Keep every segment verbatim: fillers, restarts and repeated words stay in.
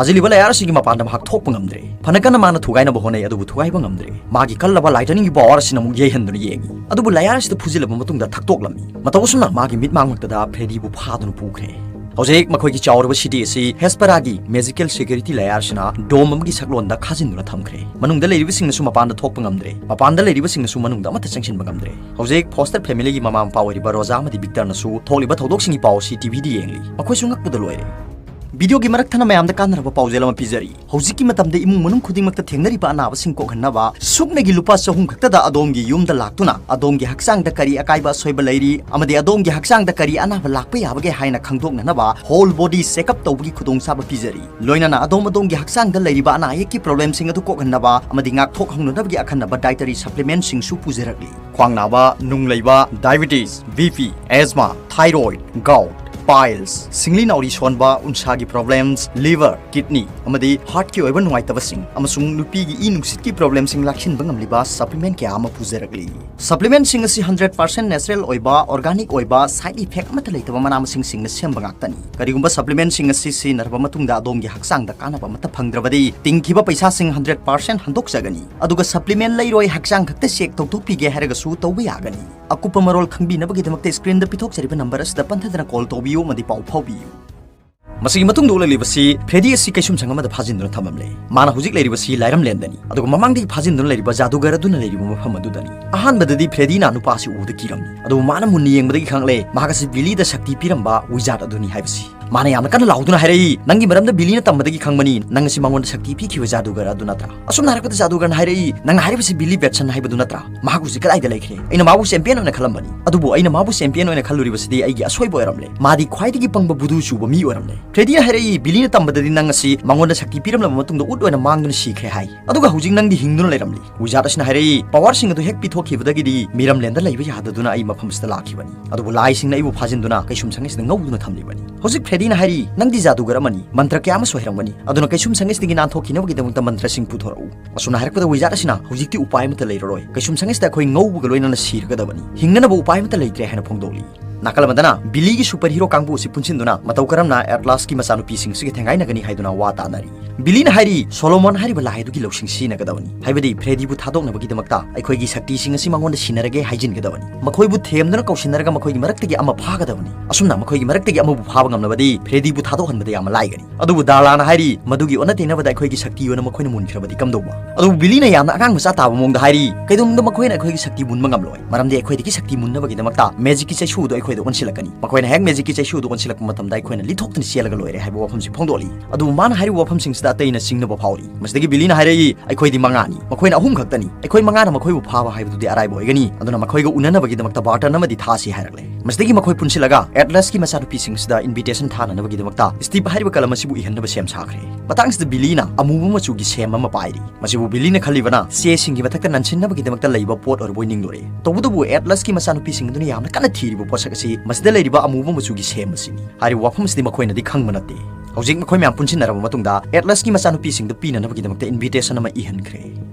ꯊꯥꯖꯤꯜꯂꯤꯕ layer ꯑꯁꯤꯒꯤ ꯃꯄꯥꯟꯗ ꯃꯍꯥꯛ ꯊꯣꯛꯄ ꯉꯝꯗ꯭ꯔꯦ꯫ ꯐꯅ ꯀꯟꯅ ꯃꯥꯅ ꯊꯨꯒꯥꯏꯅꯕ ꯍꯣꯠꯅꯩ, ꯑꯗꯨꯕꯨ ꯊꯨꯒꯥꯏꯕ ꯉꯝꯗ꯭ꯔꯦ꯫ ꯃꯥꯒꯤ ꯀꯜꯂꯕ ꯂꯥꯏꯇꯅꯤꯡꯒꯤ ꯄꯋꯥꯔ ꯑꯁꯤꯅ ꯑꯃꯨꯛ ꯌꯩꯍꯟꯗꯨꯅ ꯌꯦꯡꯉꯤ, ꯑꯗꯨꯕꯨ ꯂꯌꯥꯔ ꯑꯁꯤꯗ ꯐꯨꯖꯤꯜꯂꯕ ꯃꯇꯨꯡꯗ ꯊꯛꯇꯣꯛꯂꯝꯃꯤ꯫ ꯃꯇꯧ ꯑꯁꯨꯝꯅ ꯃꯥꯒꯤ ꯃꯤꯠ ꯃꯥꯡꯃꯛꯇꯗ ꯐ꯭ꯔꯦꯗꯤꯕꯨ ꯐꯥꯗꯨꯅ ꯄꯨꯈ꯭ꯔꯦ꯫ ꯍꯧꯖꯤꯛ ꯃꯈꯣꯏꯒꯤ ꯆꯥꯎꯔꯕ ꯁꯤꯇꯤ ꯑꯁꯤ ꯍꯦꯁꯄꯔꯥꯒꯤ ꯃꯦꯖꯤꯀꯦꯜ ꯁꯦꯀ꯭ꯌꯨꯔꯤꯇꯤ ꯂꯌꯥꯔꯁꯤꯅ ꯗꯣꯝ ꯑꯃꯒꯤ ꯁꯛꯂꯣꯟꯗ ꯈꯥꯖꯤꯟꯗꯨꯅ ꯊꯝꯈ꯭ꯔꯦ꯫ ꯃꯅꯨꯡꯗ ꯂꯩꯔꯤꯕꯁꯤꯡꯅꯁꯨ ꯃꯄꯥꯟꯗ ꯊꯣꯛꯄ ꯉꯝꯗ꯭ꯔꯦ, ꯃꯄꯥꯟꯗ ꯂꯩꯔꯤꯕꯁꯤꯡꯅꯁꯨ ꯃꯅꯨꯡꯗ ꯑꯃꯠꯇ ꯆꯪꯁꯤꯟꯕ ꯉꯝꯗ꯭ꯔꯦ꯫ ꯍꯧꯖꯤꯛ ꯐꯣꯁꯇꯔ ꯐꯦꯃꯤꯂꯤꯒꯤ ꯃꯃꯥ ꯃꯄꯥ ꯑꯣꯏꯔꯤꯕ ꯔꯣꯖꯥ ꯑꯃꯗꯤ ꯕꯤꯛꯇꯔꯅꯁꯨ ꯊꯣꯛꯂꯤꯕ ꯊꯧꯗꯣꯛꯁꯤꯡꯒꯤ ꯄꯥꯎ ꯑꯁꯤ ꯇꯤꯚꯤꯗ ꯌꯦꯡꯂꯤ꯫ ꯃꯈꯣꯏꯁꯨ ꯉꯛꯄꯗ ꯂꯣꯏꯔꯦ꯫ ꯚꯤꯗꯤꯑꯣꯒꯤ ꯃꯔꯛ ꯊꯠꯅ ꯃꯌꯥꯝꯗ ꯀꯥꯟꯅꯔꯕ ꯄꯥꯎꯖꯦꯜ ꯑꯃ ꯄꯤꯖꯔꯤ꯫ ꯍꯧꯖꯤꯛꯀꯤ ꯃꯇꯝꯗ ꯏꯃꯨꯡ ꯃꯅꯨꯡ ꯈꯨꯗꯤꯡꯃꯛꯇ ꯊꯦꯡꯅꯔꯤꯕ ꯑꯅꯥꯕꯁꯤꯡ ꯀꯣꯛꯍꯟꯅꯕ ꯁꯨꯞꯅꯒꯤ ꯂꯨꯄꯥ ꯆꯍꯨꯝ ꯈꯛꯇꯗ ꯑꯗꯣꯝꯒꯤ ꯌꯨꯝꯗ ꯂꯥꯛꯇꯨꯅ ꯑꯗꯣꯝꯒꯤ ꯍꯛꯆꯥꯡꯗ ꯀꯔꯤ ꯑꯀꯥꯏꯕ ꯑꯁꯣꯏꯕ ꯂꯩꯔꯤ ꯑꯃꯗꯤ ꯑꯗꯣꯝꯒꯤ ꯍꯛꯆꯥꯡꯗ ꯀꯔꯤ ꯑꯅꯥꯕ ꯂꯥꯛꯄ ꯌꯥꯕꯒꯦ ꯍꯥꯏꯅ ꯈꯪꯗꯣꯛꯅꯅꯕ ꯍꯣꯜ ꯕꯣꯗꯤ ꯆꯦꯛꯑꯞ ꯇꯧꯕꯒꯤ ꯈꯨꯗꯣꯡꯆꯥꯕ ꯄꯤꯖꯔꯤ꯫ ꯂꯣꯏꯅꯅ ꯑꯗꯣꯝ ꯑꯗꯣꯝꯒꯤ ꯍꯛꯆꯥꯡꯗ ꯂꯩꯔꯤꯕ ꯑꯅꯥ ꯑꯌꯦꯛꯀꯤ ꯄ꯭ꯔꯣꯕ꯭ꯂꯦꯝꯁꯤꯡ ꯑꯗꯨ ꯀꯣꯛꯍꯟꯅꯕ ꯑꯃꯗꯤ ꯉꯥꯛꯊꯣꯛꯍꯧꯅꯅꯕꯒꯤ ꯑꯈꯟꯅꯕ ꯗꯥꯏꯇꯔꯤ ꯁꯄ꯭ꯂꯤꯃꯦꯟꯠꯁꯤꯡꯁꯨ ꯄꯨꯖꯔꯛꯂꯤ꯫ ꯈ꯭ꯋꯥꯡ ꯅꯥꯕ, ꯅꯨꯡ ꯂꯩꯕ, diabetes, B P, asthma, thyroid, gout, piles, ꯁꯤꯡꯂꯤ ꯅꯥꯎꯔꯤ ꯁꯣꯟꯕ, ꯎꯟꯁꯥꯒꯤ ꯄ꯭ꯔꯣꯕ꯭ꯂꯦꯝꯁ, ꯂꯤꯚꯔ, ꯀꯤꯗꯅꯤ ꯑꯃꯗꯤ ꯍꯥꯔꯠꯀꯤ ꯑꯣꯏꯕ ꯅꯨꯡꯉꯥꯏꯇꯕꯁꯤꯡ ꯑꯃꯁꯨꯡ ꯅꯨꯄꯤꯒꯤ ꯏ ꯅꯨꯡꯁꯤꯠꯀꯤ ꯄ꯭ꯔꯣꯕ꯭ꯂꯦꯝꯁꯤꯡ ꯂꯥꯛꯁꯤꯟꯕ ꯉꯝꯂꯤꯕ ꯁꯄ꯭ꯂꯤꯃꯦꯟꯠ ꯀꯌꯥ ꯑꯃ ꯄꯨꯖꯔꯛꯂꯤ꯫ ꯁꯄ꯭ꯂꯤꯃꯦꯟꯠꯁꯤꯡ ꯑꯁꯤ ꯍꯟꯗ꯭ꯔꯦꯠ ꯄꯥꯔꯁꯦꯟꯠ ꯅꯦꯆꯔꯦꯜ ꯑꯣꯏꯕ, ꯑꯣꯔꯒꯥꯅꯤꯛ ꯑꯣꯏꯕ, ꯁꯥꯏꯗ ꯏꯐꯦꯛ ꯑꯃꯠꯇ ꯂꯩꯇꯕ ꯃꯅꯥ ꯃꯁꯤꯡꯁꯤꯡꯅ ꯁꯦꯝꯕ ꯉꯥꯛꯇꯅꯤ꯫ ꯀꯔꯤꯒꯨꯝꯕ ꯁꯄ꯭ꯂꯤꯃꯦꯟꯠꯁꯤꯡ ꯑꯁꯤ ꯁꯤꯖꯤꯟꯅꯔꯕ ꯃꯇꯨꯡꯗ ꯑꯗꯣꯝꯒꯤ ꯍꯛꯆꯥꯡꯗ ꯀꯥꯟꯅꯕ ꯑꯃꯠꯇ ꯐꯪꯗ꯭ꯔꯕꯗꯤ, ꯇꯤꯡꯈꯤꯕ ꯄꯩꯁꯥꯁꯤꯡ ꯍꯟꯗ꯭ꯔꯦꯠ ꯄꯥꯔꯁꯦꯟꯠ ꯍꯟꯗꯣꯛꯆꯒꯅꯤ꯫ ꯑꯗꯨꯒ ꯁꯄ꯭ꯂꯤꯃꯦꯟꯠ ꯂꯩꯔꯣꯏ, ꯍꯛꯆꯥꯡ ꯈꯛꯇ ꯆꯦꯛ ꯇꯧꯊꯣꯛꯄꯤꯒꯦ ꯍꯥꯏꯔꯒꯁꯨ ꯇꯧꯕ ꯌꯥꯒꯅꯤ꯫ ꯑꯀꯨꯞꯄ ꯃꯔꯣꯜ ꯈꯪꯕꯤꯅꯕꯒꯤꯗꯃꯛꯇ ꯁꯀ꯭ꯔꯤꯟꯗ ꯄꯤꯊꯣꯛꯆꯔꯤꯕ ꯅꯝꯕꯔ ꯑꯁꯤꯗ ꯄꯟꯊꯗꯅ ꯀꯣꯜ ꯇꯧꯕꯤꯌꯨ ꯑꯃꯗꯤ ꯄꯥꯎ ꯐꯥꯎꯕꯤꯌꯨ꯫ ꯃꯁꯤꯒꯤ ꯃꯇꯨꯡꯗ ꯎꯠꯂꯛꯂꯤꯕꯁꯤ ꯐ꯭ꯔꯦꯗꯤ ꯑꯁꯤ ꯀꯩꯁꯨꯝꯁꯪ ꯑꯃꯗ ꯐꯥꯖꯤꯟꯗꯨꯅ ꯊꯝꯂꯝꯂꯦ꯫ ꯃꯥꯅ ꯍꯧꯖꯤꯛ ꯂꯩꯔꯤꯕꯁꯤ ꯂꯥꯏꯔꯝꯂꯦꯟꯗꯅꯤ, ꯑꯗꯨꯒ ꯃꯃꯥꯡꯗꯒꯤ ꯐꯥꯖꯤꯟꯗꯨꯅ ꯂꯩꯔꯤꯕ ꯖꯥꯗꯨꯒꯔ ꯑꯗꯨꯅ ꯂꯩꯔꯤꯕ ꯃꯐꯝ ꯑꯗꯨꯗꯅꯤ꯫ ꯑꯍꯥꯟꯕꯗꯗꯤ ꯐ꯭ꯔꯦꯗꯤꯅ ꯅꯨꯄꯥ ꯑꯁꯤ ꯎꯕꯗ ꯀꯤꯔꯝꯃꯤ, ꯑꯗꯨꯕꯨ ꯃꯥꯅ ꯃꯨꯟꯅ ꯌꯦꯡꯕꯗꯒꯤ ꯈꯪꯂꯦ ꯃꯍꯥꯛ ꯑꯁꯤ ꯕꯤꯂꯤꯗ ꯁꯛꯇꯤ ꯄꯤꯔꯝꯕ ꯋꯤꯖꯥꯔꯗ ꯑꯗꯨꯅꯤ ꯍꯥꯏꯕꯁꯤ꯫ ꯃꯥꯅ ꯌꯥꯝꯅ ꯀꯟꯅ ꯂꯥꯎꯗꯨꯅ ꯍꯥꯏꯔꯛꯏ, "ꯅꯪꯒꯤ ꯃꯔꯝꯗ ꯕꯤꯂꯤꯅ ꯇꯝꯕꯗꯒꯤ ꯈꯪꯕꯅꯤ, ꯅꯪ ꯑꯁꯤ ꯃꯉꯣꯟꯗ ꯁꯛꯇꯤ ꯄꯤꯈꯤꯕ ꯖꯥꯗꯨꯒꯔ ꯑꯗꯨ ꯅꯠꯇ꯭ꯔꯥ?" ꯑꯁꯨꯝꯅ ꯍꯥꯏꯔꯛꯄꯗ ꯖꯥꯗꯨꯒꯔꯅ ꯍꯥꯏꯔꯛꯏ, "ꯅꯪ ꯍꯥꯏꯔꯤꯕꯁꯤ ꯕꯤꯂꯤ ꯕꯦꯠꯁꯟ ꯍꯥꯏꯕꯗꯨ ꯅꯠꯇ꯭ꯔꯥ? ꯃꯍꯥꯛ ꯍꯧꯖꯤꯛ ꯀꯗꯥꯏꯗ ꯂꯩꯈ꯭ꯔꯦ? ꯑꯩꯅ ꯃꯥꯕꯨ ꯆꯦꯝꯄꯤꯌꯟ ꯑꯣꯏꯅ ꯈꯜꯂꯝꯕꯅꯤ, ꯑꯗꯨꯕꯨ ꯑꯩꯅ ꯃꯥꯕꯨ ꯆꯦꯝꯄꯤꯌꯟ ꯑꯣꯏꯅ ꯈꯜꯂꯨꯔꯤꯕꯁꯤꯗꯤ ꯑꯩꯒꯤ ꯑꯁꯣꯏꯕ ꯑꯣꯏꯔꯝꯂꯦ꯫ ꯃꯥꯗꯤ ꯈ꯭ꯋꯥꯏꯗꯒꯤ ꯄꯪꯕ ꯚꯨꯗꯨ ꯆꯨꯕ ꯃꯤ ꯑꯣꯏꯔꯝꯂꯦ꯫" ꯐ꯭ꯔꯦꯗꯤꯅ ꯍꯥꯏꯔꯛꯏ, "ꯕꯤꯂꯤꯅ ꯇꯝꯕꯗꯗꯤ ꯅꯪ ꯑꯁꯤ ꯃꯉꯣꯟꯗ ꯁꯛꯇꯤ ꯄꯤꯔꯝꯂꯕ ꯃꯇꯨꯡꯗ ꯎꯠ ꯑꯣꯏꯅ ꯃꯥꯡꯗꯨꯅ ꯁꯤꯈ꯭ꯔꯦ ꯍꯥꯏ, ꯑꯗꯨꯒ ꯍꯧꯖꯤꯛ ꯅꯪꯗꯤ ꯍꯤꯡꯗꯨꯅ ꯂꯩꯔꯝꯂꯤ꯫" ꯋꯤꯖꯥꯔꯗ ꯑꯁꯤꯅ ꯍꯥꯏꯔꯛꯏ, "ꯄꯋꯥꯔꯁꯤꯡ ꯑꯗꯨ ꯍꯦꯛ ꯄꯤꯊꯣꯛꯈꯤꯕꯗꯒꯤꯗꯤ ꯃꯤꯔꯝꯂꯦꯟꯗ ꯂꯩꯕ ꯌꯥꯗꯗꯨꯅ ꯑꯩ ꯃꯐꯝꯁꯤꯗ ꯂꯥꯛꯈꯤꯕꯅꯤ, ꯑꯗꯨꯕꯨ ꯂꯥꯏꯁꯤꯡꯅ ꯑꯩꯕꯨ ꯐꯥꯖꯤꯟꯗꯨꯅ ꯀꯩꯁꯨꯝꯁꯪ ꯑꯁꯤꯗ ꯉꯧꯗꯨꯅ ꯊꯝꯂꯤꯕꯅꯤ꯫" ꯍꯧꯖꯤꯛ ꯐ꯭ꯔꯦꯗꯤꯅ ꯍꯥꯏꯔꯤ, "ꯅꯪꯗꯤ ꯖꯥꯗꯨꯒꯔ ꯑꯃꯅꯤ, ꯃꯟꯇ꯭ꯔ ꯀꯌꯥ ꯑꯃꯁꯨ ꯍꯩꯔꯝꯒꯅꯤ, ꯑꯗꯨꯅ ꯀꯩꯁꯨꯝꯁꯪ ꯑꯁꯤꯗꯒꯤ ꯅꯥꯟꯊꯣꯛꯈꯤꯅꯕꯒꯤꯗꯃꯛꯇ ꯃꯟꯇ꯭ꯔꯁꯤꯡ ꯄꯨꯊꯣꯔꯛꯎ꯫" ꯑꯁꯨꯝꯅ ꯍꯥꯏꯔꯛꯄꯗ ꯋꯤꯖꯥꯔꯗ ꯑꯁꯤꯅ, "ꯍꯧꯖꯤꯛꯇꯤ ꯎꯄꯥꯏ ꯑꯃꯠꯇ ꯂꯩꯔꯔꯣꯏ, ꯀꯩꯁꯨꯝꯁꯪ ꯑꯁꯤꯗ ꯑꯩꯈꯣꯏ ꯉꯧꯕꯒ ꯂꯣꯏꯅꯅ ꯁꯤꯔꯒꯗꯕꯅꯤ, ꯍꯤꯡꯅꯅꯕ ꯎꯄꯥꯏ ꯑꯃꯠꯇ ꯂꯩꯇ꯭ꯔꯦ" ꯍꯥꯏꯅ ꯐꯣꯡꯗꯣꯛꯂꯤ꯫ ꯅꯥꯀꯜ ꯑꯃꯗꯅ ꯕꯤꯂꯤꯒꯤ ꯁꯨꯄꯔ ꯍꯤꯔꯣ ꯀꯥꯡꯕꯨ ꯑꯁꯤ ꯄꯨꯟꯁꯤꯟꯗꯨꯅ ꯃꯇꯧ ꯀꯔꯝꯅ ꯑꯦꯠꯂꯥꯁꯀꯤ ꯃꯆꯥꯅꯨꯄꯤꯁꯤꯡꯁꯤꯒ ꯊꯦꯡꯒꯥꯏꯅꯒꯅꯤ ꯍꯥꯏꯗꯨꯅ ꯋꯥ ꯇꯥꯅꯔꯤ꯫ ꯕꯤꯂꯤꯅ ꯍꯥꯏꯔꯤ, ꯁꯣꯂꯣꯃꯣꯟ ꯍꯥꯏꯔꯤꯕ ꯂꯥꯏ ꯑꯗꯨꯒꯤ ꯂꯧꯁꯤꯡ ꯁꯤꯖꯤꯟꯅꯒꯗꯕꯅꯤ, ꯍꯥꯏꯕꯗꯤ ꯐ꯭ꯔꯦꯗꯤꯕꯨ ꯊꯥꯗꯣꯛꯅꯕꯒꯤꯗꯃꯛꯇ ꯑꯩꯈꯣꯏꯒꯤ ꯁꯛꯇꯤꯁꯤꯡ ꯑꯁꯤ ꯃꯉꯣꯟꯗ ꯁꯤꯟꯅꯔꯒꯦ ꯍꯥꯏꯖꯤꯟꯒꯗꯕꯅꯤ꯫ ꯃꯈꯣꯏꯕꯨ ꯊꯦꯝꯗꯨꯅ ꯀꯧꯁꯤꯟꯅꯔꯒ ꯃꯈꯣꯏꯒꯤ ꯃꯔꯛꯇꯒꯤ ꯑꯃ ꯐꯥꯒꯗꯕꯅꯤ꯫ ꯑꯁꯨꯝꯅ ꯃꯈꯣꯏꯒꯤ ꯃꯔꯛꯇꯒꯤ ꯑꯃꯕꯨ ꯐꯥꯕ ꯉꯝꯂꯕꯗꯤ ꯐ꯭ꯔꯦꯗꯤꯕꯨ ꯊꯥꯗꯣꯛꯍꯟꯕꯗ ꯌꯥꯝꯅ ꯂꯥꯏꯒꯅꯤ꯫ ꯑꯗꯨꯕꯨ ꯗꯥꯂꯥꯅ ꯍꯥꯏꯔꯤ, ꯃꯗꯨꯒꯤ ꯑꯣꯟꯅ ꯇꯩꯅꯕꯗ ꯑꯩꯈꯣꯏꯒꯤ ꯁꯛꯇꯤ ꯑꯣꯏꯅ ꯃꯈꯣꯏꯅ ꯃꯨꯟꯈ꯭ꯔꯕꯗꯤ ꯀꯝꯗꯧꯕ? ꯑꯗꯨꯕꯨ ꯕꯤꯂꯤꯅ ꯌꯥꯝꯅ ꯑꯉꯥꯡ ꯃꯆꯥ ꯇꯥꯕ ꯃꯑꯣꯡꯗ ꯍꯥꯏꯔꯤ, ꯀꯩꯗꯧꯅꯨꯡꯗ ꯃꯈꯣꯏꯅ ꯑꯩꯈꯣꯏꯒꯤ ꯁꯛꯇꯤ ꯃꯨꯟꯕ ꯉꯝꯂꯣꯏ, ꯃꯔꯝꯗꯤ ꯑꯩꯈꯣꯏꯗꯒꯤ ꯁꯛꯇꯤ ꯃꯨꯟꯅꯕꯒꯤꯗꯃꯛꯇ ꯃꯦꯖꯤꯛꯀꯤ ꯆꯩꯁꯨ ꯑꯗꯨ ꯑꯩꯈꯣꯏꯗ ꯑꯣꯟꯁꯤꯜꯂꯛꯀꯅꯤ꯫ ꯃꯈꯣꯏꯅ ꯍꯦꯛ ꯃꯦꯖꯤꯛꯀꯤ ꯆꯩꯁꯨ ꯑꯗꯨ ꯑꯣꯟꯁꯤꯜꯂꯛꯄ ꯃꯇꯝꯗ ꯑꯩꯈꯣꯏꯅ ꯂꯤꯊꯣꯛꯇꯨꯅ ꯆꯦꯜꯂꯒ ꯂꯣꯏꯔꯦ ꯍꯥꯏꯕ ꯋꯥꯐꯝꯁꯤ ꯐꯣꯡꯗꯣꯛꯂꯤ꯫ ꯑꯗꯨꯕꯨ ꯃꯥꯅ ꯍꯥꯏꯔꯤꯕ ꯋꯥꯐꯝꯁꯤꯡꯁꯤꯗ ꯑꯇꯩꯅ ꯆꯤꯡꯅꯕ ꯐꯥꯎꯔꯤ꯫ ꯃꯁꯤꯗꯒꯤ ꯕꯤꯂꯤꯅ ꯍꯥꯏꯔꯛꯏ, ꯑꯩꯈꯣꯏꯗꯤ ꯃꯉꯥꯅꯤ, ꯃꯈꯣꯏꯅ ꯑꯍꯨꯝ ꯈꯛꯇꯅꯤ꯫ ꯑꯩꯈꯣꯏ ꯃꯉꯥꯅ ꯃꯈꯣꯏꯕꯨ ꯐꯥꯕ ꯍꯥꯏꯕꯗꯨꯗꯤ ꯑꯔꯥꯏꯕ ꯑꯣꯏꯒꯅꯤ, ꯑꯗꯨꯅ ꯃꯈꯣꯏꯒ ꯎꯅꯅꯕꯒꯤꯗꯃꯛꯇ ꯕꯥꯔꯇꯟ ꯑꯃꯗꯤ ꯊꯥꯁꯤ ꯍꯥꯏꯔꯛꯂꯦ꯫ ꯃꯁꯤꯗꯒꯤ ꯃꯈꯣꯏ ꯄꯨꯟꯁꯤꯜꯂꯒ ꯑꯦꯠꯂꯁꯀꯤ ꯃꯆꯥꯅꯨꯄꯤꯁꯤꯡꯁꯤꯗ ꯏꯟꯚꯤꯇꯦꯁꯟ ꯊꯥꯅꯅꯕꯒꯤꯗꯃꯛꯇ ꯁ꯭ꯇꯤꯞ ꯍꯥꯏꯔꯤꯕ ꯀꯂꯝ ꯑꯁꯤꯕꯨ ꯏꯍꯟꯅꯕ ꯁꯦꯝ ꯁꯥꯈ꯭ꯔꯦ꯫ ꯃꯇꯥꯡꯁꯤꯗ ꯕꯤꯂꯤꯅ ꯑꯃꯨꯕ ꯃꯆꯨꯒꯤ ꯁꯦꯝ ꯑꯃ ꯄꯥꯏꯔꯤ꯫ ꯃꯁꯤꯕꯨ ꯕꯤꯂꯤꯅ ꯈꯜꯂꯤꯕꯅ ꯆꯦꯁꯤꯡꯒꯤ ꯃꯊꯛꯇ ꯅꯟꯁꯤꯟꯅꯕꯒꯤꯗꯃꯛꯇ ꯂꯩꯕ ꯄꯣꯠ ꯑꯣꯏꯔꯕꯣꯏ ꯅꯤꯡꯂꯨꯔꯦ꯫ ꯇꯧꯕꯇꯕꯨ ꯑꯦꯠꯂꯁꯀꯤ ꯃꯆꯥꯅꯨꯄꯤꯁꯤꯡ ꯑꯗꯨꯅ ꯌꯥꯝꯅ ꯀꯟꯅ ꯊꯤꯔꯤꯕ ꯄꯣꯠꯁꯛ ꯑꯁꯤ ꯃꯁꯤꯗ ꯂꯩꯔꯤꯕ ꯑꯃꯨꯕ ꯃꯆꯨꯒꯤ ꯁꯦꯝ ꯑꯁꯤꯅꯤ꯫ ꯍꯥꯏꯔꯤꯕ ꯋꯥꯐꯝ ꯑꯁꯤꯗꯤ ꯃꯈꯣꯏꯅꯗꯤ ꯈꯪꯕ ꯅꯠꯇꯦ꯫ ꯍꯧꯖꯤꯛ ꯃꯈꯣꯏ ꯃꯌꯥꯝ ꯄꯨꯟꯁꯤꯟꯅꯔꯕ ꯃꯇꯨꯡꯗ ꯑꯦꯠꯂꯁꯀꯤ ꯃꯆꯥꯅꯨꯄꯤꯁꯤꯡꯗ ꯄꯤꯅꯅꯕꯒꯤꯗꯃꯛꯇ ꯏꯟꯚꯤꯇꯦꯁꯟ ꯑꯃ ꯏꯍꯟꯈ꯭ꯔꯦ꯫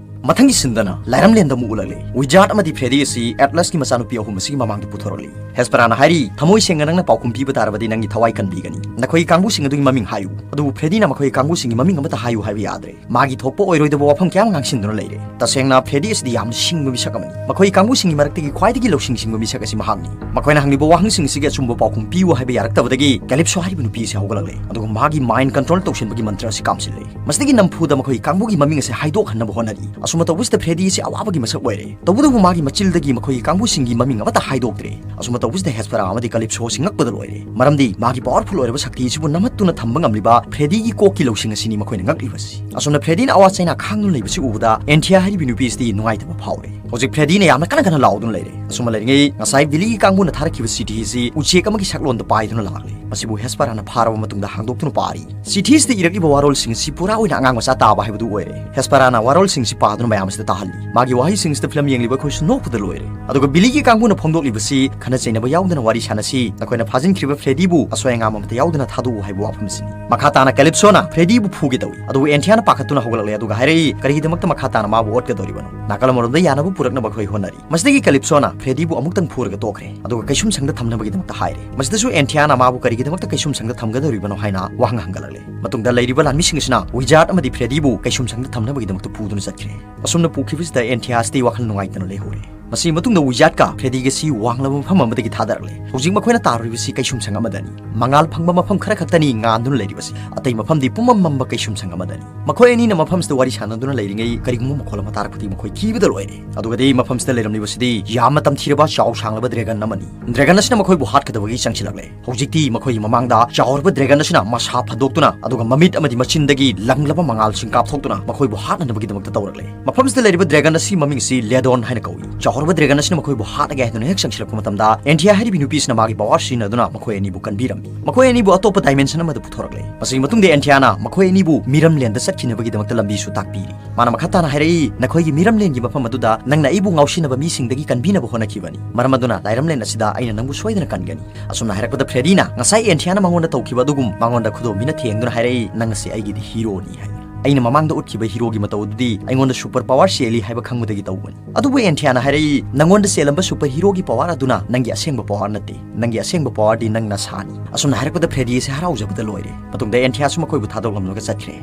ꯃꯊꯪꯒꯤ ꯁꯤꯟꯗꯅ ꯂꯥꯏꯔꯝꯂꯦꯟꯗ ꯑꯃꯨꯛ ꯎꯠꯂꯛꯂꯦ꯫ ꯋꯤꯖꯥꯔꯗ ꯑꯃꯗꯤ ꯐ꯭ꯔꯦꯗꯤ ꯑꯁꯤ ꯑꯦꯠꯂꯁꯀꯤ ꯃꯆꯥꯅꯨꯄꯤ ꯑꯍꯨꯝ ꯑꯁꯤꯒꯤ ꯃꯃꯥꯡꯗ ꯄꯨꯊꯣꯔꯛꯂꯤ꯫ ꯍꯦꯁꯄꯔꯥꯅ ꯍꯥꯏꯔꯤ, ꯊꯃꯣꯏ ꯁꯦꯡꯅ ꯅꯪꯅ ꯄꯥꯎꯈꯨꯝ ꯄꯤꯕ ꯇꯥꯔꯕꯗꯤ ꯅꯪꯒꯤ ꯊꯋꯥꯏ ꯀꯟꯕꯤꯒꯅꯤ꯫ ꯅꯈꯣꯏꯒꯤ ꯀꯥꯡꯕꯨꯁꯤꯡ ꯑꯗꯨꯒꯤ ꯃꯃꯤꯡ ꯍꯥꯏꯌꯨ꯫ ꯑꯗꯨꯕꯨ ꯐ꯭ꯔꯦꯗꯤꯅ ꯃꯈꯣꯏꯒꯤ ꯀꯥꯡꯕꯨꯁꯤꯡꯒꯤ ꯃꯃꯤꯡ ꯑꯃꯠꯇ ꯍꯥꯏꯌꯨ ꯍꯥꯏꯕ ꯌꯥꯗ꯭ꯔꯦ꯫ ꯃꯥꯒꯤ ꯊꯣꯛꯄ ꯑꯣꯏꯔꯣꯏꯗꯕ ꯋꯥꯐꯝ ꯀꯌꯥ ꯑꯃ ꯉꯥꯡꯁꯤꯟꯗꯨꯅ ꯂꯩꯔꯦ꯫ ꯇꯁꯦꯡꯅ ꯐ꯭ꯔꯦꯗꯤ ꯑꯁꯤꯗꯤ ꯌꯥꯝꯅ ꯁꯤꯡꯕ ꯃꯤꯁꯛ ꯑꯃꯅꯤ꯫ ꯃꯈꯣꯏꯒꯤ ꯀꯥꯡꯕꯨꯁꯤꯡꯒꯤ ꯃꯔꯛꯇꯒꯤ ꯈ꯭ꯋꯥꯏꯗꯒꯤ ꯂꯧꯁꯤꯡ ꯁꯤꯡꯕ ꯃꯤꯁꯛ ꯑꯁꯤ ꯃꯍꯥꯛꯅꯤ꯫ ꯃꯈꯣꯏꯅ ꯍꯪꯂꯤꯕ ꯋꯥꯍꯪꯁꯤꯡ ꯑꯁꯤꯒꯤ ꯑꯆꯨꯝꯕ ꯄꯥꯎꯈꯨꯝ ꯄꯤꯌꯨ ꯍꯥꯏꯕ ꯌꯥꯔꯛꯇꯕꯗꯒꯤ ꯀꯦꯂꯤꯞꯁꯣ ꯍꯥꯏꯔꯤꯕ ꯅꯨꯄꯤ ꯑꯁꯤ ꯍꯧꯒꯠꯂꯛꯂꯦ, ꯑꯗꯨꯒ ꯃꯥꯒꯤ ꯃꯥꯏꯟ ꯀꯟꯇ꯭ꯔꯣꯜ ꯇꯧꯁꯤꯟꯕꯒꯤ ꯃꯟꯇ꯭ꯔ ꯑꯁꯤ ꯀꯥꯝꯁꯤꯜꯂꯦ꯫ ꯃꯁꯤꯗꯒꯤ ꯅꯝꯐꯨꯗ ꯃꯈꯣꯏꯒꯤ ꯀꯥꯡꯕꯨꯒꯤ ꯃꯃꯤꯡ ꯑꯁꯤ ꯍꯥꯏꯗꯣꯛꯍꯟꯅꯕ ꯍꯣꯠꯅꯔꯤ꯫ ꯑꯁꯨꯝꯅ ꯇꯧꯕꯁꯤꯗ ꯐ꯭ꯔꯦꯗꯤ ꯑꯁꯤ ꯑꯋꯥꯕꯒꯤ ꯃꯁꯛ ꯑꯣꯏꯔꯦ꯫ ꯇꯧꯕꯇꯕꯨ ꯃꯥꯒꯤ ꯃꯆꯤꯜꯗꯒꯤ ꯃꯈꯣꯏꯒꯤ ꯀꯥꯡꯕꯨꯁꯤꯡꯒꯤ ꯃꯃꯤꯡ ꯑꯃꯠꯇ ꯍꯥꯏꯗꯣꯛꯇ꯭ꯔꯦ꯫ ꯑꯁꯨꯝꯅ ꯇꯧꯕꯁꯤꯗ ꯍꯦꯁꯄꯔꯥ ꯑꯃꯗꯤ ꯀꯂꯤꯞꯁꯣ ꯑꯁꯤ ꯉꯛꯄꯗ ꯂꯣꯏꯔꯦ, ꯃꯔꯝꯗꯤ ꯃꯥꯒꯤ ꯄꯥꯋꯔꯐꯨꯜ ꯑꯣꯏꯔꯕ ꯁꯛꯇꯤ ꯑꯁꯤꯕꯨ ꯅꯝꯍꯠꯇꯨꯅ ꯊꯝꯕ ꯉꯝꯂꯤꯕ ꯐ꯭ꯔꯦꯗꯤꯒꯤ ꯀꯣꯛꯀꯤ ꯂꯧꯁꯤꯡ ꯑꯁꯤꯅꯤ ꯃꯈꯣꯏꯅ ꯉꯛꯂꯤꯕꯁꯤ꯫ ꯑꯁꯨꯝꯅ ꯐ꯭ꯔꯦꯗꯤꯅ ꯑꯋꯥ ꯆꯩꯅꯥ ꯈꯥꯡꯗꯨꯅ ꯂꯩꯕꯁꯤ ꯎꯕꯗ ꯑꯦꯟꯊꯤꯌꯥ ꯍꯥꯏꯔꯤꯕꯤ ꯅꯨꯄꯤ ꯑꯁꯤꯗꯤ ꯅꯨꯡꯉꯥꯏꯇꯕ ꯐꯥꯎꯔꯦ꯫ ꯍꯧꯖꯤꯛ ꯐ꯭ꯔꯦꯗꯤꯅ ꯌꯥꯝꯅ ꯀꯟꯅ ꯀꯟꯅ ꯂꯥꯎꯗꯨꯅ ꯂꯩꯔꯦ꯫ ꯑꯁꯨꯝꯅ ꯂꯩꯔꯤꯉꯩ ꯉꯁꯥꯏ ꯕꯤꯂꯤꯒꯤ ꯀꯥꯡꯕꯨꯅ ꯊꯥꯔꯛꯈꯤꯕ ꯆꯤꯊꯤ ꯑꯁꯤ ꯎꯆꯦꯛ ꯑꯃꯒꯤ ꯁꯛꯂꯣꯟꯗ ꯄꯥꯏꯗꯨꯅ ꯂꯥꯛꯂꯦ꯫ ꯃꯁꯤꯕꯨ ꯍꯦꯁꯄꯔꯥꯅ ꯐꯥꯔꯕ ꯃꯇꯨꯡꯗ ꯍꯥꯡꯗꯣꯛꯇꯨꯅ ꯄꯥꯔꯤ꯫ ꯆꯤꯊꯤꯁꯤꯗ ꯏꯔꯛꯂꯤꯕ ꯋꯥꯔꯣꯜꯁꯤꯡ ꯑꯁꯤ ꯄꯨꯔꯥ ꯑꯣꯏꯅ ꯑꯉꯥꯡ ꯃꯆꯥ ꯇꯥꯕ ꯍꯥꯏꯕꯗꯨ ꯑꯣꯏꯔꯦ꯫ ꯍꯦꯁꯄꯔꯥꯅ ꯋꯥꯔꯣꯜꯁꯤꯡꯁꯤ ꯄꯥꯗꯨꯅ ꯑꯗꯨꯅ ꯃꯌꯥꯝ ꯑꯁꯤꯗ ꯇꯥꯍꯜꯂꯤ꯫ ꯃꯥꯒꯤ ꯋꯥꯍꯩꯁꯤꯡꯁꯤꯗ ꯐꯤꯂꯝ ꯌꯦꯡꯂꯤꯕ ꯑꯩꯈꯣꯏꯁꯨ ꯅꯣꯛꯄꯗ ꯂꯣꯏꯔꯦ꯫ ꯑꯗꯨꯒ ꯕꯤꯂꯤꯒꯤ ꯀꯥꯡꯕꯨꯅ ꯐꯣꯡꯗꯣꯛꯂꯤꯕꯁꯤ, "ꯈꯠꯅ ꯆꯩꯅꯕ ꯌꯥꯎꯗꯅ ꯋꯥꯔꯤ ꯁꯥꯟꯅꯁꯤ, ꯅꯈꯣꯏꯅ ꯐꯥꯖꯤꯟꯈ꯭ꯔꯤꯕ ꯐ꯭ꯔꯦꯗꯤꯕꯨ ꯑꯁꯣꯏ ꯑꯉꯥꯝ ꯑꯃꯠꯇ ꯌꯥꯎꯗꯅ ꯊꯥꯗꯣꯛꯎ" ꯍꯥꯏꯕ ꯋꯥꯐꯝꯁꯤꯅꯤ꯫ ꯃꯈꯥ ꯇꯥꯅ ꯀꯦꯂꯤꯞꯁꯣꯅ ꯐ꯭ꯔꯦꯗꯤꯕꯨ ꯐꯨꯒꯦ ꯇꯧꯏ, ꯑꯗꯨꯕꯨ ꯑꯦꯟꯊꯤꯌꯥꯅ ꯄꯥꯈꯠꯇꯨꯅ ꯍꯧꯒꯠꯂꯛꯂꯦ, ꯑꯗꯨꯒ ꯍꯥꯏꯔꯛꯏ, "ꯀꯔꯤꯒꯤꯗꯃꯛꯇ ꯃꯈꯥ ꯇꯥꯅ ꯃꯥꯕꯨ ꯑꯣꯠꯀꯗꯧꯔꯤꯕꯅꯣ?" ꯅꯥꯀꯜ ꯑꯃꯔꯣꯝꯗ ꯌꯥꯅꯕ ꯄꯨꯔꯛꯅꯕ ꯑꯩꯈꯣꯏ ꯍꯣꯠꯅꯔꯤ꯫ ꯃꯁꯤꯗꯒꯤ ꯀꯦꯂꯤꯞꯁꯣꯅ ꯐ꯭ꯔꯦꯗꯤꯕꯨ ꯑꯃꯨꯛꯇꯪ ꯐꯨꯔꯒ ꯇꯣꯛꯈ꯭ꯔꯦ, ꯑꯗꯨꯒ ꯀꯩꯁꯨꯝꯁꯪꯗ ꯊꯝꯅꯕꯒꯤꯗꯃꯛꯇ ꯍꯥꯏꯔꯦ꯫ ꯃꯁꯤꯗꯁꯨ ꯑꯦꯟꯊꯤꯌꯥꯅ ꯃꯥꯕꯨ ꯀꯔꯤꯒꯤꯗꯃꯛꯇ ꯀꯩꯁꯨꯝꯁꯪꯗ ꯊꯝꯒꯗꯧꯔꯤꯕꯅꯣ ꯍꯥꯏꯅ ꯋꯥꯍꯪ ꯍꯪꯒꯠꯂꯛꯂꯦ꯫ ꯃꯇꯨꯡꯗ ꯂꯩꯔꯤꯕ ꯂꯥꯟꯃꯤꯁꯤꯡ ꯑꯁꯤꯅ ꯋꯤꯖꯥꯔꯗ ꯑꯃꯗꯤ ꯐ꯭ꯔꯦꯗꯤꯕꯨ ꯀꯩꯁꯨꯝꯁꯪꯗ ꯊꯝꯅꯕꯒꯤꯗꯃꯛꯇ ꯄꯨꯗꯨꯅ ꯆꯠꯈ꯭ꯔꯦ꯫ ꯑꯁꯨꯝꯅ ꯄꯨꯈꯤꯕꯁꯤꯗ ꯑꯦꯟꯊꯤꯌꯥꯁꯇꯤ ꯋꯥꯈꯜ ꯅꯨꯡꯉꯥꯏꯇꯅ ꯂꯩꯍꯧꯔꯦ꯫ ꯃꯁꯤꯒꯤ ꯃꯇꯨꯡꯗ ꯋꯤꯖꯥꯔꯗꯀ ꯐ꯭ꯔꯦꯗꯤꯒꯁꯤ ꯋꯥꯡꯂꯕ ꯃꯐꯝ ꯑꯃꯗꯒꯤ ꯊꯥꯗꯔꯛꯂꯦ꯫ ꯍꯧꯖꯤꯛ ꯃꯈꯣꯏꯅ ꯇꯥꯔꯨꯔꯤꯕꯁꯤ ꯀꯩꯁꯨꯝꯁꯪ ꯑꯃꯗꯅꯤ꯫ ꯃꯉꯥꯜ ꯐꯪꯕ ꯃꯐꯝ ꯈꯔ ꯈꯛꯇꯅꯤ ꯉꯥꯟꯗꯨꯅ ꯂꯩꯔꯤꯕꯁꯤ, ꯑꯇꯩ ꯃꯐꯝꯗꯤ ꯄꯨꯝꯃꯝ ꯃꯝꯕ ꯀꯩꯁꯨꯝꯁꯪ ꯑꯃꯗꯅꯤ꯫ ꯃꯈꯣꯏ ꯑꯅꯤꯅ ꯃꯐꯝꯁꯤꯗ ꯋꯥꯔꯤ ꯁꯥꯟꯅꯗꯨꯅ ꯂꯩꯔꯤꯉꯩ ꯀꯔꯤꯒꯨꯝꯕ ꯃꯈꯣꯜ ꯑꯃ ꯇꯥꯔꯛꯄꯗꯒꯤ ꯃꯈꯣꯏ ꯀꯤꯕꯗ ꯂꯣꯏꯔꯦ꯫ ꯑꯗꯨꯒꯗꯤ ꯃꯐꯝꯁꯤꯗ ꯂꯩꯔꯝꯂꯤꯕꯁꯤꯗꯤ ꯌꯥꯝꯅ ꯇꯝꯊꯤꯔꯕ ꯆꯥꯎ ꯁꯥꯡꯂꯕ ꯗ꯭ꯔꯦꯒꯟ ꯑꯃꯅꯤ꯫ ꯗ꯭ꯔꯦꯒꯟ ꯑꯁꯤꯅ ꯃꯈꯣꯏꯕꯨ ꯍꯥꯠꯀꯗꯕꯒꯤ ꯆꯪꯁꯤꯜꯂꯛꯂꯦ꯫ ꯍꯧꯖꯤꯛꯇꯤ ꯃꯈꯣꯏꯒꯤ ꯃꯃꯥꯡꯗ ꯆꯥꯎꯔꯕ ꯗ꯭ꯔꯦꯒꯟ ꯑꯁꯤꯅ ꯃꯁꯥ ꯐꯟꯗꯣꯛꯇꯨꯅ ꯑꯗꯨꯒ ꯃꯃꯤꯠ ꯑꯃꯗꯤ ꯃꯆꯤꯟꯗꯒꯤ ꯂꯪꯂꯕ ꯃꯉꯥꯜꯁꯤꯡ ꯀꯥꯞꯊꯣꯛꯇꯨꯅ ꯃꯈꯣꯏꯕꯨ ꯍꯥꯠꯅꯅꯕꯒꯤꯗꯃꯛꯇ ꯇꯧꯔꯛꯂꯦ꯫ ꯃꯐꯝꯁꯤꯗ ꯂꯩꯔꯤꯕ ꯗ꯭ꯔꯦꯒꯟ ꯑꯁꯤ ꯃꯃꯤꯡ ꯑꯁꯤ ꯂꯦꯗꯣꯟ ꯍꯥꯏꯅ ꯀꯧꯏ꯫ ꯆꯥꯎꯔꯕ ꯗ꯭ꯔꯦꯒꯟ ꯑꯁꯤꯅ ꯃꯈꯣꯏꯕꯨ ꯍꯥꯠꯂꯒꯦ ꯍꯥꯏꯗꯨꯅ ꯍꯦꯛ ꯆꯪꯁꯤꯜꯂꯛꯄ ꯃꯇꯝꯗ, ꯑꯦꯟꯊꯤꯌꯥ ꯍꯥꯏꯔꯤꯕꯤ ꯅꯨꯄꯤ ꯑꯁꯤꯅ ꯃꯥꯒꯤ ꯄꯋꯥꯔ ꯁꯤꯖꯤꯟꯅꯗꯨꯅ ꯃꯈꯣꯏ ꯑꯅꯤꯕꯨ ꯀꯟꯕꯤꯔꯝꯃꯤ꯫ ꯃꯈꯣꯏ ꯑꯅꯤꯕꯨ ꯑꯇꯣꯞꯄ ꯗꯥꯏꯃꯦꯟꯁꯟ ꯑꯃꯗ ꯄꯨꯊꯣꯔꯛꯂꯦ꯫ ꯃꯁꯤꯒꯤ ꯃꯇꯨꯡꯗ ꯑꯦꯟꯊꯤꯌꯥꯅ ꯃꯈꯣꯏ ꯑꯅꯤꯕꯨ ꯃꯤꯔꯝꯂꯦꯟꯗ ꯆꯠꯈꯤꯅꯕꯒꯤꯗꯃꯛꯇ ꯂꯝꯕꯤꯁꯨ ꯇꯥꯛꯄꯤꯔꯤ꯫ ꯃꯥꯅ ꯃꯈꯥ ꯇꯥꯅ ꯍꯥꯏꯔꯛꯏ, "ꯅꯈꯣꯏꯒꯤ ꯃꯤꯔꯝꯂꯦꯟꯒꯤ ꯃꯐꯝ ꯑꯗꯨꯗ ꯅꯪꯅ ꯑꯩꯕꯨ ꯉꯥꯎꯁꯤꯟꯅꯕ ꯃꯤꯁꯤꯡꯗꯒꯤ ꯀꯟꯕꯤꯅꯕ ꯍꯣꯠꯅꯈꯤꯕꯅꯤ꯫ ꯃꯔꯝ ꯑꯗꯨꯅ ꯂꯥꯏꯔꯝꯂꯦꯟ ꯑꯁꯤꯗ ꯑꯩꯅ ꯅꯪꯕꯨ ꯁꯣꯏꯗꯅ ꯀꯟꯒꯅꯤ"꯫ ꯑꯁꯨꯝꯅ ꯍꯥꯏꯔꯛꯄꯗ ꯐ꯭ꯔꯦꯗꯤꯅ ꯉꯁꯥꯏ ꯑꯦꯟꯊꯤꯌꯥꯅ ꯃꯉꯣꯟꯗ ꯇꯧꯈꯤꯕ ꯑꯗꯨꯒꯨꯝ ꯃꯉꯣꯟꯗ ꯈꯨꯗꯣꯝꯕꯤꯅ ꯊꯦꯡꯗꯨꯅ ꯍꯥꯏꯔꯛꯏ, "ꯅꯪ ꯑꯁꯤ ꯑꯩꯒꯤꯗꯤ ꯍꯤꯔꯣꯅꯤ" ꯍꯥꯏꯗꯨꯅ꯫ "ꯑꯩꯅ ꯃꯃꯥꯡꯗ ꯎꯠꯈꯤꯕ ꯍꯤꯔꯣꯒꯤ ꯃꯇꯧ ꯑꯗꯨꯗꯤ ꯑꯩꯉꯣꯟꯗ ꯁꯨꯄꯔ ꯄꯋꯥꯔ ꯆꯦꯜꯂꯤ ꯍꯥꯏꯕ ꯈꯪꯕꯗꯒꯤ ꯇꯧꯕꯅꯤ"꯫ ꯑꯗꯨꯕꯨ ꯑꯦꯟꯊꯤꯌꯥꯅ ꯍꯥꯏꯔꯛꯏ, "ꯅꯪꯉꯣꯟꯗ ꯆꯦꯜꯂꯝꯕ ꯁꯨꯄꯔ ꯍꯤꯔꯣꯒꯤ ꯄꯋꯥꯔ ꯑꯗꯨꯅ ꯅꯪꯒꯤ ꯑꯁꯦꯡꯕ ꯄꯋꯥꯔ ꯅꯠꯇꯦ꯫ ꯅꯪꯒꯤ ꯑꯁꯦꯡꯕ ꯄꯋꯥꯔꯗꯤ ꯅꯪ ꯅꯁꯥꯅꯤ"꯫ ꯑꯁꯨꯝꯅ ꯍꯥꯏꯔꯛꯄꯗ ꯐ꯭ꯔꯦꯗꯤ ꯑꯁꯤ ꯍꯔꯥꯎꯖꯕꯗ ꯂꯣꯏꯔꯦ꯫ ꯃꯇꯨꯡꯗ ꯑꯦꯟꯊꯤꯌꯥꯁꯨ ꯃꯈꯣꯏꯕꯨ ꯊꯥꯗꯣꯛꯂꯝꯂꯒ ꯆꯠꯈ꯭ꯔꯦ꯫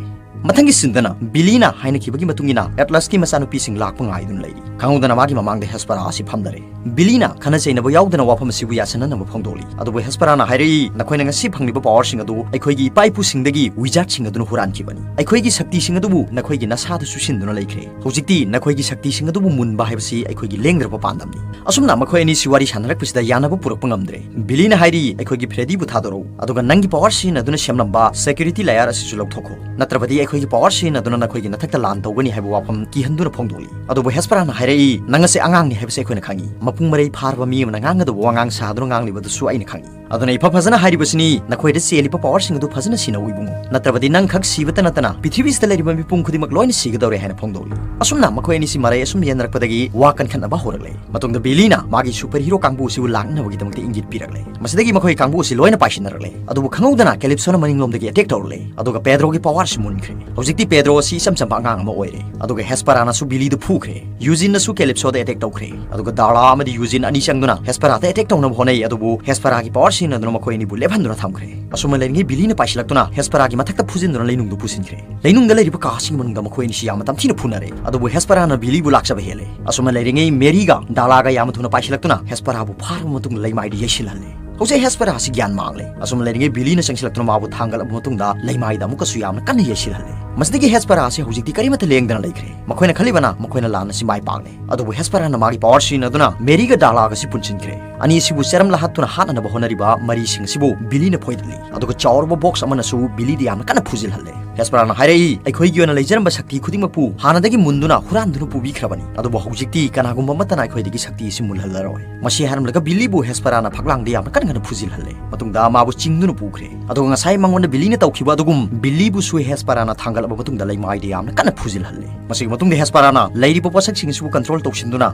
ꯃꯊꯪꯒꯤ ꯁꯤꯟꯗꯅ ꯕꯤꯂꯤꯅ ꯍꯥꯏꯅꯈꯤꯕꯒꯤ ꯃꯇꯨꯡ ꯏꯟꯅ ꯑꯦꯠꯂꯁꯀꯤ ꯃꯆꯥꯅꯨꯄꯤꯁꯤꯡ ꯂꯥꯛꯄ ꯉꯥꯏꯗꯨꯅ ꯂꯩꯔꯤ꯫ ꯈꯪꯍꯧꯗꯅ ꯃꯥꯒꯤ ꯃꯃꯥꯡꯗ ꯍꯦꯁꯄꯔꯥ ꯑꯁꯤ ꯐꯝꯗꯔꯦ꯫ ꯕꯤꯂꯤꯅ ꯈꯠꯅ ꯆꯩꯅꯕ ꯌꯥꯎꯗꯅ ꯋꯥꯐꯝ ꯑꯁꯤꯕꯨ ꯌꯥꯁꯤꯟꯅꯅꯕ ꯐꯣꯡꯗꯣꯛꯂꯤ꯫ ꯑꯗꯨꯕꯨ ꯍꯦꯁꯄꯔꯥꯅ ꯍꯥꯏꯔꯛꯏ, "ꯅꯈꯣꯏꯅ ꯉꯁꯤ ꯐꯪꯂꯤꯕ ꯄꯋꯥꯔꯁꯤꯡ ꯑꯗꯨ ꯑꯩꯈꯣꯏꯒꯤ ꯏꯄꯥ ꯏꯄꯨꯁꯤꯡꯗꯒꯤ ꯋꯤꯖꯥꯔꯗꯁꯤꯡ ꯑꯗꯨꯅ ꯍꯨꯔꯥꯟꯈꯤꯕꯅꯤ꯫ ꯑꯩꯈꯣꯏꯒꯤ ꯁꯛꯇꯤꯁꯤꯡ ꯑꯗꯨꯕꯨ ꯅꯈꯣꯏꯒꯤ ꯅꯁꯥꯗ ꯆꯨꯁꯤꯟꯗꯨꯅ ꯂꯩꯈ꯭ꯔꯦ꯫ ꯍꯧꯖꯤꯛꯇꯤ ꯅꯈꯣꯏꯒꯤ ꯁꯛꯇꯤꯁꯤꯡ ꯑꯗꯨꯕꯨ ꯃꯨꯟꯕ ꯍꯥꯏꯕꯁꯤ ꯑꯩꯈꯣꯏꯒꯤ ꯂꯦꯡꯗ꯭ꯔꯕ ꯄꯥꯟꯗꯝꯅꯤ"꯫ ꯑꯁꯨꯝꯅ ꯃꯈꯣꯏ ꯑꯅꯤꯁꯤ ꯋꯥꯔꯤ ꯁꯥꯟꯅꯔꯛꯄꯁꯤꯗ ꯌꯥꯅꯕ ꯄꯨꯔꯛꯄ ꯉꯝꯗ꯭ꯔꯦ꯫ ꯕꯤꯂꯤꯅ ꯍꯥꯏꯔꯤ, "ꯑꯩꯈꯣꯏꯒꯤ ꯐ꯭ꯔꯦꯗꯤꯕꯨ ꯊꯥꯗꯣꯔꯛꯎ, ꯑꯗꯨꯒ ꯅꯪꯒꯤ ꯄꯋꯥꯔ ꯁꯤꯖꯤꯟꯅꯗꯨꯅ ꯁꯦꯝꯂꯝꯕ ꯁꯦꯀ꯭ꯌꯨꯔꯤꯇꯤ ꯂꯦꯌꯔ ꯑꯁꯤꯁꯨ ꯂꯧꯊꯣꯛꯈꯣ, ꯅꯠꯇ꯭ꯔꯕꯗꯤ ꯑꯩꯈꯣꯏꯒꯤ ꯄꯋꯥꯔ ꯁꯤꯖꯤꯟꯅꯗꯨꯅ ꯅꯈꯣꯏꯒꯤ ꯅꯊꯛꯇ ꯂꯥꯟ ꯇꯧꯒꯅꯤ" ꯍꯥꯏꯕ ꯋꯥꯐꯝ ꯀꯤꯍꯟꯗꯨꯅ ꯐꯣꯡꯗꯣꯛꯂꯤ꯫ ꯑꯗꯨꯕꯨ ꯍꯦꯁꯄꯔꯥꯅ ꯍꯥꯏꯔꯛꯏ, "ꯅꯪ ꯑꯁꯤ ꯑꯉꯥꯡꯅꯤ ꯍꯥꯏꯕꯁꯤ ꯑꯩꯈꯣꯏꯅ ꯈꯪꯏ꯫ ꯃꯄꯨꯡ ꯃꯔꯩ ꯐꯥꯔꯕ ꯃꯤ ꯑꯃꯅ ꯉꯥꯡꯒꯗꯕ ꯋꯥꯉꯥꯡ ꯁꯥꯗꯨꯅ ꯉꯥꯡꯂꯤꯕꯗꯨꯁꯨ ꯑꯩꯅ ꯈꯪꯏ꯫ ꯑꯗꯨꯅ ꯏꯐ ꯐꯖꯅ ꯍꯥꯏꯔꯤꯕꯁꯤꯅꯤ, ꯅꯈꯣꯏꯗ ꯆꯦꯜꯂꯤꯕ powerꯁꯤꯡ ꯑꯗꯨ ꯐꯖꯅ ꯁꯤꯟꯅꯧ ꯏꯕꯨꯡꯉꯣ, ꯅꯠꯇ꯭ꯔꯕꯗꯤ ꯅꯪ ꯈꯛ ꯁꯤꯕꯇ ꯅꯠꯇꯅ ꯄ꯭ꯔꯤꯊꯤꯕꯤꯁꯤꯗ ꯂꯩꯔꯤꯕ ꯃꯤꯄꯨꯝ ꯈꯨꯗꯤꯡꯃꯛ ꯂꯣꯏꯅ ꯁꯤꯒꯗꯧꯔꯦ ꯍꯥꯏꯅ ꯐꯣꯡꯗꯣꯛꯂꯤ꯫ ꯑꯁꯨꯝꯅ ꯃꯈꯣꯏ ꯑꯅꯤꯁꯤ ꯃꯔꯩ ꯑꯁꯨꯝ ꯌꯦꯟꯅꯔꯛꯄꯗꯒꯤ ꯋꯥ ꯀꯟꯈꯠꯅꯕ ꯍꯧꯔꯛꯂꯦ꯫ ꯃꯇꯨꯡꯗ ꯕꯤꯂꯤꯅ ꯃꯥꯒꯤ superhero ꯀꯥꯡꯕꯨ ꯑꯁꯤꯕꯨ ꯂꯥꯛꯅꯅꯕꯒꯤꯗꯃꯛꯇ ꯏꯪꯒꯤꯠ ꯄꯤꯔꯛꯂꯦ꯫ ꯃꯁꯤꯗꯒꯤ ꯃꯈꯣꯏ ꯀꯥꯡꯕꯨ ꯑꯁꯤ ꯂꯣꯏꯅ ꯄꯥꯏꯁꯤꯟꯅꯔꯛꯂꯦ꯫ ꯑꯗꯨꯕꯨ ꯈꯪꯍꯧꯗꯅ ꯀꯦꯂꯤꯞꯁꯣꯅ ꯃꯅꯤꯡꯂꯣꯝꯗꯒꯤ attack ꯇꯧꯔꯛꯂꯦ꯫ ꯑꯗꯨꯒ ꯄꯦꯗ꯭ꯔꯣꯒꯤ powerꯁꯤ ꯃꯨꯟꯈ꯭ꯔꯦ꯫ ꯍꯧꯖꯤꯛꯇꯤ ꯄꯦꯗ꯭ꯔꯣ ꯑꯁꯤ ꯏꯆꯝ ꯆꯝꯕ ꯑꯉꯥꯡ ꯑꯃ ꯑꯣꯏꯔꯦ꯫ ꯑꯗꯨꯒ ꯍꯦꯁꯄꯔꯥꯅꯁꯨ ꯕꯤꯂꯤꯗꯨ ꯐꯨꯈ꯭ꯔꯦ꯫ ꯌꯨꯖꯤꯟꯅꯁꯨ ꯀꯦꯂꯤꯞꯁꯣꯗ attack ꯇꯧꯈ꯭ꯔꯦ꯫ ꯑꯗꯨꯒ ꯗꯥꯔꯂꯥ ꯑꯃꯗꯤ ꯌꯨꯖꯤꯟ ꯑꯅꯤ ꯆꯪꯗꯨꯅ ꯍꯦꯁꯄꯔꯥꯗ attack ꯇꯧꯅꯕ ꯍꯣꯠꯅꯩ, ꯑꯗꯨꯕꯨ ꯍꯦꯁꯄꯔꯥꯒꯤ power ꯁꯤꯖꯤꯟꯅꯗꯨꯅ ꯃꯈꯣꯏ ꯑꯅꯤꯕꯨ ꯂꯦꯞꯍꯟꯗꯨꯅ ꯊꯝꯈ꯭ꯔꯦ꯫ ꯑꯁꯨꯝꯅ ꯂꯩꯔꯤꯉꯩ ꯕꯤꯂꯤꯅ ꯄꯥꯏꯁꯤꯜꯂꯛꯇꯨꯅ ꯍꯦꯁꯄꯔꯥꯒꯤ ꯃꯊꯛꯇ ꯐꯨꯖꯤꯟꯗꯨꯅ ꯂꯩꯅꯨꯡꯗ ꯄꯨꯁꯤꯟꯈ꯭ꯔꯦ꯫ ꯂꯩꯅꯨꯡꯗ ꯂꯩꯔꯤꯕ ꯀꯥꯁꯤꯡꯒꯤ ꯃꯅꯨꯡꯗ ꯃꯈꯣꯏ ꯑꯅꯤꯁꯤ ꯌꯥꯝꯅ ꯇꯝꯊꯤꯅ ꯐꯨꯅꯔꯦ꯫ ꯑꯗꯨꯕꯨ ꯍꯦꯁꯄꯔꯥꯅ ꯕꯤꯂꯤꯕꯨ ꯂꯥꯛꯆꯕ ꯍꯦꯜꯂꯦ꯫ ꯑꯁꯨꯝꯅ ꯂꯩꯔꯤꯉꯩ ꯃꯦꯔꯤꯒ ꯗꯥꯔꯂꯥꯒ ꯌꯥꯝꯅ ꯊꯨꯅ ꯄꯥꯏꯁꯤꯜꯂꯛꯇꯨꯅ ꯍꯦꯁꯄꯔꯥꯕꯨ ꯐꯥꯔꯕ ꯃꯇꯨꯡꯗ ꯂꯩꯃꯥꯏꯗ ꯌꯩꯁꯤꯜꯍꯜꯂꯦ꯫ ꯍꯧꯖꯤꯛ ꯍꯦꯁꯄꯔꯥꯁꯤ ꯒ꯭ꯌꯥꯟ ꯃꯥꯡꯂꯦ꯫ ꯑꯁꯨꯝꯅ ꯂꯩꯔꯤꯉꯩ ꯕꯤꯂꯤꯅ ꯆꯪꯁꯤꯜꯂꯛꯇꯨꯅ ꯃꯥꯕꯨ ꯊꯥꯡꯒꯠꯂꯕ ꯃꯇꯨꯡꯗ ꯂꯩꯃꯥꯏꯗ ꯑꯃꯨꯛꯀꯁꯨ ꯌꯥꯝꯅ ꯀꯟꯅ ꯌꯩꯁꯤꯜꯍꯜꯂꯦ꯫ ꯃꯁꯤꯗꯒꯤ ꯍꯦꯁꯄꯔꯥꯁꯤ ꯍꯧꯖꯤꯛꯇꯤ ꯀꯔꯤꯃꯠꯇ ꯂꯦꯡꯗꯅ ꯂꯩꯈ꯭ꯔꯦ꯫ ꯃꯈꯣꯏꯅ ꯈꯜꯂꯤꯕꯅ ꯃꯈꯣꯏꯅ ꯂꯥꯟ ꯑꯁꯤ ꯃꯥꯏ ꯄꯥꯛꯂꯦ꯫ ꯑꯗꯨꯕꯨ ꯍꯦꯁꯄꯔꯥꯅ ꯃꯥꯒꯤ power ꯁꯤꯖꯤꯟꯅꯗꯨꯅ ꯃꯦꯔꯤꯒ ꯗꯥꯔꯂꯥꯒꯁꯤ ꯄꯨꯟꯁꯤꯟꯈ꯭ꯔꯦ꯫ ꯑꯅꯤ ꯑꯁꯤꯕꯨ ꯆꯔꯝ ꯂꯍꯠꯇꯨꯅ ꯍꯥꯠꯅꯅꯕ ꯍꯣꯠꯅꯔꯤꯕ ꯃꯔꯤꯁꯤꯡ ꯑꯁꯤꯕꯨ ꯕꯤꯂꯤꯅ ꯐꯣꯏꯗꯠꯂꯤ꯫ ꯑꯗꯨꯒ ꯆꯥꯎꯔꯕ box ꯑꯃꯅꯁꯨ ꯕꯤꯂꯤꯗ ꯌꯥꯝꯅ ꯀꯟꯅ ꯐꯨꯖꯤꯜꯍꯜꯂꯦ꯫ ꯍꯦꯁꯄꯔꯥꯅ ꯍꯥꯏꯔꯛꯏ, "ꯑꯩꯈꯣꯏꯒꯤ ꯑꯣꯏꯅ ꯂꯩꯖꯔꯝꯕ ꯁꯛꯇꯤ ꯈꯨꯗꯤꯡꯃꯛꯄꯨ ꯍꯥꯟꯅꯗꯒꯤ ꯃꯨꯟꯗꯨꯅ ꯍꯨꯔꯥꯟꯗꯨꯅ ꯄꯨꯕꯤꯈ꯭ꯔꯕꯅꯤ꯫ ꯑꯗꯨꯕꯨ ꯍꯧꯖꯤꯛꯇꯤ ꯀꯅꯥꯒꯨꯝꯕ ꯑꯃꯠꯇꯅ ꯑꯩꯈꯣꯏꯗꯒꯤ ꯁꯛꯇꯤ ꯑꯁꯤ ꯃꯨꯜꯍꯜꯂꯔꯣꯏ"꯫ ꯃꯁꯤ ꯍꯥꯏꯔꯝꯂꯒ ꯕꯤꯂꯤꯕꯨ ꯍꯦꯁꯄꯔꯥꯅ ꯐꯛꯂꯥꯡꯗ ꯌꯥꯝꯅ ꯀꯟꯅ ꯀꯟꯅ ꯐꯨꯖꯤꯜꯍꯜꯂꯦ꯫ ꯃꯇꯨꯡꯗ ꯃꯥꯕꯨ ꯆꯤꯡꯗꯨꯅ ꯄꯨꯈ꯭ꯔꯦ꯫ ꯑꯗꯨꯒ ꯉꯁꯥꯏ ꯃꯉꯣꯟꯗ ꯕꯤꯂꯤꯅ ꯇꯧꯈꯤꯕ ꯑꯗꯨꯒꯨꯝ ꯕꯤꯂꯤꯕꯨꯁꯨ ꯍꯦꯁꯄꯔꯥꯅ ꯊꯥꯡꯒꯠꯂꯕ ꯃꯇꯨꯡꯗ ꯂꯩꯃꯥꯏꯗ ꯌꯥꯝꯅ ꯀꯟꯅ ꯐꯨꯖꯤꯜꯍꯜꯂꯦ꯫ ꯃꯁꯤꯒꯤ ꯃꯇꯨꯡꯗ ꯍꯦꯁꯄꯔꯥꯅ ꯂꯩꯔꯤꯕ ꯄꯣꯠꯁꯛꯁꯤꯡ ꯑꯁꯤꯕꯨ control ꯇꯧꯁꯤꯟꯗꯨꯅ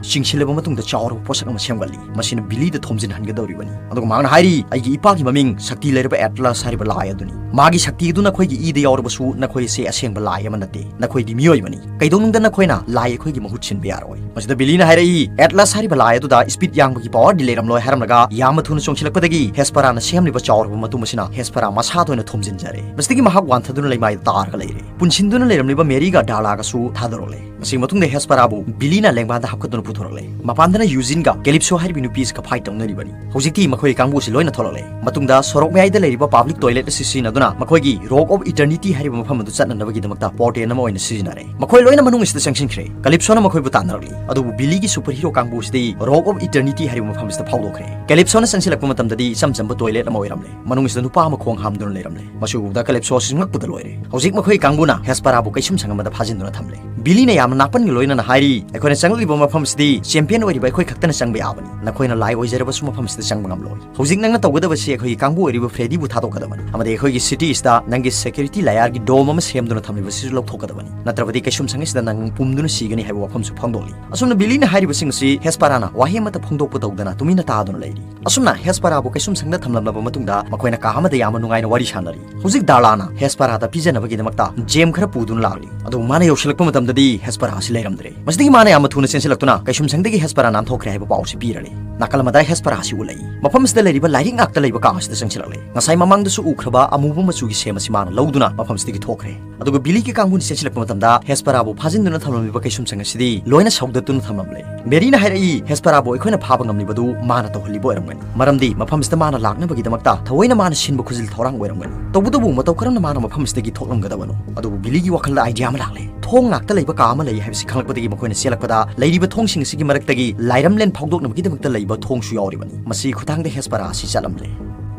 ꯆꯤꯡꯁꯤꯜꯂꯕ ꯃꯇꯨꯡꯗ ꯆꯥꯎꯔꯕ ꯄꯣꯠꯁꯛ ꯑꯃ ꯁꯦꯝꯒꯠꯂꯤ꯫ ꯃꯁꯤꯅ ꯕꯤꯂꯤꯗ ꯊꯣꯝꯖꯤꯟꯍꯟꯒꯗꯧꯔꯤꯕꯅꯤ꯫ ꯑꯗꯨꯒ ꯃꯍꯥꯛꯅ ꯍꯥꯏꯔꯤ, "ꯑꯩꯒꯤ ꯏꯄꯥꯒꯤ ꯃꯃꯤꯡ ꯁꯛꯇꯤ ꯂꯩꯔꯕ ꯑꯦꯇꯂꯁ ꯍꯥꯏꯔꯤꯕ ꯂꯥꯏ ꯑꯗꯨꯅꯤ꯫ ꯃꯥꯒꯤ ꯁꯛꯇꯤ ꯑꯗꯨ ꯅꯈꯣꯏꯒꯤ ꯏꯗ ꯌꯥꯎꯔꯕꯁꯨ ꯅꯈꯣꯏ ꯑꯁꯤ ꯑꯁꯦꯡꯕ ꯂꯥꯏ ꯑꯃ ꯅꯠꯇꯦ꯫ ꯅꯈꯣꯏꯗꯤ ꯃꯤꯑꯣꯏꯕꯅꯤ꯫ ꯀꯩꯗꯧꯅꯨꯡꯗ ꯅꯈꯣꯏꯅ ꯂꯥꯏ ꯑꯩꯈꯣꯏꯒꯤ ꯃꯍꯨꯠ ꯁꯤꯟꯕ ꯌꯥꯔꯣꯏ"꯫ ꯃꯁꯤꯗ ꯕꯤꯂꯤꯅ ꯍꯥꯏꯔꯛꯏ, "ꯑꯦꯇꯂꯁ ꯍꯥꯏꯔꯤꯕ ꯂꯥꯏ ꯑꯗꯨꯗ speed ꯌꯥꯡꯕꯒꯤ powerꯗꯤ ꯂꯩꯔꯝꯂꯣꯏ" ꯍꯥꯏꯔꯝꯂꯒ ꯌꯥꯝꯅ ꯊꯨꯅ ꯆꯣꯡꯁꯤꯜꯂꯛꯄꯗꯒꯤ ꯍꯦꯁꯄꯔꯥꯅ ꯁꯦꯝꯂꯤꯕ ꯆꯥꯎꯔꯕ ꯃꯇꯨꯝ ꯑꯁꯤꯅ ꯍꯦꯁꯄꯔꯥ ꯃꯁꯥꯗ ꯑꯣꯏꯅ ꯊꯣꯝꯖꯤꯟꯖꯔꯦ꯫ ꯃꯁꯤꯗꯒꯤ ꯃꯍꯥꯛ ꯋꯥꯟꯊꯗꯨꯅ ꯂꯩꯃꯥꯏꯗ ꯇꯥꯔꯒ ꯂꯩꯔꯦ꯫ ꯄꯨꯟꯁꯤꯟꯗꯨꯅ ꯂꯩꯔꯝꯂꯤꯕ ꯃꯦꯔꯤꯒ ꯗꯥꯔꯂꯥꯒꯁꯨ ꯊꯥꯗꯣꯔꯛꯂꯦ꯫ ꯃꯁꯤꯒꯤ ꯃꯇꯨꯡꯗ ꯍꯦꯁꯄꯔꯥꯕꯨ ꯕꯤꯂꯤꯅ ꯂꯦꯡꯕꯥꯟꯗ ꯍꯥꯞꯀꯠꯇꯨꯅ ꯄꯨꯊꯣꯔꯛꯂꯦ꯫ ꯃꯄꯥꯟꯗꯅ ꯌꯨꯖꯤꯟꯒ ꯀꯦꯂꯤꯞꯁꯣ ꯍꯥꯏꯔꯤꯕ ꯅꯨꯄꯤ ꯑꯁꯤꯒ fight ꯇꯧꯅꯔꯤꯕꯅꯤ꯫ ꯍꯧꯖꯤꯛꯇꯤ ꯃꯈꯣꯏ ꯀꯥꯡꯕꯨ ꯑꯁꯤ ꯂꯣꯏꯅ ꯊꯣꯛꯂꯛꯂꯦ꯫ ꯃꯇꯨꯡꯗ ꯁꯣꯔꯣꯛ ꯃꯌꯥꯏꯗ ꯂꯩꯔꯤꯕ public toilet ꯑꯁꯤ ꯁꯤꯖꯤꯟꯅꯗꯨꯅ ꯃꯈꯣꯏꯒꯤ Rock of Eternity ꯍꯥꯏꯔꯤꯕ ꯃꯐꯝ ꯑꯗꯨ ꯆꯠꯅꯅꯕꯒꯤꯗꯃꯛꯇ ꯄꯣꯔꯇꯦꯜ ꯑꯃ ꯑꯣꯏꯅ ꯁꯤꯖꯤꯟꯅꯔꯦ꯫ ꯃꯈꯣꯏ ꯂꯣꯏꯅ ꯃꯅꯨꯡ ꯑꯁꯤꯗ ꯆꯪꯁꯤꯟꯈ꯭ꯔꯦ꯫ ꯀꯂꯤꯞꯁꯣꯅ ꯃꯈꯣꯏꯕꯨ ꯇꯥꯟꯅꯔꯛꯂꯤ꯫ ꯑꯗꯨꯕꯨ ꯕꯤꯂꯤꯒꯤ ꯁꯨꯄꯔ ꯍꯤꯔꯣ ꯀꯥꯡꯕꯨ ꯑꯁꯤꯗꯤ ꯔꯣꯛ ꯑꯣꯐ ꯏꯇꯔꯅꯤꯇꯤ ꯍꯥꯏꯔꯤꯕ ꯃꯐꯝ ꯑꯁꯤꯗ ꯐꯥꯎꯗꯣꯛꯈ꯭ꯔꯦ꯫ ꯀꯦꯂꯤꯞꯁꯣꯅ ꯆꯪꯁꯤꯜꯂꯛꯄ ꯃꯇꯝꯗꯗꯤ ꯏꯆꯝ ꯆꯝꯕ ꯇꯣꯏꯂꯦꯠ ꯑꯃ ꯑꯣꯏꯔꯝꯂꯦ꯫ ꯃꯅꯨꯡꯁꯤꯗ ꯅꯨꯄꯥ ꯑꯃ ꯈꯣꯡ ꯍꯥꯝꯗꯨꯅ ꯂꯩꯔꯝꯂꯦ꯫ ꯃꯁꯤ ꯎꯕꯗ ꯀꯦꯂꯤꯞꯁꯣ ꯑꯁꯤ ꯉꯛꯄꯗ ꯂꯣꯏꯔꯦ꯫ ꯍꯧꯖꯤꯛ ꯃꯈꯣꯏ ꯀꯥꯡꯕꯨꯅ ꯍꯦꯁꯄꯔꯥꯕꯨ ꯀꯩꯁꯨꯝ ꯁꯪ ꯑꯃꯗ ꯐꯥꯖꯤꯟꯗꯨꯅ ꯊꯝꯂꯦ꯫ ꯕꯤꯂꯤꯅ ꯌꯥꯝꯅ ꯅꯥꯄꯟꯒ ꯂꯣꯏꯅꯅ ꯍꯥꯏꯔꯤ, "ꯑꯩꯈꯣꯏꯅ ꯆꯪꯂꯛꯂꯤꯕ ꯃꯐꯝꯁꯤꯗꯤ ꯆꯦꯝꯄꯤꯌꯟ ꯑꯣꯏꯔꯤꯕ ꯑꯩꯈꯣꯏ ꯈꯛꯇꯅ ꯆꯪꯕ ꯌꯥꯕꯅꯤ꯫ ꯅꯈꯣꯏꯅ ꯂꯥꯏ ꯑꯣꯏꯖꯔꯕꯁꯨ ꯃꯐꯝꯁꯤꯗ ꯆꯪꯕ ꯉꯝꯂꯣꯏ꯫ ꯍꯧꯖꯤꯛ ꯅꯪꯅ ꯇꯧꯒꯗꯕꯁꯤ ꯑꯩꯈꯣꯏꯒꯤ ꯀꯥꯡꯕꯨ ꯑꯣꯏꯔꯤꯕ ꯐ꯭ꯔꯦꯗꯤꯕꯨ ꯊꯥꯗꯣꯛꯀꯗꯕꯅꯤ ꯑꯃꯗꯤ ꯑꯩꯈꯣꯏꯒꯤ ꯁꯤꯇꯤꯁꯤꯗ ꯅꯪꯒꯤ ꯁꯦꯀ꯭ꯌꯨꯔꯤꯇꯤ ꯂꯦꯌꯔꯒꯤ ꯗꯣꯝ ꯑꯃ ꯁꯦꯝꯗꯨꯅ ꯊꯝꯂꯤꯕꯁꯤꯁꯨ ꯂꯧꯊꯣꯛꯀꯗꯕꯅꯤ꯫ ꯅꯠꯇ꯭ꯔꯕꯗꯤ ꯀꯩꯁꯨꯝ ꯁꯪ ꯑꯁꯤꯗ ꯅꯪ ꯄꯨꯝꯗꯨꯅ ꯁꯤꯒꯅꯤ" ꯍꯥꯏꯕ ꯋꯥꯐꯝꯁꯨ ꯐꯣꯡꯗꯣꯛꯂꯤ꯫ ꯑꯁꯨꯝꯅ ꯕꯤꯂꯤꯅ ꯍꯥꯏꯔꯤꯕꯁꯤꯡ ꯑꯁꯤ ꯍꯦꯁꯄꯔꯥꯅ ꯋꯥꯍꯩ ꯑꯃꯠꯇ ꯐꯣꯡꯗꯣꯛꯄ ꯇꯧꯗꯅ ꯇꯨꯃꯤꯟꯅ ꯇꯥꯗꯨꯅ ꯂꯩꯔꯤ꯫ ꯑꯁꯨꯝꯅ ꯍꯦꯁꯄꯔꯥꯕꯨ ꯀꯩꯁꯨꯝ ꯁꯪꯗ ꯊꯝꯂꯝꯂꯕ ꯃꯇꯨꯡꯗ ꯃꯈꯣꯏꯅ ꯀꯥ ꯑꯃꯗ ꯌꯥꯝꯅ ꯅꯨꯡꯉꯥꯏꯅ ꯋꯥꯔꯤ ꯁꯥꯟꯅꯔꯤ꯫ ꯍꯧꯖꯤꯛ ꯗꯥꯔꯂꯥꯅ ꯍꯦꯁꯄꯔꯥꯗ ꯄꯤꯖꯅꯕꯒꯤꯗꯃꯛꯇ ꯖꯦꯝ ꯈꯔ ꯄꯨꯗꯨꯅ ꯂꯥꯛꯂꯤ꯫ ꯑꯗꯨꯕꯨ ꯃꯥꯅ ꯌꯧꯁꯤꯜꯂꯛꯄ ꯃꯇꯝꯗꯗꯤ ꯍꯦꯁꯄꯔꯥ ꯑꯁꯤ ꯂꯩꯔꯝꯗ꯭ꯔꯦ꯫ ꯃꯁꯤꯗꯒꯤ ꯃꯥꯅ ꯌꯥꯝꯅ ꯊꯨꯅ ꯆꯦꯟꯁꯤꯜꯂꯛꯇꯨꯅ ꯀꯩꯁꯨꯝꯁꯪꯗꯒꯤ ꯍꯦꯁꯄꯔꯥ ꯅꯥꯟꯊꯣꯛꯈ꯭ꯔꯦ ꯍꯥꯏꯕ ꯄꯥꯎ ꯑꯁꯤ ꯄꯤꯔꯔꯦ꯫ ꯅꯥꯀꯜ ꯑꯃꯗ ꯍꯦꯁꯄꯔꯥ ꯑꯁꯤ ꯎꯠꯂꯛꯏ꯫ ꯃꯐꯝ ꯑꯁꯤꯗ ꯂꯩꯔꯤꯕ ꯂꯥꯏꯔꯤꯛ ꯉꯥꯛꯇ ꯂꯩꯕ ꯀꯥ ꯑꯁꯤꯗ ꯆꯪꯁꯤꯜꯂꯛꯂꯦ꯫ ꯉꯁꯥꯏ ꯃꯃꯥꯡꯗꯁꯨ ꯎꯈ꯭ꯔꯕ ꯑꯃꯨꯕ ꯃꯆꯨꯒꯤ ꯁꯦꯝ ꯑꯁꯤ ꯃꯥꯅ ꯂꯧꯗꯨꯅ ꯃꯐꯝ ꯑꯁꯤꯗꯒꯤ ꯊꯣꯛꯈ꯭ꯔꯦ꯫ ꯑꯗꯨꯒ ꯕꯤꯂꯤꯒꯤ ꯀꯥꯡꯕꯨꯅ ꯆꯦꯟꯁꯤꯜꯂꯛꯄ ꯃꯇꯝꯗ ꯍꯦꯁꯄꯔꯥꯕꯨ ꯐꯥꯖꯤꯟꯗꯨꯅ ꯊꯝꯂꯝꯂꯤꯕ ꯀꯩꯁꯨꯝꯁꯪ ꯑꯁꯤꯗꯤ ꯂꯣꯏꯅ ꯁꯧꯗꯠꯇꯨꯅ ꯊꯝꯂꯝꯂꯦ꯫ ꯃꯦꯔꯤꯅ ꯍꯥꯏꯔꯛꯏ, "ꯍꯦꯁꯄꯔꯥꯕꯨ ꯑꯩꯈꯣꯏꯅ ꯐꯥꯕ ꯉꯝꯂꯤꯕꯗꯨ ꯃꯥꯅ ꯇꯧꯍꯜꯂꯤꯕ ꯑꯣꯏꯔꯝꯒꯅꯤ, ꯃꯔꯝꯗꯤ ꯃꯐꯝ ꯑꯁꯤꯗ ꯃꯥꯅ ꯂꯥꯛꯅꯕꯒꯤꯗꯃꯛꯇ ꯊꯑꯣꯏꯅ ꯃꯥꯅ ꯁꯤꯟꯕ ꯈꯨꯖꯤꯜ ꯊꯧꯔꯥꯡ ꯑꯣꯏꯔꯝꯒꯅꯤ꯫ ꯇꯧꯕꯇꯕꯨ ꯃꯇꯧ ꯀꯔꯝꯅ ꯃꯥꯅ ꯃꯐꯝ ꯑꯁꯤꯗꯒꯤ ꯊꯣꯛꯂꯝꯒꯗꯕꯅꯣ?" ꯑꯗꯨꯕꯨ ꯕꯤꯂꯤꯒꯤ ꯋꯥꯈꯜꯗ ꯑꯥꯏꯗꯤꯌꯥ ꯑꯃ ꯂꯥꯛꯂꯦ꯫ ꯊꯣꯡ ꯉꯥꯛꯇ ꯂꯩꯕ ꯀꯥ ꯑꯃ ꯂꯩ ꯍꯥꯏꯕꯁꯤ ꯈꯪꯂꯛꯄꯗꯒꯤ ꯃꯈꯣꯏꯅ ꯆꯦꯜꯂꯛꯄꯗ ꯂꯩꯔꯤꯕ ꯊꯣꯡꯁꯤꯡ ꯑꯁꯤꯒꯤ ꯃꯔꯛꯇꯒꯤ ꯂꯥꯏꯔꯝꯂꯦꯟ ꯐꯥꯎꯗꯣꯛꯅꯕꯒꯤꯗꯃꯛꯇ ꯂꯩꯕ ꯊꯣꯡꯁꯨ ꯌꯥꯎꯔꯤꯕꯅꯤ꯫ ꯃꯁꯤꯒꯤ ꯈꯨꯊꯥꯡꯗ ꯍꯦꯁꯄꯔꯥ ꯑꯁꯤ ꯆꯠꯂꯝꯂꯦ꯫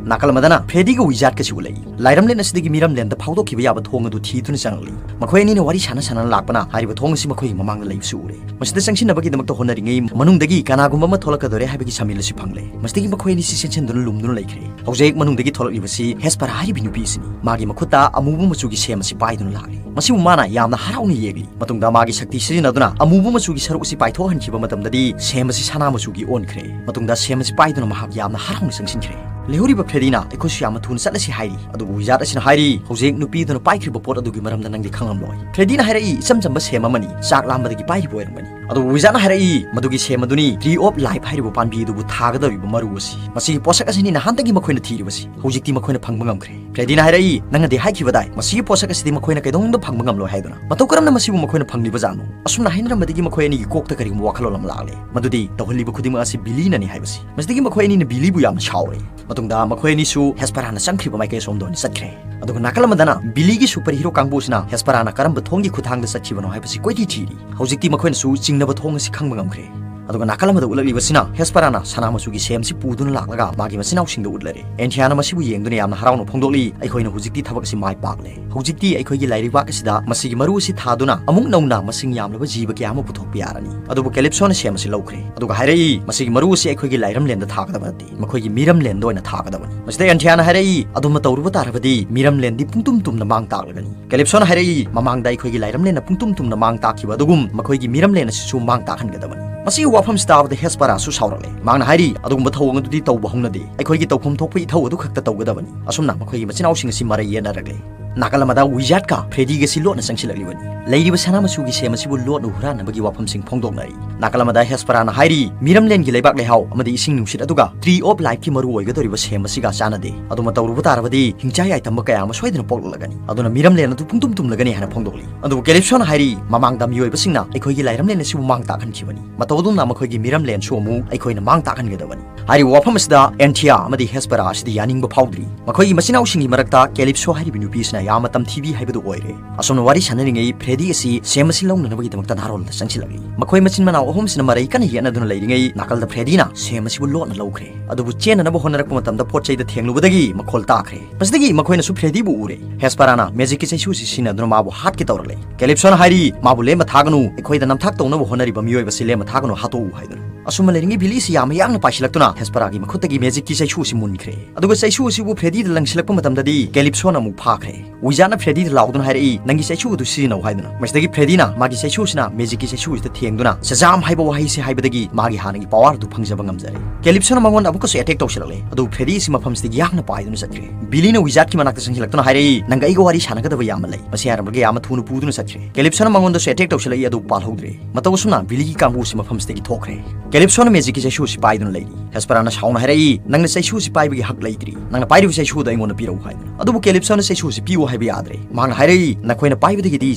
ꯅꯥꯀꯜ ꯑꯃꯗꯅ ꯐ꯭ꯔꯦꯗꯤꯒ ꯋꯤꯖꯥꯔꯗꯀꯁꯤ ꯎꯠꯂꯛꯏ꯫ ꯂꯥꯏꯔꯝꯂꯦꯟ ꯑꯁꯤꯗꯒꯤ ꯃꯤꯔꯝꯂꯦꯟꯗ ꯐꯥꯎꯗꯣꯛꯈꯤꯕ ꯌꯥꯕ ꯊꯣꯡ ꯑꯗꯨ ꯊꯤꯗꯨꯅ ꯆꯪꯂꯛꯂꯤ꯫ ꯃꯈꯣꯏ ꯑꯅꯤꯅ ꯋꯥꯔꯤ ꯁꯥꯟꯅ ꯁꯥꯟꯅꯅ ꯂꯥꯛꯄꯅ ꯍꯥꯏꯔꯤꯕ ꯊꯣꯡ ꯑꯁꯤ ꯃꯈꯣꯏꯒꯤ ꯃꯃꯥꯡꯗ ꯂꯩꯕꯁꯨ ꯎꯔꯦ꯫ ꯃꯁꯤꯗ ꯆꯪꯁꯤꯟꯅꯕꯒꯤꯗꯃꯛꯇ ꯍꯣꯠꯅꯔꯤꯉꯩ ꯃꯅꯨꯡꯗꯒꯤ ꯀꯅꯥꯒꯨꯝꯕ ꯑꯃ ꯊꯣꯛꯂꯛꯀꯗꯣꯔꯦ ꯍꯥꯏꯕꯒꯤ ꯁꯃꯤꯜ ꯑꯁꯤ ꯐꯪꯂꯦ꯫ ꯃꯁꯤꯗꯒꯤ ꯃꯈꯣꯏ ꯑꯅꯤꯁꯤ ꯆꯦꯟꯁꯤꯟꯗꯨꯅ ꯂꯨꯝꯗꯨꯅ ꯂꯩꯈ꯭ꯔꯦ꯫ ꯍꯧꯖꯤꯛ ꯃꯅꯨꯡꯗꯒꯤ ꯊꯣꯛꯂꯛꯂꯤꯕꯁꯤ ꯍꯦꯁꯄꯔꯥ ꯍꯥꯏꯔꯤꯕ ꯅꯨꯄꯤ ꯑꯁꯤꯅꯤ꯫ ꯃꯥꯒꯤ ꯃꯈꯨꯠꯇ ꯑꯃꯨꯕ ꯃꯆꯨꯒꯤ ꯁꯦꯝ ꯑꯁꯤ ꯄꯥꯏꯗꯨꯅ ꯂꯥꯛꯂꯤ꯫ ꯃꯁꯤꯕꯨ ꯃꯥꯅ ꯌꯥꯝꯅ ꯍꯔꯥꯎꯅ ꯌꯦꯡꯂꯤ꯫ ꯃꯇꯨꯡꯗ ꯃꯥꯒꯤ ꯁꯛꯇꯤ ꯁꯤꯖꯤꯟꯅꯗꯨꯅ ꯑꯃꯨꯕ ꯃꯆꯨꯒꯤ ꯁꯔꯨꯛ ꯑꯁꯤ ꯄꯥꯏꯊꯣꯛꯍꯟꯈꯤꯕ ꯃꯇꯝꯗꯗꯤ ꯁꯦꯝ ꯑꯁꯤ ꯁꯅꯥ ꯃꯆꯨꯒꯤ ꯑꯣꯟꯈ꯭ꯔꯦ꯫ ꯃꯇꯨꯡꯗ ꯁꯦꯝ ꯑꯁꯤ ꯄꯥꯏꯗꯨꯅ ꯃꯍꯥꯛ ꯌꯥꯝꯅ ꯍꯔꯥꯎꯅ ꯆꯪꯁꯤꯟꯈ꯭ꯔꯦ꯫ ꯂꯩꯍꯧꯔꯤꯕ ꯐ꯭ꯔꯦꯗꯤꯅ ꯑꯩꯈꯣꯏꯁꯨ ꯌꯥꯝꯅ ꯊꯨꯅ ꯆꯠꯂꯁꯤ ꯍꯥꯏꯔꯤ꯫ ꯑꯗꯨꯕꯨ ꯋꯤꯖꯥꯔꯗ ꯑꯁꯤꯅ ꯍꯥꯏꯔꯤ, "ꯍꯧꯖꯤꯛ ꯅꯨꯄꯤꯗꯨꯅ ꯄꯥꯏꯈ꯭ꯔꯤꯕ ꯄꯣꯠ ꯑꯗꯨꯒꯤ ꯃꯔꯝꯗ ꯅꯪꯗꯤ ꯈꯪꯂꯝꯂꯣꯏ꯫" ꯐ꯭ꯔꯦꯗꯤꯅ ꯍꯥꯏꯔꯛꯏ, "ꯏꯆꯝ ꯆꯝꯕ ꯁꯦꯝ ꯑꯃꯅꯤ, ꯆꯥꯛ ꯂꯥꯝꯕꯗꯒꯤ ꯄꯥꯏꯔꯤꯕ ꯑꯣꯏꯔꯝꯒꯅꯤ꯫" ꯑꯗꯨꯕꯨ ꯋꯤꯖꯥꯔꯗꯅ ꯍꯥꯏꯔꯛꯏ, "ꯃꯗꯨꯒꯤ ꯁꯦꯝ ꯑꯗꯨꯅꯤ Tree of Life ꯍꯥꯏꯔꯤꯕ ꯄꯥꯝꯕꯤ ꯑꯗꯨꯕꯨ ꯊꯥꯒꯗꯧꯔꯤꯕ ꯃꯔꯨ ꯑꯁꯤ꯫ ꯃꯁꯤꯒꯤ ꯄꯣꯠꯁꯛ ꯑꯁꯤꯅꯤ ꯅꯍꯥꯟꯗꯒꯤ ꯃꯈꯣꯏꯅ ꯊꯤꯔꯤꯕꯁꯤ꯫ ꯍꯧꯖꯤꯛꯇꯤ ꯃꯈꯣꯏꯅ ꯐꯪꯕ ꯉꯝꯈ꯭ꯔꯦ꯫" ꯐ꯭ꯔꯦꯗꯤꯅ ꯍꯥꯏꯔꯛꯏ, "ꯅꯪꯅꯗꯤ ꯍꯥꯏꯈꯤꯕꯗꯥꯏ, ꯃꯁꯤꯒꯤ ꯄꯣꯠꯁꯛ ꯑꯁꯤꯗꯤ ꯃꯈꯣꯏꯅ ꯀꯩꯗꯧꯅꯨꯡꯗ ꯐꯪꯕ ꯉꯝꯂꯣꯏ ꯍꯥꯏꯗꯨꯅ꯫ ꯃꯇꯧ ꯀꯔꯝꯅ ꯃꯁꯤꯕꯨ ꯃꯈꯣꯏꯅ ꯐꯪꯂꯤꯕꯖꯥꯠꯅꯣ?" ꯑꯁꯨꯝꯅ ꯍꯥꯏꯅꯔꯝꯕꯗꯒꯤ ꯃꯈꯣꯏ ꯑꯅꯤꯒꯤ ꯀꯣꯛꯇ ꯀꯔꯤꯒꯨꯝꯕ ꯋꯥꯈꯜꯂꯣꯟ ꯑꯃ ꯂꯥꯛꯂꯦ, ꯃꯗꯨꯗꯤ ꯇꯧꯍꯜꯂꯤꯕ ꯈꯨꯗꯤꯡꯃꯛ ꯑꯁꯤ ꯕꯤꯂꯤꯅꯅꯤ ꯍꯥꯏꯕꯁꯤ꯫ ꯃꯁꯤꯗꯒꯤ ꯃꯈꯣꯏ ꯑꯅꯤꯅ ꯕꯤꯂꯤꯕꯨ ꯌꯥꯝꯅ ꯁꯥꯎꯔꯦ꯫ ꯃꯇꯨꯡꯗ ꯃꯈꯣꯏ ꯑꯅꯤꯁꯨ ꯍꯦꯁꯄꯔꯥꯅ ꯆꯪꯈ꯭ꯔꯤꯕ ꯃꯥꯏꯀꯩ ꯑꯁꯣꯝꯗ ꯑꯣꯏꯅ ꯆꯠꯈ꯭ꯔꯦ꯫ ꯑꯗꯨꯒ ꯅꯥꯀꯜ ꯑꯃꯗꯅ ꯕꯤꯂꯤꯒꯤ ꯁꯨꯄꯔ ꯍꯤꯔꯣ ꯀꯥꯡꯕꯨꯁꯤꯅ ꯍꯦꯁꯄꯔꯥꯅ ꯀꯔꯝꯕ ꯊꯣꯡꯒꯤ ꯈꯨꯊꯥꯡꯗ ꯆꯠꯈꯤꯕꯅꯣ ꯍꯥꯏꯕꯁꯤ ꯀꯣꯏꯊꯤ ꯊꯤꯔꯤ꯫ ꯍꯧꯖꯤꯛꯇꯤ ꯃꯈꯣꯏꯅꯁꯨ ꯆꯤꯡꯅꯕ ꯊꯣꯡ ꯑꯁꯤ ꯈꯪꯕ ꯉꯝꯈ꯭ꯔꯦ꯫ ꯑꯗꯨꯒ ꯅꯥꯀꯜ ꯑꯃꯗ ꯎꯠꯂꯛꯂꯤꯕꯁꯤꯅ ꯍꯦꯁꯄꯔꯥꯅ ꯁꯅꯥ ꯃꯆꯨꯒꯤ ꯁꯦꯝ ꯑꯁꯤ ꯄꯨꯗꯨꯅ ꯂꯥꯛꯂꯒ ꯃꯥꯒꯤ ꯃꯆꯤꯟꯅꯥꯎꯁꯤꯡꯗ ꯎꯠꯂꯔꯦ꯫ ꯑꯦꯟꯊꯤꯌꯥꯅ ꯃꯁꯤꯕꯨ ꯌꯦꯡꯗꯨꯅ ꯌꯥꯝꯅ ꯍꯔꯥꯎꯅ ꯐꯣꯡꯗꯣꯛꯂꯤ, "ꯑꯩꯈꯣꯏꯅ ꯍꯧꯖꯤꯛꯇꯤ ꯊꯕꯛ ꯑꯁꯤ ꯃꯥꯏ ꯄꯥꯛꯂꯦ꯫ ꯍꯧꯖꯤꯛꯇꯤ ꯑꯩꯈꯣꯏꯒꯤ ꯂꯩꯔꯤꯕꯥꯛ ꯑꯁꯤꯗ ꯃꯁꯤꯒꯤ ꯃꯔꯨ ꯑꯁꯤ ꯊꯥꯗꯨꯅ ꯑꯃꯨꯛ ꯅꯧꯅ ꯃꯁꯤꯡ ꯌꯥꯝꯂꯕ ꯖꯤꯕ ꯀꯌꯥ ꯑꯃ ꯄꯨꯊꯣꯛꯄ ꯌꯥꯔꯅꯤ"꯫ ꯑꯗꯨꯕꯨ ꯀꯦꯂꯤꯞꯁꯣꯅ ꯁꯦꯝ ꯑꯁꯤ ꯂꯧꯈ꯭ꯔꯦ꯫ ꯑꯗꯨꯒ ꯍꯥꯏꯔꯛꯏ, "ꯃꯁꯤꯒꯤ ꯃꯔꯨ ꯑꯁꯤ ꯑꯩꯈꯣꯏꯒꯤ ꯂꯥꯏꯔꯝꯂꯦꯟꯗ ꯊꯥꯒꯗꯕ ꯅꯠꯇꯦ, ꯃꯈꯣꯏꯒꯤ ꯃꯤꯔꯝꯂꯦꯟꯗ ꯑꯣꯏꯅ ꯊꯥꯒꯗꯕꯅꯤ"꯫ ꯃꯁꯤꯗ ꯑꯦꯟꯊꯤꯌꯥꯅ ꯍꯥꯏꯔꯛꯏ, "ꯑꯗꯨꯝꯅ ꯇꯧꯔꯨꯕ ꯇꯥꯔꯕꯗꯤ ꯃꯤꯔꯝꯂꯦꯟꯗꯤ ꯄꯨꯡꯇꯨꯝ ꯇꯨꯝꯅ ꯃꯥꯡ ꯇꯥꯛꯂꯒꯅꯤ"꯫ ꯀꯦꯂꯤꯞꯁꯣꯅ ꯍꯥꯏꯔꯛꯏ, "ꯃꯃꯥꯡꯗ ꯑꯩꯈꯣꯏꯒꯤ ꯂꯥꯏꯔꯝꯂꯦꯟꯅ ꯄꯨꯡꯇꯨꯝ ꯇꯨꯝꯅ ꯃꯥꯡ ꯇꯥꯛꯈꯤꯕ ꯑꯗꯨꯒꯨꯝ ꯃꯈꯣꯏꯒꯤ ꯃꯤꯔꯝꯂꯦꯟ ꯑꯁꯤꯁꯨ ꯃꯥꯡ ꯇꯥꯛꯍꯟꯒꯗꯕꯅꯤ"꯫ ꯃꯁꯤꯒꯤ ꯋꯥꯐꯝꯁꯤ ꯇꯥꯕꯗ ꯍꯦꯁꯄꯔꯥꯁꯨ ꯁꯥꯎꯔꯛꯂꯦ꯫ ꯃꯍꯥꯛꯅ ꯍꯥꯏꯔꯤ, "ꯑꯗꯨꯒꯨꯝꯕ ꯊꯧꯑꯣꯡ ꯑꯗꯨꯗꯤ ꯇꯧꯕ ꯍꯧꯅꯗꯦ꯫ ꯑꯩꯈꯣꯏꯒꯤ ꯇꯧꯐꯝ ꯊꯣꯛꯄ ꯏꯊꯧ ꯑꯗꯨ ꯈꯛꯇ ꯇꯧꯒꯗꯕꯅꯤ"꯫ ꯑꯁꯨꯝꯅ ꯃꯈꯣꯏꯒꯤ ꯃꯆꯤꯟ ꯃꯅꯥꯎꯁꯤꯡ ꯑꯁꯤ ꯃꯔꯩ ꯌꯦꯠꯅꯔꯛꯂꯦ꯫ ꯅꯥꯀꯜ ꯑꯃꯗ ꯋꯤꯖꯥꯔꯗꯀ ꯐ꯭ꯔꯦꯗꯤꯒꯁꯤ ꯂꯣꯠꯅ ꯆꯪꯁꯤꯜꯂꯛꯂꯤꯕꯅꯤ꯫ ꯂꯩꯔꯤꯕ ꯁꯅꯥ ꯃꯆꯨꯒꯤ ꯁꯦꯝ ꯑꯁꯤꯕꯨ ꯂꯣꯠꯅ ꯍꯨꯔꯥꯟꯅꯕꯒꯤ ꯋꯥꯐꯝꯁꯤꯡ ꯐꯣꯡꯗꯣꯛꯅꯔꯤ꯫ ꯅꯥꯀꯜ ꯑꯃꯗ ꯍꯦꯁꯄꯔꯥꯅ ꯍꯥꯏꯔꯤ, "ꯃꯤꯔꯝꯂꯦꯟꯒꯤ ꯂꯩꯕꯥꯛ ꯂꯩꯍꯥꯎ ꯑꯃꯗꯤ ꯏꯁꯤꯡ ꯅꯨꯡꯁꯤꯠ ꯑꯗꯨꯒ Tree of Lifeꯀꯤ ꯃꯔꯨ ꯑꯣꯏꯒꯗꯧꯔꯤꯕ ꯁꯦꯝ ꯑꯁꯤꯒ ꯆꯥꯟꯅꯗꯦ꯫ ꯑꯗꯨꯝꯅ ꯇꯧꯔꯨꯕ ꯇꯥꯔꯕꯗꯤ ꯍꯤꯡꯆꯥ ꯌꯥꯏꯇꯝꯕ ꯀꯌꯥ ꯑꯃ ꯁꯣꯏꯗꯅ ꯄꯣꯛꯂꯛꯂꯒꯅꯤ꯫ ꯑꯗꯨꯅ ꯃꯤꯔꯝꯂꯦꯟ ꯑꯗꯨ ꯄꯨꯡꯇꯨꯝ ꯇꯨꯝꯂꯒꯅꯤ" ꯍꯥꯏꯅ ꯐꯣꯡꯗꯣꯛꯂꯤ꯫ ꯑꯗꯨꯕꯨ ꯀꯦꯂꯤꯞꯁꯣꯅ ꯍꯥꯏꯔꯤ, "ꯃꯃꯥꯡꯗ ꯃꯤꯑꯣꯏꯕꯁꯤꯡꯅ ꯑꯩꯈꯣꯏꯒꯤ ꯂꯥꯏꯔꯝꯂꯦꯟ ꯑꯁꯤꯕꯨ ꯃꯥꯡ ꯇꯥꯛꯍꯟꯈꯤꯕꯅꯤ꯫ ꯃꯇꯧ ꯑꯗꯨꯝꯅ ꯃꯈꯣꯏꯒꯤ ꯃꯤꯔꯝꯂꯦꯟꯁꯨ ꯑꯃꯨꯛ ꯑꯩꯈꯣꯏꯅ ꯃꯥꯡ ꯇꯥꯛꯍꯟꯒꯗꯕꯅꯤ"꯫ ꯍꯥꯏꯔꯤꯕ ꯋꯥꯐꯝ ꯑꯁꯤꯗ ꯑꯦꯟꯊꯤꯌꯥ ꯑꯃꯗꯤ ꯍꯦꯁꯄꯔꯥ ꯑꯁꯤꯗꯤ ꯌꯥꯅꯤꯡꯕ ꯐꯥꯎꯗ꯭ꯔꯤ꯫ ꯃꯈꯣꯏꯒꯤ ꯃꯆꯤꯟ ꯃꯅꯥꯎꯁꯤꯡꯒꯤ ꯃꯔꯛꯇ ꯀꯦꯂꯤꯞꯁꯣ ꯍꯥꯏꯔꯤꯕ ꯅꯨꯄꯤ ꯑꯁꯤꯅ ꯌꯥꯝꯅ ꯇꯝꯊꯤꯕꯤ ꯍꯥꯏꯕꯗꯨ ꯑꯣꯏꯔꯦ꯫ ꯑꯁꯨꯝꯅ ꯋꯥꯔꯤ ꯁꯥꯟꯅꯔꯤꯉꯩ ꯐ꯭ꯔꯦꯗꯤ ꯑꯁꯤ ꯁꯦꯝ ꯑꯁꯤ ꯂꯧꯅꯅꯕꯒꯤꯗꯃꯛꯇ ꯅꯥꯔꯣꯜꯗ ꯆꯪꯁꯤꯜꯂꯛꯂꯤ꯫ ꯃꯈꯣꯏ ꯃꯆꯤꯟ ꯃꯅꯥꯎ ꯑꯍꯨꯝꯁꯤꯅ ꯃꯔꯩ ꯀꯟꯅ ꯌꯦꯠꯅꯗꯨꯅ ꯂꯩꯔꯤꯉꯩ ꯅꯥꯀꯜꯗ ꯐ꯭ꯔꯦꯗꯤꯅ ꯁꯦꯝ ꯑꯁꯤꯕꯨ ꯂꯣꯠꯅ ꯂꯧꯈ꯭ꯔꯦ꯫ ꯑꯗꯨꯕꯨ ꯆꯦꯟꯅꯅꯕ ꯍꯣꯠꯅꯔꯛꯄ ꯃꯇꯝꯗ ꯄꯣꯠ ꯆꯩꯗ ꯊꯦꯡꯂꯨꯕꯗꯒꯤ ꯃꯈꯣꯜ ꯇꯥꯈ꯭ꯔꯦ꯫ ꯃꯁꯤꯗꯒꯤ ꯃꯈꯣꯏꯅꯁꯨ ꯐ꯭ꯔꯦꯗꯤꯕꯨ ꯎꯔꯦ꯫ ꯍꯦꯁꯄꯔꯥꯅ ꯃꯦꯖꯤꯛꯀꯤ ꯆꯩꯁꯨ ꯑꯁꯤ ꯁꯤꯖꯤꯟꯅꯗꯨꯅ ꯃꯥꯕꯨ ꯍꯥꯠꯀꯦ ꯇꯧꯔꯛꯂꯦ꯫ ꯀꯦꯂꯤꯞꯁꯣꯅ ꯍꯥꯏꯔꯤ, "ꯃꯥꯕꯨ ꯂꯦꯝꯅ ꯊꯥꯒꯅꯨ, ꯑꯩꯈꯣꯏꯗ ꯅꯝꯊꯥꯛ ꯇꯧꯅꯕ ꯍꯣꯠꯅꯔꯤꯕ ꯃꯤꯑꯣꯏꯕ ꯑꯁꯤ ꯂꯦꯝꯅ ꯊꯥꯒꯅꯨ, ꯍꯥꯠꯇꯣꯛꯎ" ꯍꯥꯏꯗꯨꯅ꯫ ꯑꯁꯨꯝꯅ ꯂꯩꯔꯤꯉꯩ ꯕꯤꯂꯤ ꯑꯁꯤ ꯌꯥꯝꯅ ꯌꯥꯡꯅ ꯄꯥꯏꯁꯤꯜꯂꯛꯇꯨꯅ ꯍꯦꯁꯄꯔꯥꯒꯤ ꯃꯈꯨꯠꯇꯒꯤ ꯃꯦꯖꯤꯛꯀꯤ ꯆꯩꯁꯨ ꯑꯁꯤ ꯃꯨꯟꯈ꯭ꯔꯦ꯫ ꯑꯗꯨꯒ ꯆꯩꯁꯨ ꯑꯁꯤꯕꯨ ꯐ꯭ꯔꯦꯗꯤꯗ ꯂꯪꯁꯤꯜꯂꯛꯄ ꯃꯇꯝꯗꯗꯤ ꯀꯦꯂꯤꯞꯁꯣꯅ ꯑꯃꯨꯛ ꯐꯥꯈ꯭ꯔꯦ꯫ ꯋꯤꯖꯥꯔꯗꯅ ꯐ꯭ꯔꯦꯗꯤꯗ ꯂꯥꯎꯗꯨꯅ ꯍꯥꯏꯔꯛꯏ, "ꯅꯪꯒꯤ ꯆꯩꯁꯨ ꯑꯗꯨ ꯁꯤꯖꯤꯟꯅꯧ" ꯍꯥꯏꯗꯨꯅ꯫ ꯃꯁꯤꯗꯒꯤ ꯐ꯭ꯔꯦꯗꯤꯅ ꯃꯥꯒꯤ ꯆꯩꯁꯨ ꯑꯁꯤꯅ ꯃꯦꯖꯤꯛꯀꯤ ꯆꯩꯁꯨ ꯑꯁꯤꯗ ꯊꯦꯡꯗꯨꯅ ꯁꯖꯥꯝ ꯍꯥꯏꯕ ꯋꯥꯍꯩꯁꯦ ꯍꯥꯏꯕꯗꯒꯤ ꯃꯥꯒꯤ ꯍꯥꯟꯅꯒꯤ ꯄꯋꯥꯔ ꯑꯗꯨ ꯐꯪꯖꯕ ꯉꯝꯖꯔꯦ꯫ ꯀꯦꯂꯤꯞꯁꯣꯅ ꯃꯉꯣꯟꯗ ꯑꯃꯨꯛꯀꯁꯨ ꯑꯦꯇꯦꯛ ꯇꯧꯁꯤꯜꯂꯛꯂꯦ꯫ ꯑꯗꯨꯕꯨ ꯐ꯭ꯔꯦꯗꯤ ꯑꯁꯤ ꯃꯐꯝꯁꯤꯗꯒꯤ ꯌꯥꯡꯅ ꯄꯥꯏꯗꯨꯅ ꯆꯠꯈ꯭ꯔꯦ꯫ ꯕꯤꯂꯤꯅ ꯋꯤꯖꯥꯔꯗꯀꯤ ꯃꯅꯥꯛꯇ ꯆꯪꯁꯤꯜꯂꯛꯇꯨꯅ ꯍꯥꯏꯔꯛꯏ, "ꯅꯪꯒ ꯑꯩꯒ ꯋꯥꯔꯤ ꯁꯥꯟꯅꯒꯗꯕ ꯌꯥꯝꯅ ꯂꯩ"꯫ ꯃꯁꯤ ꯍꯥꯏꯔꯝꯂꯒ ꯌꯥꯝꯅ ꯊꯨꯅ ꯄꯨꯗꯨꯅ ꯆꯠꯈ꯭ꯔꯦ꯫ ꯀꯦꯂꯤꯞꯁꯣꯅ ꯃꯉꯣꯟꯗꯁꯨ ꯑꯦꯇꯦꯛ ꯇꯧꯁꯤꯜꯂꯛꯏ, ꯑꯗꯨꯕꯨ ꯄꯥꯜꯍꯧꯗ꯭ꯔꯦ꯫ ꯃꯇꯧ ꯑꯁꯨꯝꯅ ꯕꯤꯂꯤꯒꯤ ꯀꯥꯡꯕꯨ ꯑꯁꯤ ꯃꯐꯝꯁꯤꯗꯒꯤ ꯊꯣꯛꯈ꯭ꯔꯦ꯫ ꯀꯦꯂꯤꯞꯁꯣꯅ ꯃꯦꯖꯤꯛꯀꯤ ꯆꯩꯁꯨ ꯑꯁꯤ ꯄꯥꯏꯗꯨꯅ ꯂꯩꯔꯤ꯫ ꯍꯦꯁꯄꯔꯥꯅ ꯁꯥꯎꯅ ꯍꯥꯏꯔꯛꯏ, "ꯅꯪꯅ ꯆꯩꯁꯨ ꯑꯁꯤ ꯄꯥꯏꯕꯒꯤ ꯍꯛ ꯂꯩꯇ꯭ꯔꯤ꯫ ꯅꯪꯅ ꯄꯥꯏꯔꯤꯕ ꯆꯩꯁꯨ ꯑꯗꯨ ꯑꯩꯉꯣꯟꯗ ꯄꯤꯔꯛꯎ" ꯍꯥꯏꯗꯨꯅ꯫ ꯑꯗꯨꯕꯨ ꯀꯦꯂꯤꯞꯁꯣꯅ ꯆꯩꯁꯨ ꯑꯁꯤ ꯄꯤꯌꯨ ꯍꯥꯏꯕ ꯌꯥꯗ꯭ꯔꯦ꯫ ꯃꯍꯥꯛꯅ ꯍꯥꯏꯔꯛꯏ, "ꯅꯈꯣꯏꯅ ꯄꯥꯏꯕꯗꯒꯤꯗꯤ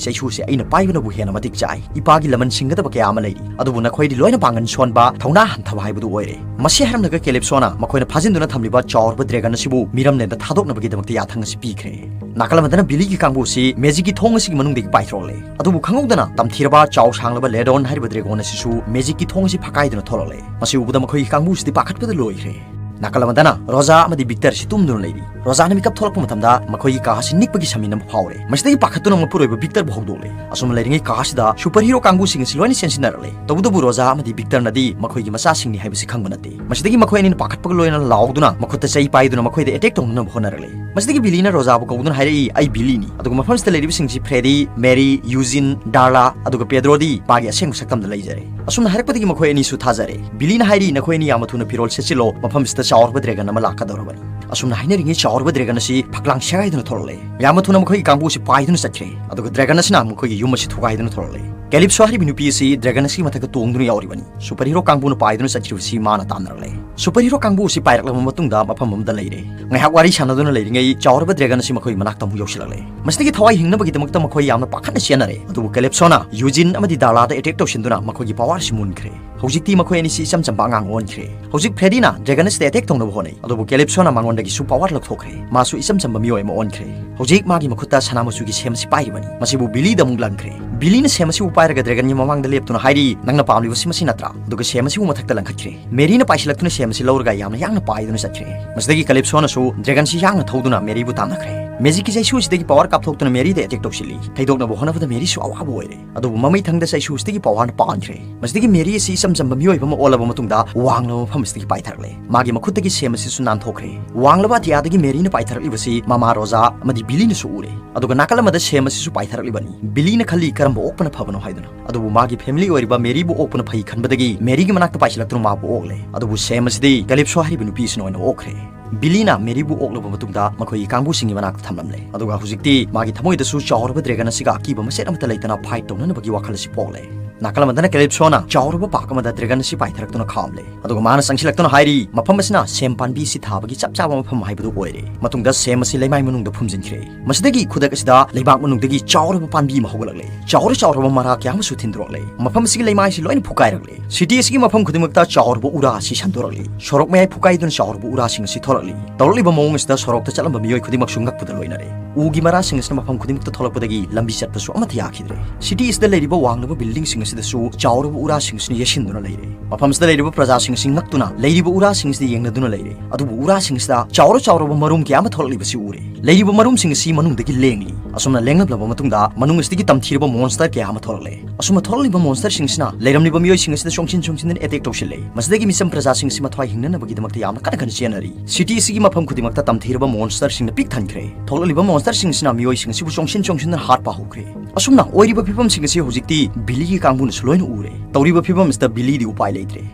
ꯆꯩꯁꯨ ꯑꯁꯤ ꯑꯩꯅ ꯄꯥꯏꯕꯅꯕꯨ ꯍꯦꯟꯅ ꯃꯇꯤꯛ ꯆꯥꯏ꯫ ꯏꯄꯥꯒꯤ ꯂꯃꯟ ꯁꯤꯡꯒꯗꯕ ꯀꯌꯥ ꯑꯃ ꯂꯩꯔꯤ, ꯑꯗꯨꯕꯨ ꯅꯈꯣꯏꯗꯤ ꯂꯣꯏꯅ ꯄꯥꯡꯒꯜ ꯁꯣꯟꯕ, ꯊꯧꯅꯥ ꯍꯟꯊꯕ ꯍꯥꯏꯕꯗꯨ ꯑꯣꯏꯔꯦ"꯫ ꯃꯁꯤ ꯍꯥꯏꯔꯝꯂꯒ ꯀꯦꯂꯤꯞꯁꯣꯅ ꯃꯈꯣꯏꯅ ꯐꯥꯖꯤꯟꯗꯨꯅ ꯊꯝꯂꯤꯕ ꯆꯥꯎꯔꯕ ꯗ꯭ꯔꯦꯒꯟ ꯑꯁꯤꯕꯨ ꯃꯤꯔꯝꯂꯦꯟꯗ ꯊꯥꯗꯣꯛꯅꯕꯒꯤꯗꯃꯛꯇ ꯌꯥꯊꯪ ꯑꯁꯤ ꯄꯤꯈ꯭ꯔꯦ꯫ ꯅꯥꯀꯜ ꯑꯃꯗꯅ ꯕꯤꯂꯤꯒꯤ ꯀꯥꯡꯕꯨ ꯑꯁꯤ ꯃꯦꯖꯤꯛꯀꯤ ꯊꯣꯡ ꯑꯁꯤꯒꯤ ꯃꯅꯨꯡꯗꯒꯤ ꯄꯥꯏꯊꯣꯔꯛꯂꯦ꯫ ꯑꯗꯨꯕꯨ ꯈꯪꯍꯧꯗꯅ ꯇꯝꯊꯤꯔꯕ ꯆꯥꯎ ꯁꯥꯡꯂꯕ ꯂꯦꯗꯣꯟ ꯍꯥꯏꯔꯤꯕ ꯗ꯭ꯔꯦꯒꯣꯟ ꯑꯁꯤꯁꯨ ꯃꯦꯖꯤꯛꯀꯤ ꯊꯣꯡ ꯑꯁꯤ ꯐꯛꯀꯥꯏꯗꯨꯅ ꯊꯣꯛꯂꯛꯂꯦ꯫ ꯃꯁꯤ ꯎꯕꯗ ꯃꯈꯣꯏꯒꯤ ꯀꯥꯡꯕꯨꯁꯤꯗꯤ ꯄꯥꯈꯠꯄꯗ ꯂꯣꯏꯈ꯭ꯔꯦ꯫ ꯅꯥꯀꯜ ꯑꯃꯗꯅ ꯔꯣꯖꯥ ꯑꯃꯗꯤ ꯕꯤꯛꯇꯔ ꯑꯁꯤ ꯇꯨꯝꯗꯨꯅ ꯂꯩꯔꯤ꯫ ꯔꯣꯖꯥꯅ ꯃꯤꯀꯞ ꯊꯣꯛꯂꯛꯄ ꯃꯇꯝꯗ ꯃꯈꯣꯏꯒꯤ ꯀꯥ ꯑꯁꯤ ꯅꯤꯛꯄꯒꯤ ꯁꯃꯤꯟ ꯑꯃ ꯐꯥꯎꯔꯦ꯫ ꯃꯁꯤꯗꯒꯤ ꯄꯥꯈꯠꯇꯨꯅ ꯃꯄꯨꯔꯣꯏꯕ ꯕꯤꯛꯇꯔꯕꯨ ꯍꯧꯗꯣꯛꯂꯦ꯫ ꯑꯁꯨꯝꯅ ꯂꯩꯔꯤꯉꯩ ꯀꯥ ꯑꯁꯤꯗ ꯁꯨꯄꯔ ꯍꯤꯔꯣ ꯀꯥꯡꯕꯨꯁꯤꯡ ꯑꯁꯤ ꯂꯣꯏꯅ ꯆꯦꯟꯁꯤꯟꯅꯔꯛꯂꯦ꯫ ꯇꯧꯕꯇꯕꯨ ꯔꯣꯖꯥ ꯑꯃꯗꯤ ꯕꯤꯛꯇꯔꯅꯗꯤ ꯃꯈꯣꯏꯒꯤ ꯃꯆꯥꯁꯤꯡꯅꯤ ꯍꯥꯏꯕꯁꯤ ꯈꯪꯕ ꯅꯠꯇꯦ꯫ ꯃꯁꯤꯗꯒꯤ ꯃꯈꯣꯏ ꯑꯅꯤꯅ ꯄꯥꯈꯠꯄꯒ ꯂꯣꯏꯅꯅ ꯂꯥꯎꯗꯨꯅ ꯃꯈꯨꯠꯇ ꯆꯩ ꯄꯥꯏꯗꯨꯅ ꯃꯈꯣꯏꯗ ꯑꯦꯇꯦꯛ ꯇꯧꯅꯅꯕ ꯍꯣꯠꯅꯔꯛꯂꯦ꯫ ꯃꯁꯤꯗꯒꯤ ꯕꯤꯂꯤꯅ ꯔꯣꯖꯥꯕꯨ ꯀꯧꯗꯨꯅ ꯍꯥꯏꯔꯛꯏ, "ꯑꯩ ꯕꯤꯂꯤꯅꯤ"꯫ ꯑꯗꯨꯒ ꯃꯐꯝꯁꯤꯗ ꯂꯩꯔꯤꯕꯁꯤꯡꯁꯤ ꯐ꯭ꯔꯦꯗꯤ, ꯃꯦꯔꯤ, ꯌꯨꯖꯤꯟ, ꯗꯥꯔꯂꯥ, ꯑꯗꯨꯒ ꯄꯦꯗ꯭ꯔꯣꯗꯤ ꯃꯥꯒꯤ ꯑꯁꯦꯡꯕ ꯁꯛꯇꯝꯗ ꯂꯩꯖꯔꯦ꯫ ꯑꯁꯨꯝꯅ ꯍꯥꯏꯔꯛꯄꯗꯒꯤ ꯃꯈꯣꯏ ꯑꯅꯤꯁꯨ ꯊꯥꯖꯔꯦ꯫ ꯕꯤꯂꯤꯅ ꯍꯥꯏꯔꯤ, "ꯅꯈꯣꯏ ꯑꯅꯤ ꯌꯥꯝꯅ ꯊꯨꯅ ꯐꯤꯔꯣꯜ ꯁꯦꯠꯆꯤꯜꯂꯣ, ꯃꯐꯝꯁꯤꯗ ꯆꯥꯎꯔꯕ ꯗ꯭ꯔꯦꯒꯟ ꯑꯃ ꯂꯥꯛꯀꯗꯧꯔꯕꯅꯤ"꯫ ꯑꯁꯨꯝꯅ ꯍꯥꯏꯅꯔꯤꯉꯩ ꯆꯥꯎꯔꯕ ꯗ꯭ꯔꯦꯒꯟ ꯑꯁꯤ ꯐꯛꯂꯥꯡ ꯁꯦꯒꯥꯏꯗꯨꯅ ꯊꯣꯛꯂꯛꯂꯦ꯫ ꯌꯥꯝꯅ ꯊꯨꯅ ꯃꯈꯣꯏꯒꯤ ꯀꯥꯡꯕꯨ ꯑꯁꯤ ꯄꯥꯏꯗꯨꯅ ꯆꯠꯈ꯭ꯔꯦ꯫ ꯑꯗꯨꯒ ꯗ꯭ꯔꯦꯒꯟ ꯑꯁꯤꯅ ꯃꯈꯣꯏꯒꯤ ꯌꯨꯝ ꯑꯁꯤ ꯊꯨꯒꯥꯏꯗꯨꯅ ꯊꯣꯛꯂꯛꯂꯦ꯫ ꯀꯦꯂꯤꯞꯁꯣ ꯍꯥꯏꯔꯤꯕ ꯅꯨꯄꯤ ꯑꯁꯤ ꯗ꯭ꯔꯦꯒꯟ ꯑꯁꯤꯒꯤ ꯃꯊꯛꯇ ꯇꯣꯡꯗꯨꯅ ꯌꯥꯎꯔꯤꯕꯅꯤ꯫ ꯁꯨꯄꯔ ꯍꯤꯔꯣ ꯀꯥꯡꯕꯨꯅ ꯄꯥꯏꯗꯨꯅ ꯆꯠꯈ꯭ꯔꯤꯕꯁꯤ ꯃꯥꯅ ꯇꯥꯟꯅꯔꯛꯂꯦ꯫ ꯁꯨꯄꯔ ꯍꯤꯔꯣ ꯀꯥꯡꯕꯨ ꯑꯁꯤ ꯄꯥꯏꯔꯛꯂꯕ ꯃꯇꯨꯡꯗ ꯃꯐꯝ ꯑꯃꯗ ꯂꯩꯔꯦ꯫ ꯉꯥꯏꯍꯥꯛ ꯋꯥꯔꯤ ꯁꯥꯟꯅꯗꯨꯅ ꯂꯩꯔꯤꯉꯩ ꯆꯥꯎꯔꯕ ꯗ꯭ꯔꯦꯒꯟ ꯑꯁꯤ ꯃꯈꯣꯏ ꯃꯅꯥꯛꯇ ꯑꯃꯨꯛ ꯌꯧꯁꯤꯜꯂꯛꯂꯦ꯫ ꯃꯁꯤꯗꯒꯤ ꯊꯋꯥꯏ ꯍꯤꯡꯅꯕꯒꯤꯗꯃꯛꯇ ꯃꯈꯣꯏ ꯌꯥꯝꯅ ꯄꯥꯈꯠꯅ ꯆꯦꯟꯅꯔꯦ꯫ ꯑꯗꯨꯕꯨ ꯀꯦꯂꯤꯞꯁꯣꯅ ꯌꯨꯖꯤꯟ ꯑꯃꯗꯤ ꯗꯥꯔꯂꯥꯗ ꯑꯦꯇꯦꯛ ꯇꯧꯁꯤꯟꯗꯨꯅ ꯃꯈꯣꯏꯒꯤ ꯄꯋꯥꯔ ꯑꯁꯤ ꯃꯨꯟꯈ꯭ꯔꯦ꯫ ꯍꯧꯖꯤꯛꯇꯤ ꯃꯈꯣꯏ ꯑꯅꯤꯁꯤ ꯏꯆꯝ ꯆꯝꯕ ꯑꯉꯥꯡ ꯑꯣꯟꯈ꯭ꯔꯦ꯫ ꯍꯧꯖꯤꯛ ꯐ꯭ꯔꯦꯗꯤꯅ ꯗ꯭ꯔꯦꯒꯟ ꯑꯁꯤꯗ ꯑꯦꯇꯦꯛ ꯇꯧꯅꯕ ꯍꯣꯠꯅꯩ, ꯑꯗꯨꯕꯨ ꯀꯦꯂꯤꯞꯁꯣꯅ ꯃꯉꯣꯟꯗꯒꯤꯁꯨ ꯄꯋꯥꯔ ꯂꯧꯊꯣꯛꯈ꯭ꯔꯦ꯫ ꯃꯥꯁꯨ ꯏꯆꯝ ꯆꯝꯕ ꯃꯤꯑꯣꯏ ꯑꯃ ꯑꯣꯟꯈ꯭ꯔꯦ꯫ ꯍꯧꯖꯤꯛ ꯃꯥꯒꯤ ꯃꯈꯨꯠꯇ ꯁꯅꯥ ꯃꯆꯨꯒꯤ ꯁꯦꯝ ꯑꯁꯤ ꯄꯥꯏꯔꯤꯕꯅꯤ꯫ ꯃꯁꯤꯕꯨ ꯕꯤꯂꯤꯗ ꯑꯃꯨꯛ ꯂꯪꯈ꯭ꯔꯦ꯫ ꯕꯤꯂꯤꯅ ꯁꯦꯝ ꯑꯁꯤꯕꯨ ꯄꯥꯏꯔꯒ ꯗ꯭ꯔꯦꯒꯟꯒꯤ ꯃꯃꯥꯡꯗ ꯂꯦꯞꯇꯨꯅ ꯍꯥꯏꯔꯤ, "ꯅꯪꯅ ꯄꯥꯝꯂꯤꯕꯁꯤ ꯃꯁꯤ ꯅꯠꯇ꯭ꯔꯥ?" ꯑꯗꯨꯒ ꯁꯦꯝ ꯑꯁꯤꯕꯨ ꯃꯊꯛꯇ ꯂꯪꯈꯠꯈ꯭ꯔꯦ꯫ ꯃꯦꯔꯤꯅ ꯄꯥꯏꯁꯤꯜꯂꯛꯇꯨꯅ ꯁꯦꯝ ꯑꯁꯤ ꯂꯧꯔꯒ ꯌꯥꯝꯅ ꯌꯥꯡꯅ ꯄꯥꯏꯗꯨꯅ ꯆꯠꯈ꯭ꯔꯦ꯫ ꯃꯁꯤꯗꯒꯤ ꯀꯦꯂꯤꯞꯁꯣꯅꯁꯨ ꯗ꯭ꯔꯦꯒꯟꯁꯤ ꯌꯥꯡꯅ ꯊꯧꯗꯨꯅ ꯃꯦꯔꯤꯕꯨ ꯇꯥꯟꯅꯈ꯭ꯔꯦ꯫ ꯃꯦꯖꯤꯛꯀꯤ ꯆꯩꯁꯨ ꯑꯁꯤꯗꯒꯤ ꯄꯋꯥꯔ ꯀꯥꯞꯊꯣꯛꯇꯨꯅ ꯃꯦꯔꯤꯗ ꯑꯦꯇꯦꯛ ꯇꯧꯁꯤꯜꯂꯤ꯫ ꯊꯩꯗꯣꯛꯅꯕ ꯍꯣꯠꯅꯕꯗ ꯃꯦꯔꯤꯁꯨ ꯑꯋꯥꯕ ꯑꯣꯏꯔꯦ꯫ ꯑꯗꯨꯕꯨ ꯃꯃꯩ ꯊꯪꯗ ꯆꯩꯁꯨ ꯑꯁꯤꯗꯒꯤ ꯄꯋꯥꯔꯅ ꯄꯥꯟꯈ꯭ꯔꯦ꯫ ꯃꯁꯤꯗꯒꯤ ꯃꯦꯔꯤ ꯑꯁꯤ ꯏꯆꯝ ꯆꯝꯕ ꯃꯤꯑꯣꯏꯕ ꯑꯃ ꯑꯣꯜꯂꯕ ꯃꯇꯨꯡꯗ ꯋꯥꯡꯂꯕ ꯃꯐꯝ ꯑꯁꯤꯗꯒꯤ ꯄꯥꯏꯊꯔꯛꯂꯦ꯫ ꯃꯥꯒꯤ ꯃꯈꯨꯠꯇꯒꯤ ꯁꯦꯝ ꯑꯁꯤꯁꯨ ꯅꯥꯟꯊꯣꯛꯈ꯭ꯔꯦ꯫ ꯋꯥꯡꯂꯕ ꯑꯇꯤꯌꯥꯗꯒꯤ ꯃꯦꯔꯤꯅ ꯄꯥꯏꯊꯔꯛꯂꯤꯕꯁꯤ ꯃꯃꯥ ꯔꯣꯖꯥ ꯑꯃꯗꯤ ꯕꯤꯂꯤꯅꯁꯨ ꯎꯔꯦ꯫ ꯑꯗꯨꯒ ꯅꯥꯀꯜ ꯑꯃꯗ ꯁꯦꯝ ꯑꯁꯤꯁꯨ ꯄꯥꯏꯊꯔꯛꯂꯤꯕꯅꯤ꯫ ꯕꯤꯂꯤꯅ ꯈꯜꯂꯤ ꯀꯔꯝꯕ ꯑꯣꯛꯄꯅ ꯐꯕꯅꯣ ꯍꯥꯏꯗꯨꯅ꯫ ꯑꯗꯨꯕꯨ ꯃꯥꯒꯤ ꯐꯦꯃꯤꯂꯤ ꯑꯣꯏꯔꯤꯕ ꯃꯦꯔꯤꯕꯨ ꯑꯣꯛꯄꯅ ꯐꯩ ꯈꯟꯕꯗꯒꯤ ꯃꯦꯔꯤꯒꯤ ꯃꯅꯥꯛꯇ ꯄꯥꯏꯁꯤꯜꯂꯛꯇꯨꯅ ꯃꯥꯕꯨ ꯑꯣꯛꯂꯦ꯫ ꯑꯗꯨꯕꯨ ꯁꯦꯝ ꯑꯁꯤꯗꯤ ꯀꯦꯂꯤꯞꯁꯣ ꯍꯥꯏꯔꯤꯕ ꯅꯨꯄꯤ ꯑꯁꯤꯅ ꯑꯣꯏꯅ ꯑꯣꯛꯈ꯭ꯔꯦ꯫ ꯕꯤꯂꯤꯅ ꯃꯦꯔꯤꯕꯨ ꯑꯣꯛꯂꯕ ꯃꯇꯨꯡꯗ ꯃꯈꯣꯏꯒꯤ ꯀꯥꯡꯕꯨꯁꯤꯡꯒꯤ ꯃꯅꯥꯛꯇ ꯊꯝꯂꯝꯂꯦ꯫ ꯑꯗꯨꯒ ꯍꯧꯖꯤꯛꯇꯤ ꯃꯥꯒꯤ ꯊꯃꯣꯏꯗꯁꯨ ꯆꯥꯎꯔꯕ ꯗ꯭ꯔꯦꯒꯟ ꯑꯁꯤꯒ ꯑꯀꯤꯕ ꯃꯆꯦꯠ ꯑꯃꯠꯇ ꯂꯩꯇꯅ ꯐꯥꯏꯠ ꯇꯧꯅꯅꯕꯒꯤ ꯋꯥꯈꯜ ꯑꯁꯤ ꯄꯣꯛꯂꯦ꯫ ꯅꯥꯀꯜ ꯑꯃꯗꯅ ꯀꯦꯂꯤꯞꯁꯣꯅ ꯆꯥꯎꯔꯕ ꯄꯥꯛ ꯑꯃꯗ ꯗ꯭ꯔꯦꯒꯟ ꯑꯁꯤ ꯄꯥꯏꯊꯔꯛꯇꯨꯅ ꯈꯥꯝꯂꯦ꯫ ꯑꯗꯨꯒ ꯃꯥꯅ ꯆꯪꯁꯤꯜꯂꯛꯇꯨꯅ ꯍꯥꯏꯔꯤ, ꯃꯐꯝ ꯑꯁꯤꯅ ꯁꯦꯝ ꯄꯥꯝꯕꯤ ꯑꯁꯤ ꯊꯥꯕꯒꯤ ꯆꯞ ꯆꯥꯕ ꯃꯐꯝ ꯍꯥꯏꯕꯗꯨ ꯑꯣꯏꯔꯦ꯫ ꯃꯇꯨꯡꯗ ꯁꯦꯝ ꯑꯁꯤ ꯂꯩꯃꯥꯏ ꯃꯅꯨꯡꯗ ꯐꯨꯝꯖꯤꯟꯈ꯭ꯔꯦ꯫ ꯃꯁꯤꯗꯒꯤ ꯈꯨꯗꯛ ꯑꯁꯤꯗ ꯂꯩꯕꯥꯛ ꯃꯅꯨꯡꯗꯒꯤ ꯆꯥꯎꯔꯕ ꯄꯥꯝꯕꯤ ꯑꯃ ꯍꯧꯒꯠꯂꯛꯂꯦ꯫ ꯆꯥꯎꯔ ꯆꯥꯎꯔꯕ ꯃꯔꯥ ꯀꯌꯥ ꯑꯃꯁꯨ ꯊꯤꯟꯗꯣꯔꯛꯂꯦ꯫ ꯃꯐꯝ ꯑꯁꯤꯒꯤ ꯂꯩꯃꯥꯏ ꯑꯁꯤ ꯂꯣꯏꯅ ꯐꯨꯀꯥꯏꯔꯛꯂꯦ꯫ ꯁꯤꯇꯤ ꯑꯁꯤꯒꯤ ꯃꯐꯝ ꯈꯨꯗꯤꯡꯃꯛꯇ ꯆꯥꯎꯔꯕ ꯎꯔꯥ ꯑꯁꯤ ꯁꯟꯗꯣꯔꯛꯂꯤ꯫ ꯁꯣꯔꯣꯛ ꯃꯌꯥꯏ ꯐꯨꯀꯥꯏꯗꯨꯅ ꯆꯥꯎꯔꯕ ꯎꯔꯥꯁꯤꯡ ꯑꯁꯤ ꯊꯣꯔꯛꯂꯤ꯫ ꯇꯧꯔꯛꯂꯤꯕ ꯃꯑꯣꯡ ꯑꯁꯤꯗ ꯁꯣꯔꯣꯛꯇ ꯆꯠꯂꯝꯕ ꯃꯤꯑꯣꯏ ꯈꯨꯗꯤꯡꯃꯛꯁꯨ ꯉꯛꯄꯗ ꯂꯣꯏꯅꯔꯦ꯫ ꯎꯒꯤ ꯃꯔꯥꯁꯤꯡ ꯑꯁꯤꯅ ꯃꯐꯝ ꯈꯨꯗꯤꯡꯃꯛꯇ ꯊꯣꯛꯂꯛꯄꯗꯒꯤ ꯂꯝꯕꯤ ꯆꯠꯄꯁꯨ ꯑꯃꯠꯇ ꯌꯥꯈꯤꯗ꯭ꯔꯦ꯫ ꯁꯤꯇꯤ ꯑꯁꯤꯗ ꯂꯩꯔꯤꯕ ꯋꯥꯡꯂꯕ ꯕꯤꯜꯗꯤꯡꯁꯤꯡ ꯑꯁꯤꯗꯁꯨ ꯆꯥꯎꯔꯕ ꯎꯔꯥꯁꯤꯡ ꯑꯁꯤꯅ ꯌꯦꯁꯤꯟꯗꯨꯅ ꯂꯩꯔꯦ꯫ ꯃꯐꯝꯁꯤꯗ ꯂꯩꯔꯤꯕ ꯄ꯭ꯔꯖꯥꯁꯤꯡ ꯑꯁꯤ ꯉꯛꯇꯨꯅ ꯂꯩꯔꯤꯕ ꯎꯔꯥꯁꯤꯡ ꯑꯁꯤꯗ ꯌꯦꯡꯅꯗꯨꯅ ꯂꯩꯔꯦ꯫ ꯑꯗꯨꯕꯨ ꯎꯔꯥꯁꯤꯡ ꯑꯁꯤꯗ ꯆꯥꯎꯔ ꯆꯥꯎꯔꯕ ꯃꯔꯨꯝ ꯀꯌꯥ ꯑꯃ ꯊꯣꯛꯂꯛꯂꯤꯕꯁꯤ ꯎꯔꯦ꯫ ꯂꯩꯔꯤꯕ ꯃꯔꯨꯝꯁꯤꯡ ꯑꯁꯤ ꯃꯅꯨꯡꯗꯒꯤ ꯂꯦꯡꯂꯤ꯫ ꯑꯁꯨꯝꯅ ꯂꯦꯡꯂꯛꯂꯕ ꯃꯇꯨꯡꯗ ꯃꯅꯨꯡ ꯑꯁꯤꯗꯒꯤ ꯇꯝꯊꯤꯔꯕ ꯃꯣꯟꯁꯇꯔ ꯀꯌꯥ ꯑꯃ ꯊꯣꯛꯂꯛꯂꯦ꯫ ꯑꯁꯨꯝꯅ ꯊꯣꯛꯂꯛꯂꯤꯕ ꯃꯣꯟꯁꯇꯔꯁꯤꯡ ꯑꯁꯤꯅ ꯂꯩꯔꯝꯂꯤꯕ ꯃꯤꯑꯣꯏꯁꯤꯡ ꯑꯁꯤꯗ ꯆꯣꯡꯁꯤꯟ ꯆꯣꯡꯁꯤꯟꯗꯨꯅ ꯑꯦꯇꯦꯛ ꯇꯧꯁꯤꯜꯂꯦ꯫ ꯃꯁꯤꯗꯒꯤ ꯃꯤꯆꯝ ꯄ꯭ꯔꯖꯥꯁꯤꯡ ꯑꯁꯤ ꯃꯊ꯭ꯋꯥꯏ ꯍꯤꯡꯅꯅꯕꯒꯤꯗꯃꯛꯇ ꯌꯥꯝꯅ ꯀꯟꯅ ꯀꯟꯅ ꯆꯦꯟꯅꯔꯤ꯫ ꯁꯤꯇꯤ ꯑꯁꯤꯒꯤ ꯃꯐꯝ ꯈꯨꯗꯤꯡꯃꯛꯇ ꯇꯝꯊꯤꯔꯕ ꯃꯣꯟꯁꯇꯔꯁꯤꯡꯅ ꯄꯤꯛ ꯊꯟꯈ꯭ꯔꯦ꯫ ꯊꯣꯛꯂꯛꯂꯤꯕ ꯃꯣꯟꯁꯇꯔꯁꯤꯡ ꯑꯁꯤꯅ ꯃꯤꯑꯣꯏꯁꯤꯡ ꯑꯁꯤꯕꯨ ꯆꯣꯡꯁꯤꯟ ꯆꯣꯡꯁꯤꯟꯗꯨꯅ ꯍꯥꯠꯄ ꯍꯧꯈ꯭ꯔꯦ꯫ ꯑꯁꯨꯝꯅ ꯑꯣꯏꯔꯤꯕ ꯐꯤꯕꯝꯁꯤꯡ ꯑꯁꯤ ꯍꯧꯖꯤꯛꯇꯤ ꯕꯤꯂꯤꯒꯤ ꯀꯥꯡꯕꯨꯅꯁꯨ ꯂꯣꯏꯅ ꯎꯔꯦ꯫ ꯇꯧꯔꯤꯕ ꯐꯤꯕꯝ ꯑꯁꯤꯗ ꯕꯤꯂꯤꯗꯤ ꯎꯄꯥꯏ ꯂꯩꯇ꯭ꯔꯦ꯫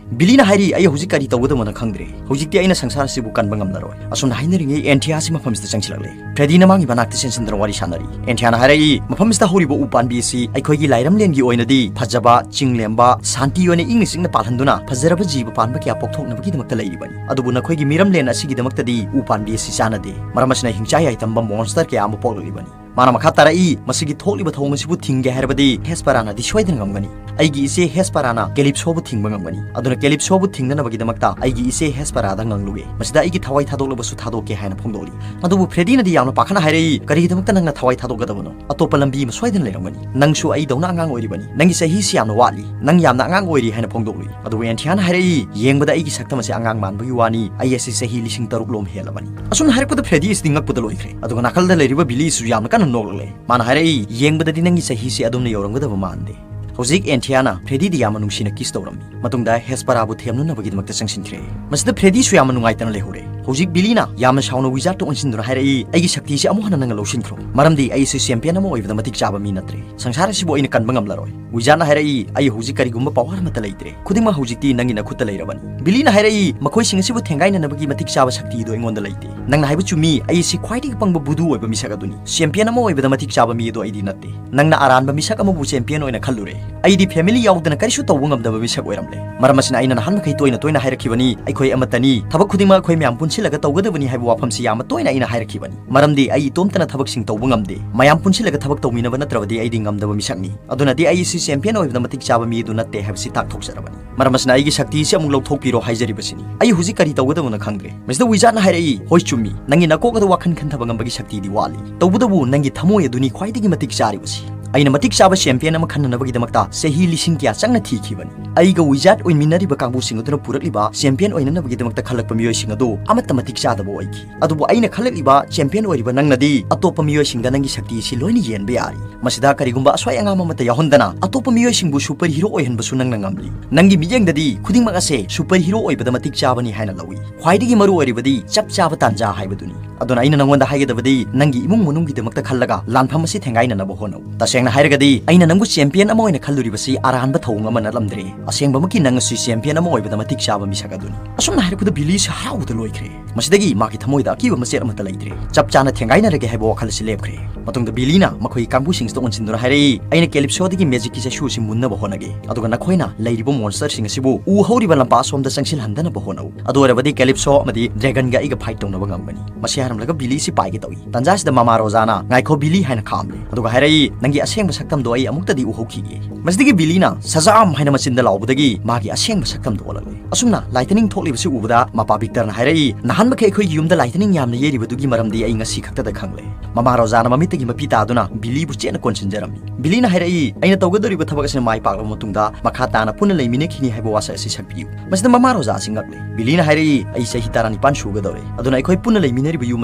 ꯕꯤꯂꯤꯅ ꯍꯥꯏꯔꯤ, "ꯑꯩ ꯍꯧꯖꯤꯛ ꯀꯔꯤ ꯇꯧꯒꯗꯕꯅꯣ ꯈꯪꯗ꯭ꯔꯦ꯫ ꯍꯧꯖꯤꯛꯇꯤ ꯑꯩꯅ ꯁꯪꯁꯥꯔ ꯑꯁꯤꯕꯨ ꯀꯟꯕ ꯉꯝꯂꯔꯣꯏ"꯫ ꯑꯁꯨꯝꯅ ꯍꯥꯏꯅꯔꯤꯉꯩ ꯑꯦꯟꯊꯤꯌꯥꯁꯤ ꯃꯐꯝꯁꯤꯗ ꯆꯪꯁꯤꯜꯂꯛꯂꯦ꯫ ꯐ꯭ꯔꯦꯗꯤꯅ ꯃꯥꯒꯤ ꯃꯅꯥꯛꯇ ꯆꯦꯟꯁꯤꯟꯗꯨꯅ ꯋꯥꯔꯤ ꯁꯥꯟꯅꯔꯤ꯫ ꯑꯦꯟꯊꯤꯌꯥꯅ ꯍꯥꯏꯔꯛꯏ, "ꯃꯐꯝꯁꯤꯗ ꯍꯧꯔꯤꯕ ꯎ ꯄꯥꯝꯕꯤ ꯑꯁꯤ ꯑꯩꯈꯣꯏꯒꯤ ꯂꯥꯏꯔꯝꯂꯦꯟꯒꯤ ꯑꯣꯏꯅꯗꯤ ꯐꯖꯕ, ꯆꯤꯡ ꯂꯦꯝꯕ, ꯁꯥꯟꯇꯤ ꯑꯣꯏꯅ ꯏꯪꯅ ꯆꯤꯛꯅ ꯄꯥꯜꯍꯟꯗꯨꯅ ꯐꯖꯔꯕ ꯖꯤꯕ ꯄꯥꯟꯕ ꯀꯌꯥ ꯄꯣꯛꯊꯣꯛꯅꯕꯒꯤꯗꯃꯛꯇ ꯂꯩꯔꯤꯕꯅꯤ꯫ ꯑꯗꯨꯕꯨ ꯅꯈꯣꯏꯒꯤ ꯃꯤꯔꯝꯂꯦꯟ ꯑꯁꯤꯒꯤꯗꯃꯛꯇꯗꯤ ꯎ ꯄꯥꯝꯕꯤ ꯑꯁꯤ ꯆꯥꯟꯅꯗꯦ꯫ ꯃꯔꯝ ꯑꯁꯤꯅ ꯍꯤꯡꯆꯥ ꯌꯥꯏꯇꯝꯕ ꯃꯣꯟꯁꯇꯔ ꯀꯌꯥ ꯑꯃ ꯄꯣꯛꯂꯛꯂꯤꯕꯅꯤ"꯫ ꯃꯥꯅ ꯃꯈꯥ ꯇꯥꯔꯛꯏ, "ꯃꯁꯤꯒꯤ ꯊꯣꯛꯂꯤꯕ ꯊꯧꯑꯣꯡ ꯑꯁꯤꯕꯨ ꯊꯤꯡꯒꯦ ꯍꯥꯏꯔꯕꯗꯤ ꯍꯦꯁꯄꯔꯥꯅꯗꯤ ꯁꯣꯏꯗꯅ ꯉꯝꯒꯅꯤ꯫ ꯑꯩꯒꯤ ꯏꯆꯦ ꯍꯦꯁꯄꯔꯥꯅ ꯀꯦꯂꯤꯞꯁꯣꯕꯨ ꯊꯤꯡꯕ ꯉꯝꯒꯅꯤ꯫ ꯑꯗꯨꯅ ꯀꯦꯂꯤꯞꯁꯣꯕꯨ ꯊꯤꯡꯅꯅꯕꯒꯤꯗꯃꯛꯇ ꯑꯩꯒꯤ ꯏꯆꯦ ꯍꯦꯁꯄꯔꯥꯗ ꯉꯥꯡꯂꯨꯒꯦ꯫ ꯃꯁꯤꯗ ꯑꯩꯒꯤ ꯊꯋꯥꯏ ꯊꯥꯗꯣꯛꯂꯕꯁꯨ ꯊꯥꯗꯣꯛꯀꯦ" ꯍꯥꯏꯅ ꯐꯣꯡꯗꯣꯛꯂꯤ꯫ ꯑꯗꯨꯕꯨ ꯐ꯭ꯔꯦꯗꯤꯅꯗꯤ ꯌꯥꯝꯅ ꯄꯥꯈꯠꯅ ꯍꯥꯏꯔꯛꯏ, "ꯀꯔꯤꯒꯤꯗꯃꯛꯇ ꯅꯪꯅ ꯊꯋꯥꯏ ꯊꯥꯗꯣꯛꯀꯗꯕꯅꯣ? ꯑꯇꯣꯞꯄ ꯂꯝꯕꯤ ꯑꯃ ꯁꯣꯏꯗꯅ ꯂꯩꯔꯝꯒꯅꯤ꯫ ꯅꯪꯁꯨ ꯑꯩꯗꯧꯅ ꯑꯉꯥꯡ ꯑꯣꯏꯔꯤꯕꯅꯤ꯫ ꯅꯪꯒꯤ ꯆꯍꯤꯁꯤ ꯌꯥꯝꯅ ꯋꯥꯠꯂꯤ꯫ ꯅꯪ ꯌꯥꯝꯅ ꯑꯉꯥꯡ ꯑꯣꯏꯔꯤ" ꯍꯥꯏꯅ ꯐꯣꯡꯗꯣꯛꯂꯤ꯫ ꯑꯗꯨꯕꯨ ꯑꯦꯟꯊꯤꯌꯥꯅ ꯍꯥꯏꯔꯛꯏ, "ꯌꯦꯡꯕꯗ ꯑꯩꯒꯤ ꯁꯛꯇꯝ ꯑꯁꯤ ꯑꯉꯥꯡ ꯃꯥꯟꯕꯒꯤ ꯋꯥꯅꯤ, ꯑꯩ ꯑꯁꯤ ꯆꯍꯤ ꯂꯤꯁꯤꯡ ꯇꯔꯨꯛ ꯂꯣꯝ ꯍꯦꯜꯂꯕꯅꯤ"꯫ ꯑꯁꯨꯝꯅ ꯍꯥꯏꯔꯛꯄꯗ ꯐ꯭ꯔꯦꯗꯤ ꯑꯁꯤꯗꯤ ꯉꯛꯄꯗ ꯂꯣꯏꯈ꯭ꯔꯦ꯫ ꯑꯗꯨꯒ ꯅꯥꯀꯜꯗ ꯂꯩꯔꯤꯕ ꯕꯤꯂꯤꯁꯨ ꯌꯥꯝꯅ ꯀꯟꯅ ꯅꯣꯛꯂꯛꯂꯦ꯫ ꯃꯥꯅ ꯍꯥꯏꯔꯛꯏ, "ꯌꯦꯡꯕꯗꯗꯤ ꯅꯪꯒꯤ ꯆꯍꯤꯁꯤ ꯑꯗꯨꯝꯅ ꯌꯧꯔꯝꯒꯗꯕ ꯃꯥꯟꯗꯦ꯫ ꯍꯧꯖꯤꯛ ꯑꯦꯟꯊꯤꯌꯥꯅ ꯐ꯭ꯔꯦꯗꯤꯗꯤ ꯌꯥꯝꯅ ꯅꯨꯡꯁꯤꯅ ꯀꯤꯁ ꯇꯧꯔꯝꯃꯤ꯫ ꯃꯇꯨꯡꯗ ꯍꯦꯁꯄꯔꯥꯕꯨ ꯊꯦꯝꯅꯅꯕꯒꯤꯗꯃꯛꯇ ꯆꯪꯁꯤꯟꯈ꯭ꯔꯦ"꯫ ꯃꯁꯤꯗ ꯐ꯭ꯔꯦꯗꯤꯁꯨ ꯌꯥꯝꯅ ꯅꯨꯡꯉꯥꯏꯇꯅ ꯂꯩꯍꯧꯔꯦ꯫ ꯍꯧꯖꯤꯛ ꯕꯤꯂꯤꯅ ꯌꯥꯝꯅ ꯁꯥꯎꯅ ꯋꯤꯖꯥꯔꯗꯇ ꯑꯣꯟꯁꯤꯟꯗꯨꯅ ꯍꯥꯏꯔꯛꯏ, "ꯑꯩꯒꯤ ꯁꯛꯇꯤꯁꯤ ꯑꯃꯨꯛ ꯍꯟꯅ ꯅꯪꯅ ꯂꯧꯁꯤꯟꯈ꯭ꯔꯣ, ꯃꯔꯝꯗꯤ ꯑꯩꯁꯤ ꯆꯦꯝꯄꯤꯌꯟ ꯑꯃ ꯑꯣꯏꯕꯗ ꯃꯇꯤꯛ ꯆꯥꯕ ꯃꯤ ꯅꯠꯇ꯭ꯔꯦ꯫ ꯁꯪꯁꯥꯔ ꯑꯁꯤꯕꯨ ꯑꯩꯅ ꯀꯟꯕ ꯉꯝꯂꯔꯣꯏ꯫" ꯋꯤꯖꯥꯔꯗꯅ ꯍꯥꯏꯔꯛꯏ, "ꯑꯩ ꯍꯧꯖꯤꯛ ꯀꯔꯤꯒꯨꯝꯕ ꯄꯋꯥꯔ ꯑꯃꯠꯇ ꯂꯩꯇ꯭ꯔꯦ꯫ ꯈꯨꯗꯤꯡꯃꯛ ꯍꯧꯖꯤꯛꯇꯤ ꯅꯪꯒꯤ ꯅꯈꯨꯠꯇ ꯂꯩꯔꯕꯅꯤ꯫" ꯕꯤꯂꯤꯅ ꯍꯥꯏꯔꯛꯏ, "ꯃꯈꯣꯏꯁꯤꯡ ꯑꯁꯤꯕꯨ ꯊꯦꯡꯒꯥꯏꯅꯅꯕꯒꯤ ꯃꯇꯤꯛ ꯆꯥꯕ ꯁꯛꯇꯤꯗꯨ ꯑꯩꯉꯣꯟꯗ ꯂꯩꯇꯦ꯫ ꯅꯪꯅ ꯍꯥꯏꯕ ꯆꯨꯝꯃꯤ, ꯑꯩ ꯑꯁꯤ ꯈ꯭ꯋꯥꯏꯗꯒꯤ ꯄꯪꯕ ꯚꯨꯗꯨ ꯑꯣꯏꯕ ꯃꯤꯁꯛ ꯑꯗꯨꯅꯤ꯫ ꯆꯦꯝꯄꯤꯌꯟ ꯑꯃ ꯑꯣꯏꯕꯗ ꯃꯇꯤꯛ ꯆꯥꯕ ꯃꯤ ꯑꯗꯨ ꯑꯩꯗꯤ ꯅꯠꯇꯦ꯫ ꯅꯪꯅ ꯑꯔꯥꯟꯕ ꯃꯤꯁꯛ ꯑꯃꯕꯨ ꯆꯦꯝꯄꯤꯌꯟ ꯑꯣꯏꯅ ꯈꯜꯂꯨꯔꯦ꯫ ꯑꯩꯗꯤ ꯐꯦꯃꯤꯂꯤ ꯌꯥꯎꯗꯅ ꯀꯔꯤꯁꯨ ꯇꯧꯕ ꯉꯝꯗꯕ ꯃꯤꯁꯛ ꯑꯣꯏꯔꯝꯂꯦ꯫ ꯃꯔꯝ ꯑꯁꯤꯅ ꯑꯩꯅ ꯅꯍꯥꯟ ꯃꯈꯩ ꯇꯣꯏꯅ ꯇꯣꯏꯅ ꯍꯥꯏꯔꯛꯈꯤꯕꯅꯤ, ꯑꯩꯈꯣꯏ ꯑꯃꯠꯇꯅꯤ꯫ ꯊꯕꯛ ꯈꯨꯗꯤꯡꯃꯛ ꯑꯩꯈꯣꯏ ꯃꯌꯥꯝ ꯄꯨꯟꯁꯤꯜꯂꯒ ꯇꯧꯒꯗꯕꯅꯤ ꯍꯥꯏꯕ ꯋꯥꯐꯝꯁꯤ ꯌꯥꯝꯅ ꯇꯣꯏꯅ ꯑꯩꯅ ꯍꯥꯏꯔꯛꯈꯤꯕꯅꯤ꯫ ꯃꯔꯝꯗꯤ ꯑꯩ ꯏꯇꯣꯝꯇꯅ ꯊꯕꯛꯁꯤꯡ ꯇꯧꯕ ꯉꯝꯗꯦ꯫ ꯃꯌꯥꯝ ꯄꯨꯟꯁꯤꯜꯂꯒ ꯊꯕꯛ ꯇꯧꯃꯤꯟꯅꯕ ꯅꯠꯇ꯭ꯔꯕꯗꯤ ꯑꯩꯗꯤ ꯉꯝꯗꯕ ꯃꯤꯁꯛꯅꯤ꯫ ꯑꯗꯨꯅꯗꯤ ꯑꯩ ꯁꯤ ꯆꯦꯝꯄꯤꯌꯟ ꯑꯣꯏꯕꯗ ꯃꯇꯤꯛ ꯆꯥꯕ ꯃꯤ ꯑꯗꯨ ꯅꯠꯇꯦ ꯍꯥꯏꯕꯁꯤ ꯇꯥꯛꯊꯣꯛꯆꯔꯕꯅꯤ꯫ ꯃꯔꯝ ꯑꯁꯤꯅ ꯑꯩꯒꯤ ꯁꯛꯇꯤ ꯑꯁꯤ ꯑꯃꯨꯛ ꯂꯧꯊꯣꯛꯄꯤꯔꯣ ꯍꯥꯏꯖꯔꯤꯕꯁꯤꯅꯤ꯫ ꯑꯩ ꯍꯧꯖꯤꯛ ꯀꯔꯤ ꯇꯧꯒꯗꯕꯅꯣ ꯈꯪꯗ꯭ꯔꯦ꯫" ꯃꯤꯁꯇꯔ ꯋꯤꯖꯥꯔꯗꯅ ꯍꯥꯏꯔꯛꯏ, "ꯍꯣꯏ, ꯆꯨꯝꯃꯤ, ꯅꯪꯒꯤ ꯅꯀꯣꯛ ꯑꯗꯨ ꯋꯥꯈꯜ ꯈꯟꯊꯕ ꯉꯝꯕꯒꯤ ꯁꯛꯇꯤꯗꯤ ꯋꯥꯠꯂꯤ꯫ ꯇꯧꯕꯇꯕꯨ ꯅꯪꯒꯤ ꯊꯃꯣꯏ ꯑꯗꯨꯅꯤ ꯈ꯭ꯋꯥꯏꯗꯒꯤ ꯃꯇꯤꯛ ꯆꯥꯔꯤꯕꯁꯤ꯫ ꯑꯩꯅ ꯃꯇꯤꯛ ꯆꯥꯕ ꯆꯦꯝꯄꯤꯌꯟ ꯑꯃ ꯈꯟꯅꯅꯕꯒꯤꯗꯃꯛꯇ ꯆꯍꯤ ꯂꯤꯁꯤꯡ ꯀꯌꯥ ꯆꯪꯅ ꯊꯤꯈꯤꯕꯅꯤ꯫ ꯑꯩꯒ ꯋꯤꯖꯥꯔꯗ ꯑꯣꯏꯃꯤꯟꯅꯔꯤꯕ ꯀꯥꯡꯕꯨꯁꯤꯡ ꯑꯗꯨꯅ ꯄꯨꯔꯛꯂꯤꯕ ꯆꯦꯝꯄꯤꯌꯟ ꯑꯣꯏꯅꯅꯕꯒꯤꯗꯃꯛꯇ ꯈꯜꯂꯛꯄ ꯃꯤꯑꯣꯏꯁꯤꯡ ꯑꯗꯨ ꯑꯃꯠꯇ ꯃꯇꯤꯛ ꯆꯥꯗꯕ ꯑꯣꯏꯈꯤ꯫ ꯑꯗꯨꯕꯨ ꯑꯩꯅ ꯈꯜꯂꯛꯂꯤꯕ ꯆꯦꯝꯄꯤꯌꯟ ꯑꯣꯏꯔꯤꯕ ꯅꯪꯅꯗꯤ ꯑꯇꯣꯞꯄ ꯃꯤꯑꯣꯏꯁꯤꯡꯗ ꯅꯪꯒꯤ ꯁꯛꯇꯤ ꯑꯁꯤ ꯂꯣꯏꯅ ꯌꯦꯟꯕ ꯌꯥꯔꯤ꯫ ꯃꯁꯤꯗ ꯀꯔꯤꯒꯨꯝꯕ ꯑꯁꯣꯏ ꯑꯉꯥꯝ ꯑꯃꯠꯇ ꯌꯥꯎꯍꯟꯗꯅ ꯑꯇꯣꯞꯄ ꯃꯤꯑꯣꯏꯁꯤꯡꯕꯨ ꯁꯨꯄꯔ ꯍꯤꯔꯣ ꯑꯣꯏꯍꯟꯕꯁꯨ ꯅꯪꯅ ꯉꯝꯂꯤ꯫ ꯅꯪꯒꯤ ꯃꯤꯠꯌꯦꯡꯗꯗꯤ ꯈꯨꯗꯤꯡꯃꯛ ꯑꯁꯦ ꯁꯨꯄꯔ ꯍꯤꯔꯣ ꯑꯣꯏꯕꯗ ꯃꯇꯤꯛ ꯆꯥꯕꯅꯤ ꯍꯥꯏꯅ ꯂꯧꯏ꯫ ꯈ꯭ꯋꯥꯏꯗꯒꯤ ꯃꯔꯨ ꯑꯣꯏꯔꯤꯕꯗꯤ ꯆꯞ ꯆꯥꯕ ꯇꯥꯟꯖꯥ ꯍꯥꯏꯕꯗꯨꯅꯤ꯫ ꯑꯗꯨꯅ ꯑꯩꯅ ꯅꯪꯉꯣꯟꯗ ꯍꯥꯏꯒꯗꯕꯗꯤ ꯅꯪꯒꯤ ꯏꯃꯨꯡ ꯃꯅꯨꯡꯒꯤꯗꯃꯛꯇ ꯈꯜꯂꯒ ꯂꯥꯟꯐꯝ ꯑꯁꯤ ꯊꯦꯡꯒꯥꯏꯅꯅꯕ ꯍꯣꯠꯅꯧ꯫ ꯇꯁꯦꯡꯅ ꯍꯥꯏꯔꯒꯗꯤ ꯑꯩꯅ ꯅꯪꯕꯨ ꯆꯦꯝꯄꯤꯌꯟ ꯑꯃ ꯑꯣꯏꯅ ꯈꯜꯂꯨꯔꯤꯕꯁꯤ ꯑꯔꯥꯟꯕ ꯊꯧꯑꯣꯡ ꯑꯃ ꯅꯠꯂꯝꯗ꯭ꯔꯦ꯫ ꯑꯁꯦꯡꯕꯃꯛꯀꯤ ꯅꯪ ꯑꯁꯤ ꯆꯦꯝꯄꯤꯌꯟ ꯑꯃ ꯑꯣꯏꯕꯗ ꯃꯇꯤꯛ ꯆꯥꯕ ꯃꯤꯁꯛ ꯑꯗꯨꯅꯤ꯫" ꯑꯁꯨꯝꯅ ꯍꯥꯏꯔꯛꯄꯗ ꯕꯤꯂꯤꯁꯤ ꯍꯔꯥꯎꯕꯗ ꯂꯣꯏꯈ꯭ꯔꯦ꯫ ꯃꯁꯤꯗꯒꯤ ꯃꯥꯒꯤ ꯊꯃꯣꯏꯗ ꯑꯀꯤꯕ ꯃꯆꯦꯠ ꯑꯃꯠꯇ ꯂꯩꯇ꯭ꯔꯦ꯫ ꯆꯞ ꯆꯥꯅ ꯊꯦꯡꯒꯥꯏꯅꯔꯒꯦ ꯍꯥꯏꯕ ꯋꯥꯈꯜ ꯑꯁꯤ ꯂꯦꯞꯈ꯭ꯔꯦ꯫ ꯃꯇꯨꯡꯗ ꯕꯤꯂꯤꯅ ꯃꯈꯣꯏꯒꯤ ꯀꯥꯡꯕꯨꯁꯤꯡꯁꯤꯗ ꯑꯣꯟꯁꯤꯟꯗꯨꯅ ꯍꯥꯏꯔꯛꯏ, "ꯑꯩꯅ ꯀꯦꯂꯤꯞꯁꯣꯗꯒꯤ ꯃꯦꯖꯤꯛꯀꯤ ꯆꯩꯁꯨ ꯑꯁꯤ ꯃꯨꯟꯅꯕ ꯍꯣꯠꯅꯒꯦ, ꯑꯗꯨꯒ ꯅꯈꯣꯏꯅ ꯂꯩꯔꯤꯕ ꯃꯣꯟꯁꯇꯔꯁꯤꯡ ꯑꯁꯤꯕꯨ ꯎ ꯍꯧꯔꯤꯕ ꯂꯝꯄꯥꯛ ꯑꯁꯣꯝꯗ ꯆꯪꯁꯤꯜꯍꯟꯗꯅꯕ ꯍꯣꯠꯅꯧ꯫ ꯑꯗꯨ ꯑꯣꯏꯔꯕꯗꯤ ꯀꯦꯂꯤꯞꯁꯣ ꯑꯃꯗꯤ ꯗ꯭ꯔꯦꯒꯟꯒ ꯑꯩꯒ ꯐꯥꯏꯠ ꯇꯧꯅꯕ ꯉꯝꯒꯅꯤ꯫" ꯃꯁꯤ ꯍꯥꯏꯔꯝꯂꯒ ꯕꯤꯂꯤꯁꯤ ꯄꯥꯏꯒꯦ ꯇꯧꯏ꯫ ꯇꯥꯟꯖꯥꯁꯤꯗ ꯃꯃꯥ ꯔꯣꯖꯥꯅ, "ꯉꯥꯏꯈꯣ ꯕꯤꯂꯤ" ꯍꯥꯏꯅ ꯈꯥꯝꯂꯦ꯫ ꯑꯗꯨꯒ ꯍꯥꯏꯔꯛꯏ, "ꯅꯪꯒꯤ ꯑꯁꯦꯡꯕ ꯁꯛꯇꯝꯗꯣ ꯑꯩ ꯑꯃꯨꯛꯇꯗꯤ ꯎꯍꯧꯈꯤꯒꯦ꯫" ꯃꯁꯤꯗꯒꯤ ꯕꯤꯂꯤꯅ "ꯁꯖꯥꯝ" ꯍꯥꯏꯅ ꯃꯆꯤꯟꯗ ꯂꯥꯎꯕꯗꯒꯤ ꯃꯥꯒꯤ ꯑꯁꯦꯡꯕ ꯁꯛꯇꯝꯗꯣ ꯑꯣꯜꯂꯛꯂꯦ꯫ ꯑꯁꯨꯝꯅ ꯂꯥꯏꯇꯅꯤꯡ ꯊꯣꯛꯂꯤꯕꯁꯤ ꯎꯕꯗ ꯃꯄꯥ ꯚꯤꯛꯇꯔꯅ ꯍꯥꯏꯔꯛꯏ, "ꯅꯍꯥꯟꯃꯈꯩ ꯑꯩꯈꯣꯏꯒꯤ ꯌꯨꯝꯗ ꯂꯥꯏꯇꯅꯤꯡ ꯌꯥꯝꯅ ꯌꯩꯔꯤꯕꯗꯨꯒꯤ ꯃꯔꯝꯗꯤ ꯑꯩ ꯉꯁꯤ ꯈꯛꯇꯗ ꯈꯪꯂꯦ꯫" ꯃꯃꯥ ꯔꯣꯖꯥꯅ ꯃꯃꯤꯠꯇꯒꯤ ꯃꯄꯤ ꯇꯥꯗꯨꯅ ꯕꯤꯂꯤꯕꯨ ꯆꯦꯠꯅ ꯀꯣꯟꯁꯤꯟꯖꯔꯝꯃꯤ꯫ ꯕꯤꯂꯤꯅ ꯍꯥꯏꯔꯛꯏ, "ꯑꯩꯅ ꯇꯧꯒꯗꯧꯔꯤꯕ ꯊꯕꯛ ꯑꯁꯤꯅ ꯃꯥꯏ ꯄꯥꯛꯂꯕ ꯃꯇꯨꯡꯗ ꯃꯈꯥ ꯇꯥꯅ ꯄꯨꯟꯅ ꯂꯩꯃꯤꯟꯅꯈꯤꯅꯤ ꯍꯥꯏꯕ ꯋꯥꯁꯛ ꯑꯁꯤ ꯁꯛꯄꯤꯌꯨ꯫" ꯃꯁꯤꯗ ꯃꯃꯥ ꯔꯣꯖꯥ ꯑꯁꯤ ꯉꯛꯂꯦ꯫ ꯕꯤꯂꯤꯅ ꯍꯥꯏꯔꯛꯏ, "ꯑꯩ ꯆꯍꯤ ꯇꯔꯥꯅꯤꯄꯥꯟ ꯁꯨꯒꯗꯧꯔꯦ, ꯑꯗꯨꯅ ꯑꯩꯈꯣꯏ ꯄꯨꯟꯅ ꯂꯩꯃꯤꯟꯅꯔꯤꯕ ꯌꯨꯝ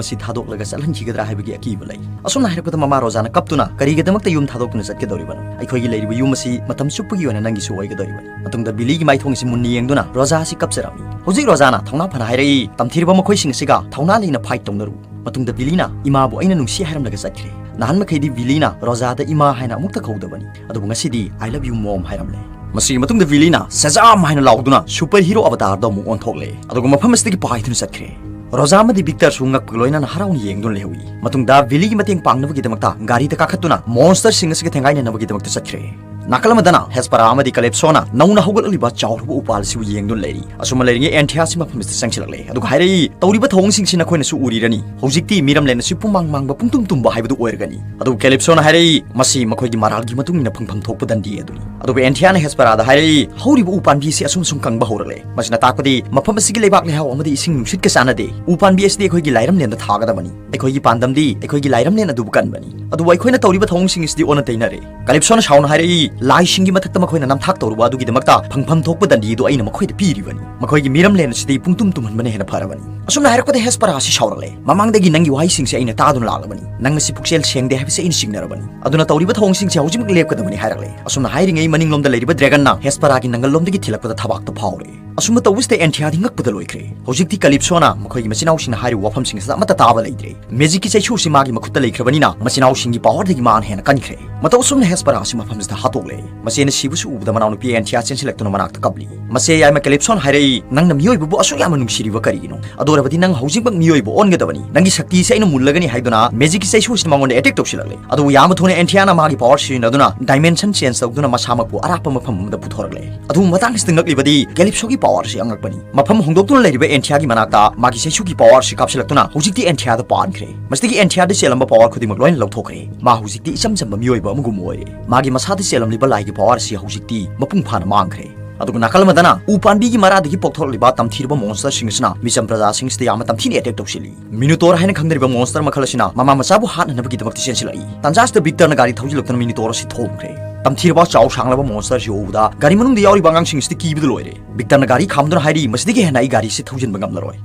ꯑꯁꯤ ꯊꯥꯗꯣꯛꯂꯒ ꯆꯠꯍꯟꯈꯤꯒꯗ꯭ꯔꯥ ꯍꯥꯏꯕꯒꯤ ꯑꯀꯤꯕ ꯂꯩ꯫" ꯑꯁꯨꯝꯅ ꯍꯥꯏꯔꯛꯄꯗ ꯃꯃꯥ ꯔꯣꯖꯥꯅ ꯀꯞꯇꯨꯅ, "ꯀꯔꯤꯒꯤꯗꯃꯛꯇ ꯌꯨꯝ ꯊꯥꯗꯣꯛꯇꯨꯅ ꯆꯠꯀꯗꯧꯔꯤꯕꯅꯣ? ꯑꯩꯈꯣꯏꯒꯤ ꯂꯩꯔꯤꯕ ꯌꯨꯝ ꯑꯁꯤ ꯃꯇꯝ ꯆꯨꯞꯄꯒꯤ ꯑꯣꯏꯅ ꯅꯪꯒꯤꯁꯨ ꯑꯣꯏꯒꯗꯧꯔꯤꯕꯅꯤ꯫ ꯃꯇꯨꯡꯗ ꯕꯤꯂꯤꯒꯤ ꯃꯥꯏꯊꯣꯡ ꯑꯁꯤ ꯃꯨꯟꯅ ꯌꯦꯡꯗꯨꯅ ꯔꯣꯖꯥ ꯑꯁꯤ ꯀꯞꯆꯔꯝꯃꯤ꯫ ꯍꯧꯖꯤꯛ ꯔꯣꯖꯥꯅ ꯊꯧꯅꯥ ꯐꯅ ꯍꯥꯏꯔꯛꯏ, "ꯇꯝꯊꯤꯔꯕ ꯃꯈꯣꯏꯁꯤꯡ ꯑꯁꯤꯒ ꯊꯧꯅꯥ ꯂꯩꯅ ꯐꯥꯏꯠ ꯇꯧꯅꯔꯨ"꯫ ꯃꯇꯨꯡꯗ ꯕꯤꯂꯤꯅ ꯏꯃꯥꯕꯨ ꯑꯩꯅ ꯅꯨꯡꯁꯤ ꯍꯥꯏꯔꯝꯂꯒ ꯆꯠꯈ꯭ꯔꯦ꯫ ꯅꯍꯥꯟ ꯃꯈꯩꯗꯤ ꯕꯤꯂꯤꯅ ꯔꯣꯖꯥꯗ ꯏꯃꯥ ꯍꯥꯏꯅ ꯑꯃꯨꯛꯇ ꯀꯧꯗꯕꯅꯤ, ꯑꯗꯨꯕꯨ ꯉꯁꯤꯗꯤ "I love you mom" ꯍꯥꯏꯔꯝꯂꯦ꯫ ꯃꯁꯤꯒꯤ ꯃꯇꯨꯡꯗ ꯕꯤꯂꯤꯅ "ꯁꯦꯖꯥꯝ" ꯍꯥꯏꯅ ꯂꯥꯎꯗꯨꯅ ꯁꯨꯄꯔ ꯍꯤꯔꯣ ꯑꯕꯇꯥꯔꯗ ꯑꯃꯨꯛ ꯑꯣꯟꯊꯣꯛꯂꯦ, ꯑꯗꯨꯒ ꯃꯐꯝ ꯑꯁꯤꯗꯒꯤ ꯄꯥꯏꯗꯨꯅ ꯆꯠꯈ꯭ꯔꯦ꯫ ꯔꯣꯖꯥ ꯑꯃꯗꯤ ꯕꯤꯛꯇꯔꯁꯨ ꯉꯛꯄꯒ ꯂꯣꯏꯅꯅ ꯍꯔꯥꯎꯅ ꯌꯦꯡꯗꯨꯅ ꯂꯩꯍꯧꯏ꯫ ꯃꯇꯨꯡꯗ ꯕꯤꯂꯤꯒꯤ ꯃꯇꯦꯡ ꯄꯥꯡꯅꯕꯒꯤꯗꯃꯛꯇ ꯒꯥꯔꯤꯗ ꯀꯥꯈꯠꯇꯨꯅ ꯃꯣꯟꯁꯇꯔꯁꯤꯡ ꯑꯁꯤꯒ ꯊꯦꯡꯒꯥꯏꯅꯅꯕꯒꯤꯗꯃꯛꯇ ꯆꯠꯈ꯭ꯔꯦ꯫ ꯅꯥꯀꯜ ꯑꯃꯗꯅ ꯍꯦꯁꯄꯔꯥ ꯑꯃꯗꯤ ꯀꯂꯤꯞꯁꯣꯅ ꯅꯧꯅ ꯍꯧꯒꯠꯂꯛꯂꯤꯕ ꯆꯥꯎꯔꯕ ꯎꯄꯥꯜ ꯑꯁꯤꯕꯨ ꯌꯦꯡꯗꯨꯅ ꯂꯩꯔꯤ꯫ ꯑꯁꯨꯝꯅ ꯂꯩꯔꯤꯉꯩ ꯑꯦꯟꯊꯤꯌꯥꯁꯤ ꯃꯐꯝ ꯑꯁꯤꯗ ꯆꯪꯁꯤꯜꯂꯛꯂꯦ, ꯑꯗꯨꯒ ꯍꯥꯏꯔꯛꯏ, "ꯇꯧꯔꯤꯕ ꯊꯧꯑꯣꯡꯁꯤꯡꯁꯤ ꯅꯈꯣꯏꯅꯁꯨ ꯎꯔꯤꯔꯅꯤ꯫ ꯍꯧꯖꯤꯛꯇꯤ ꯃꯤꯔꯝꯂꯦꯟ ꯑꯁꯤ ꯄꯨꯝꯃꯥꯡ ꯃꯥꯡꯕ ꯄꯨꯡꯇꯨꯝ ꯇꯨꯝꯕ ꯍꯥꯏꯕꯗꯨ ꯑꯣꯏꯔꯒꯅꯤ"꯫ ꯑꯗꯨꯕꯨ ꯀꯦꯂꯤꯞꯁꯣꯅ ꯍꯥꯏꯔꯛꯏ, "ꯃꯁꯤ ꯃꯈꯣꯏꯒꯤ ꯃꯔꯥꯜꯒꯤ ꯃꯇꯨꯡ ꯏꯟꯅ ꯐꯪꯐꯝ ꯊꯣꯛꯄ ꯗꯟꯗꯤ ꯑꯗꯨꯅꯤ"꯫ ꯑꯗꯨꯕꯨ ꯑꯦꯟꯊꯤꯌꯥꯅ ꯍꯦꯁꯄꯔꯥꯗ ꯍꯥꯏꯔꯛꯏ, "ꯍꯧꯔꯤꯕ ꯎ ꯄꯥꯝꯕꯤ ꯑꯁꯤ ꯑꯁꯨꯝ ꯑꯁꯨꯝ ꯀꯪꯕ ꯍꯧꯔꯛꯂꯦ꯫ ꯃꯁꯤꯅ ꯇꯥꯛꯄꯗꯤ ꯃꯐꯝ ꯑꯁꯤꯒꯤ ꯂꯩꯕꯥꯛ ꯂꯩꯍꯥꯎ ꯑꯃꯗꯤ ꯏꯁꯤꯡ ꯅꯨꯡꯁꯤꯠꯀ ꯆꯥꯟꯅꯗꯦ꯫ ꯎ ꯄꯥꯝꯕꯤ ꯑꯁꯤꯗꯤ ꯑꯩꯈꯣꯏꯒꯤ ꯂꯥꯏꯔꯝꯂꯦꯟꯗ ꯊꯥꯒꯗꯕꯅꯤ꯫ ꯑꯩꯈꯣꯏꯒꯤ ꯄꯥꯟꯗꯝꯗꯤ ꯑꯩꯈꯣꯏꯒꯤ ꯂꯥꯏꯔꯝꯂꯦꯟ ꯑꯗꯨꯕꯨ ꯀꯟꯕꯅꯤ꯫ ꯑꯗꯨꯕꯨ ꯑꯩꯈꯣꯏꯅ ꯇꯧꯔꯤꯕ ꯊꯧꯑꯣꯡꯁꯤꯡ ꯑꯁꯤꯗꯤ ꯑꯣꯟꯅ ꯇꯩꯅꯔꯦ"꯫ ꯀꯂꯤꯞꯁꯣꯅ ꯁꯥꯎꯅ ꯍꯥꯏꯔꯛꯏ, "ꯂꯥꯏꯁꯤꯡꯒꯤ ꯃꯊꯛꯇ ꯃꯈꯣꯏꯅ ꯅꯝꯊꯥꯛ ꯇꯧꯔꯨꯕ ꯑꯗꯨꯒꯤꯗꯃꯛꯇ ꯐꯪꯐꯝ ꯊꯣꯛꯄ ꯗꯟꯗꯤ ꯑꯗꯨ ꯑꯩꯅ ꯃꯈꯣꯏꯗ ꯄꯤꯔꯤꯕꯅꯤ꯫ ꯃꯈꯣꯏꯒꯤ ꯃꯤꯔꯝꯂꯦꯟ ꯑꯁꯤꯗꯤ ꯄꯨꯡꯇꯨꯝ ꯇꯨꯝꯍꯟꯕꯅ ꯍꯦꯟꯅ ꯐꯔꯕꯅꯤ"꯫ ꯑꯁꯨꯝꯅ ꯍꯥꯏꯔꯛꯄꯗ ꯍꯦꯁꯄꯔꯥ ꯑꯁꯤ ꯁꯥꯎꯔꯛꯂꯦ꯫ "ꯃꯃꯥꯡꯗꯒꯤ ꯅꯪꯒꯤ ꯋꯥꯍꯩꯁꯤꯡꯁꯦ ꯑꯩꯅ ꯇꯥꯗꯨꯅ ꯂꯥꯛꯂꯕꯅꯤ꯫ ꯅꯪ ꯑꯁꯤ ꯄꯨꯛꯆꯦꯜ ꯁꯦꯡꯗꯦ ꯍꯥꯏꯕꯁꯤ ꯑꯩꯅ ꯆꯤꯡꯅꯔꯕꯅꯤ꯫ ꯑꯗꯨꯅ ꯇꯧꯔꯤꯕ ꯊꯧꯑꯣꯡꯁꯤꯡꯁꯦ ꯍꯧꯖꯤꯛꯃꯛ ꯂꯦꯞꯀꯗꯕꯅꯤ" ꯍꯥꯏꯔꯛꯂꯦ꯫ ꯑꯁꯨꯝꯅ ꯍꯥꯏꯔꯤꯉꯩ ꯃꯅꯤꯡꯂꯣꯝꯗ ꯂꯩꯔꯤꯕ ꯗ꯭ꯔꯦꯒꯟꯅ ꯍꯦꯁꯄꯔꯥꯒꯤ ꯅꯪꯒꯜꯂꯣꯝꯗꯒꯤ ꯊꯤꯜꯂꯛꯄꯗ ꯊꯕꯥꯛꯇ ꯐꯥꯎꯔꯦ꯫ ꯑꯁꯨꯝꯅ ꯇꯧꯕꯁꯤꯗ ꯑꯦꯟꯊꯤꯌꯥꯗꯤ ꯉꯛꯄꯗ ꯂꯣꯏꯈ꯭ꯔꯦ꯫ ꯍꯧꯖꯤꯛꯇꯤ ꯀꯂꯤꯞꯁꯣꯅ ꯃꯈꯣꯏꯒꯤ ꯃꯆꯤꯟꯅꯥꯎꯁꯤꯡꯅ ꯍꯥꯏꯔꯤꯕ ꯋꯥꯐꯝꯁꯤꯡ ꯑꯁꯤꯗ ꯑꯃꯠꯇ ꯇꯥꯕ ꯂꯩꯇ꯭ꯔꯦ꯫ ꯃꯦꯖꯤꯛꯀꯤ ꯆꯩꯁꯨ ꯑꯁꯤ ꯃꯥꯒꯤ ꯃꯈꯨꯠꯇ ꯂꯩꯈ꯭ꯔꯕꯅꯤꯅ ꯃꯆꯤꯟꯅꯥꯎꯁꯤꯡꯒꯤ ꯄꯥꯋꯔꯗꯒꯤ ꯃꯥꯅ ꯍꯦꯟꯅ ꯀꯟꯈ꯭ꯔꯦ꯫ ꯃꯇꯧ ꯑꯁꯨꯝꯅ ꯍꯦꯁꯄꯔꯥ ꯑꯁꯤ ꯃꯐꯝꯁꯤꯗ ꯍꯥꯠꯇꯣꯛꯂꯦ꯫ ꯃꯆꯦꯅ ꯁꯤꯕꯁꯨ ꯎꯕꯗ ꯃꯅꯥꯎꯅꯨꯄꯤ ꯑꯦꯟꯊꯤꯌꯥ ꯆꯦꯟꯁꯤꯜꯂꯛꯇꯨꯅ ꯃꯅꯥꯛꯇ ꯀꯞꯂꯤ꯫ ꯃꯆꯦ ꯌꯥꯏꯃ ꯀꯦꯂꯤꯞꯁꯣꯟ ꯍꯥꯏꯔꯛꯏ, "ꯅꯪꯅ ꯃꯤꯑꯣꯏꯕꯕꯨ ꯑꯁꯨꯛ ꯌꯥꯝꯅ ꯅꯨꯡꯁꯤꯔꯤꯕ ꯀꯔꯤꯒꯤꯅꯣ? ꯑꯗꯨ ꯑꯣꯏꯔꯕꯗꯤ ꯅꯪ ꯍꯧꯖꯤꯛꯃꯛ ꯃꯤꯑꯣꯏꯕ ꯑꯣꯟꯒꯗꯕꯅꯤ꯫ ꯅꯪꯒꯤ ꯁꯛꯇꯤꯁꯦ ꯑꯩꯅ ꯃꯨꯜꯂꯒꯅꯤ" ꯍꯥꯏꯗꯨꯅ ꯃꯦꯖꯤꯛꯀꯤ ꯆꯩꯁꯨ ꯑꯁꯤꯅ ꯃꯉꯣꯟꯗ ꯑꯦꯇꯦꯛ ꯇꯧꯁꯤꯜꯂꯛꯂꯦ꯫ ꯑꯗꯨꯕꯨ ꯌꯥꯝꯅ ꯊꯨꯅ ꯑꯦꯟꯊꯤꯌꯥꯅ ꯃꯥꯒꯤ ꯄꯥꯋꯔ ꯁꯤꯖꯤꯟꯅꯗꯨꯅ ꯗꯥꯏꯃꯦꯟꯁꯟ ꯆꯦꯟꯖ ꯇꯧꯗꯨꯅ ꯃꯁꯥꯃꯛꯄꯨ ꯑꯔꯥꯞꯄ ꯃꯐꯝ ꯑꯃꯗ ꯄꯨꯊꯣꯔꯛꯂꯦ꯫ ꯑꯗꯨꯕꯨ ꯃꯇꯥꯡ ꯑꯁꯤꯗ ꯉꯛꯂꯤꯕꯗꯤ ꯀꯦꯂꯤꯞꯁꯣꯒꯤ ꯄꯥꯋꯔ ꯑꯁꯤ ꯑꯉꯛꯄꯅꯤ꯫ ꯃꯐꯝ ꯍꯣꯡꯗꯣꯛꯇꯨꯅ ꯂꯩꯔꯤꯕ ꯑꯦꯟꯊꯤꯌꯥꯒꯤ ꯃꯅꯥꯛꯇ ꯃꯥꯒꯤ ꯆꯩꯁꯨꯒꯤ ꯄꯥꯋꯔ ꯑꯁꯤ ꯀꯥꯞꯁꯤꯜꯂꯛꯇꯨꯅ ꯍꯧꯖꯤꯛꯇꯤ ꯑꯦꯟꯊꯤꯌꯥꯗ ꯄꯥꯟꯈ꯭ꯔꯦ꯫ ꯃꯁꯤꯗꯒꯤ ꯑꯦꯟꯊꯤꯌꯥꯗ ꯆꯦꯜꯂꯝꯕ ꯄꯥꯋꯔ ꯈꯨꯗꯤꯡꯃꯛ ꯂꯣꯏꯅ ꯂꯧꯊꯣꯛꯈ꯭ꯔꯦ꯫ ꯃꯥ ꯍꯧꯖꯤꯛꯇꯤ ꯏꯆꯝ ꯆꯝꯕ ꯃꯤꯑꯣꯏꯕ ꯑꯃꯒꯨꯝ ꯑꯣꯏꯔꯦ꯫ ꯃꯥꯒꯤ ꯃꯁꯥꯗ ꯆꯦꯜꯂꯝꯂꯤꯕ ꯂꯥꯏꯒꯤ ꯄꯥꯋꯔ ꯑꯁꯤ ꯍꯧꯖꯤꯛꯇꯤ ꯃꯄꯨꯡ ꯐꯥꯅ ꯃꯥꯡꯈ꯭ꯔꯦ꯫ ꯑꯗꯨꯒ ꯅꯥꯀꯜ ꯑꯃꯗꯅ ꯎ ꯄꯥꯝꯕꯤꯒꯤ ꯃꯔꯥꯗꯒꯤ ꯄꯣꯛꯊꯣꯔꯛꯂꯤꯕ ꯇꯝꯊꯤꯔꯕ ꯃꯣꯟꯁꯇꯔꯁꯤꯡ ꯑꯁꯤꯅ ꯃꯤꯆꯝ ꯄ꯭ꯔꯖꯥꯁꯤꯡ ꯑꯁꯤꯗ ꯌꯥꯝꯅ ꯇꯝꯊꯤꯅ ꯑꯦꯇꯦꯛ ꯇꯧꯁꯤꯜꯂꯤ꯫ ꯃꯤꯅꯣꯇꯣꯔ ꯍꯥꯏꯅ ꯈꯪꯅꯔꯤꯕ ꯃꯣꯟꯁꯇꯔ ꯃꯈꯜ ꯑꯁꯤꯅ ꯃꯃꯥ ꯃꯆꯥꯕꯨ ꯍꯥꯠꯅꯅꯕꯒꯤꯗꯃꯛꯇ ꯆꯦꯟꯁꯤꯜꯂꯛꯏ꯫ ꯇꯥꯟꯖꯥ ꯑꯁꯤꯗ ꯕꯤꯛꯇꯔꯅ ꯒꯥꯔꯤ ꯊꯧꯖꯤꯜꯂꯛꯇꯨꯅ ꯃꯤꯅꯣꯇꯣꯔ ꯑꯁꯤ ꯊꯣꯝꯈ꯭ꯔꯦ꯫ ꯇꯝꯊꯤꯔꯕ ꯆꯥꯎ ꯁꯥꯡꯂꯕ ꯃꯣꯟꯁꯇꯔ ꯑꯁꯤ ꯎꯕꯗ ꯒꯥꯔꯤ ꯃꯅꯨꯡꯗ ꯌꯥꯎꯔꯤꯕ ꯑꯉꯥꯡꯁꯤꯡ ꯑꯁꯤꯗꯤ ꯀꯤꯕꯗ ꯂꯣꯏꯔꯦ꯫ ꯕꯤꯛꯇꯔꯅ ꯒꯥꯔꯤ ꯈꯥꯝꯗꯨꯅ ꯍꯥꯏꯔꯤ, "ꯃꯁꯤꯗꯒꯤ ꯍꯦꯟꯅ ꯑꯩ ꯒꯥꯔꯤꯁꯤ ꯊꯧꯖꯤꯟꯕ ꯉꯝꯂꯔꯣꯏ"꯫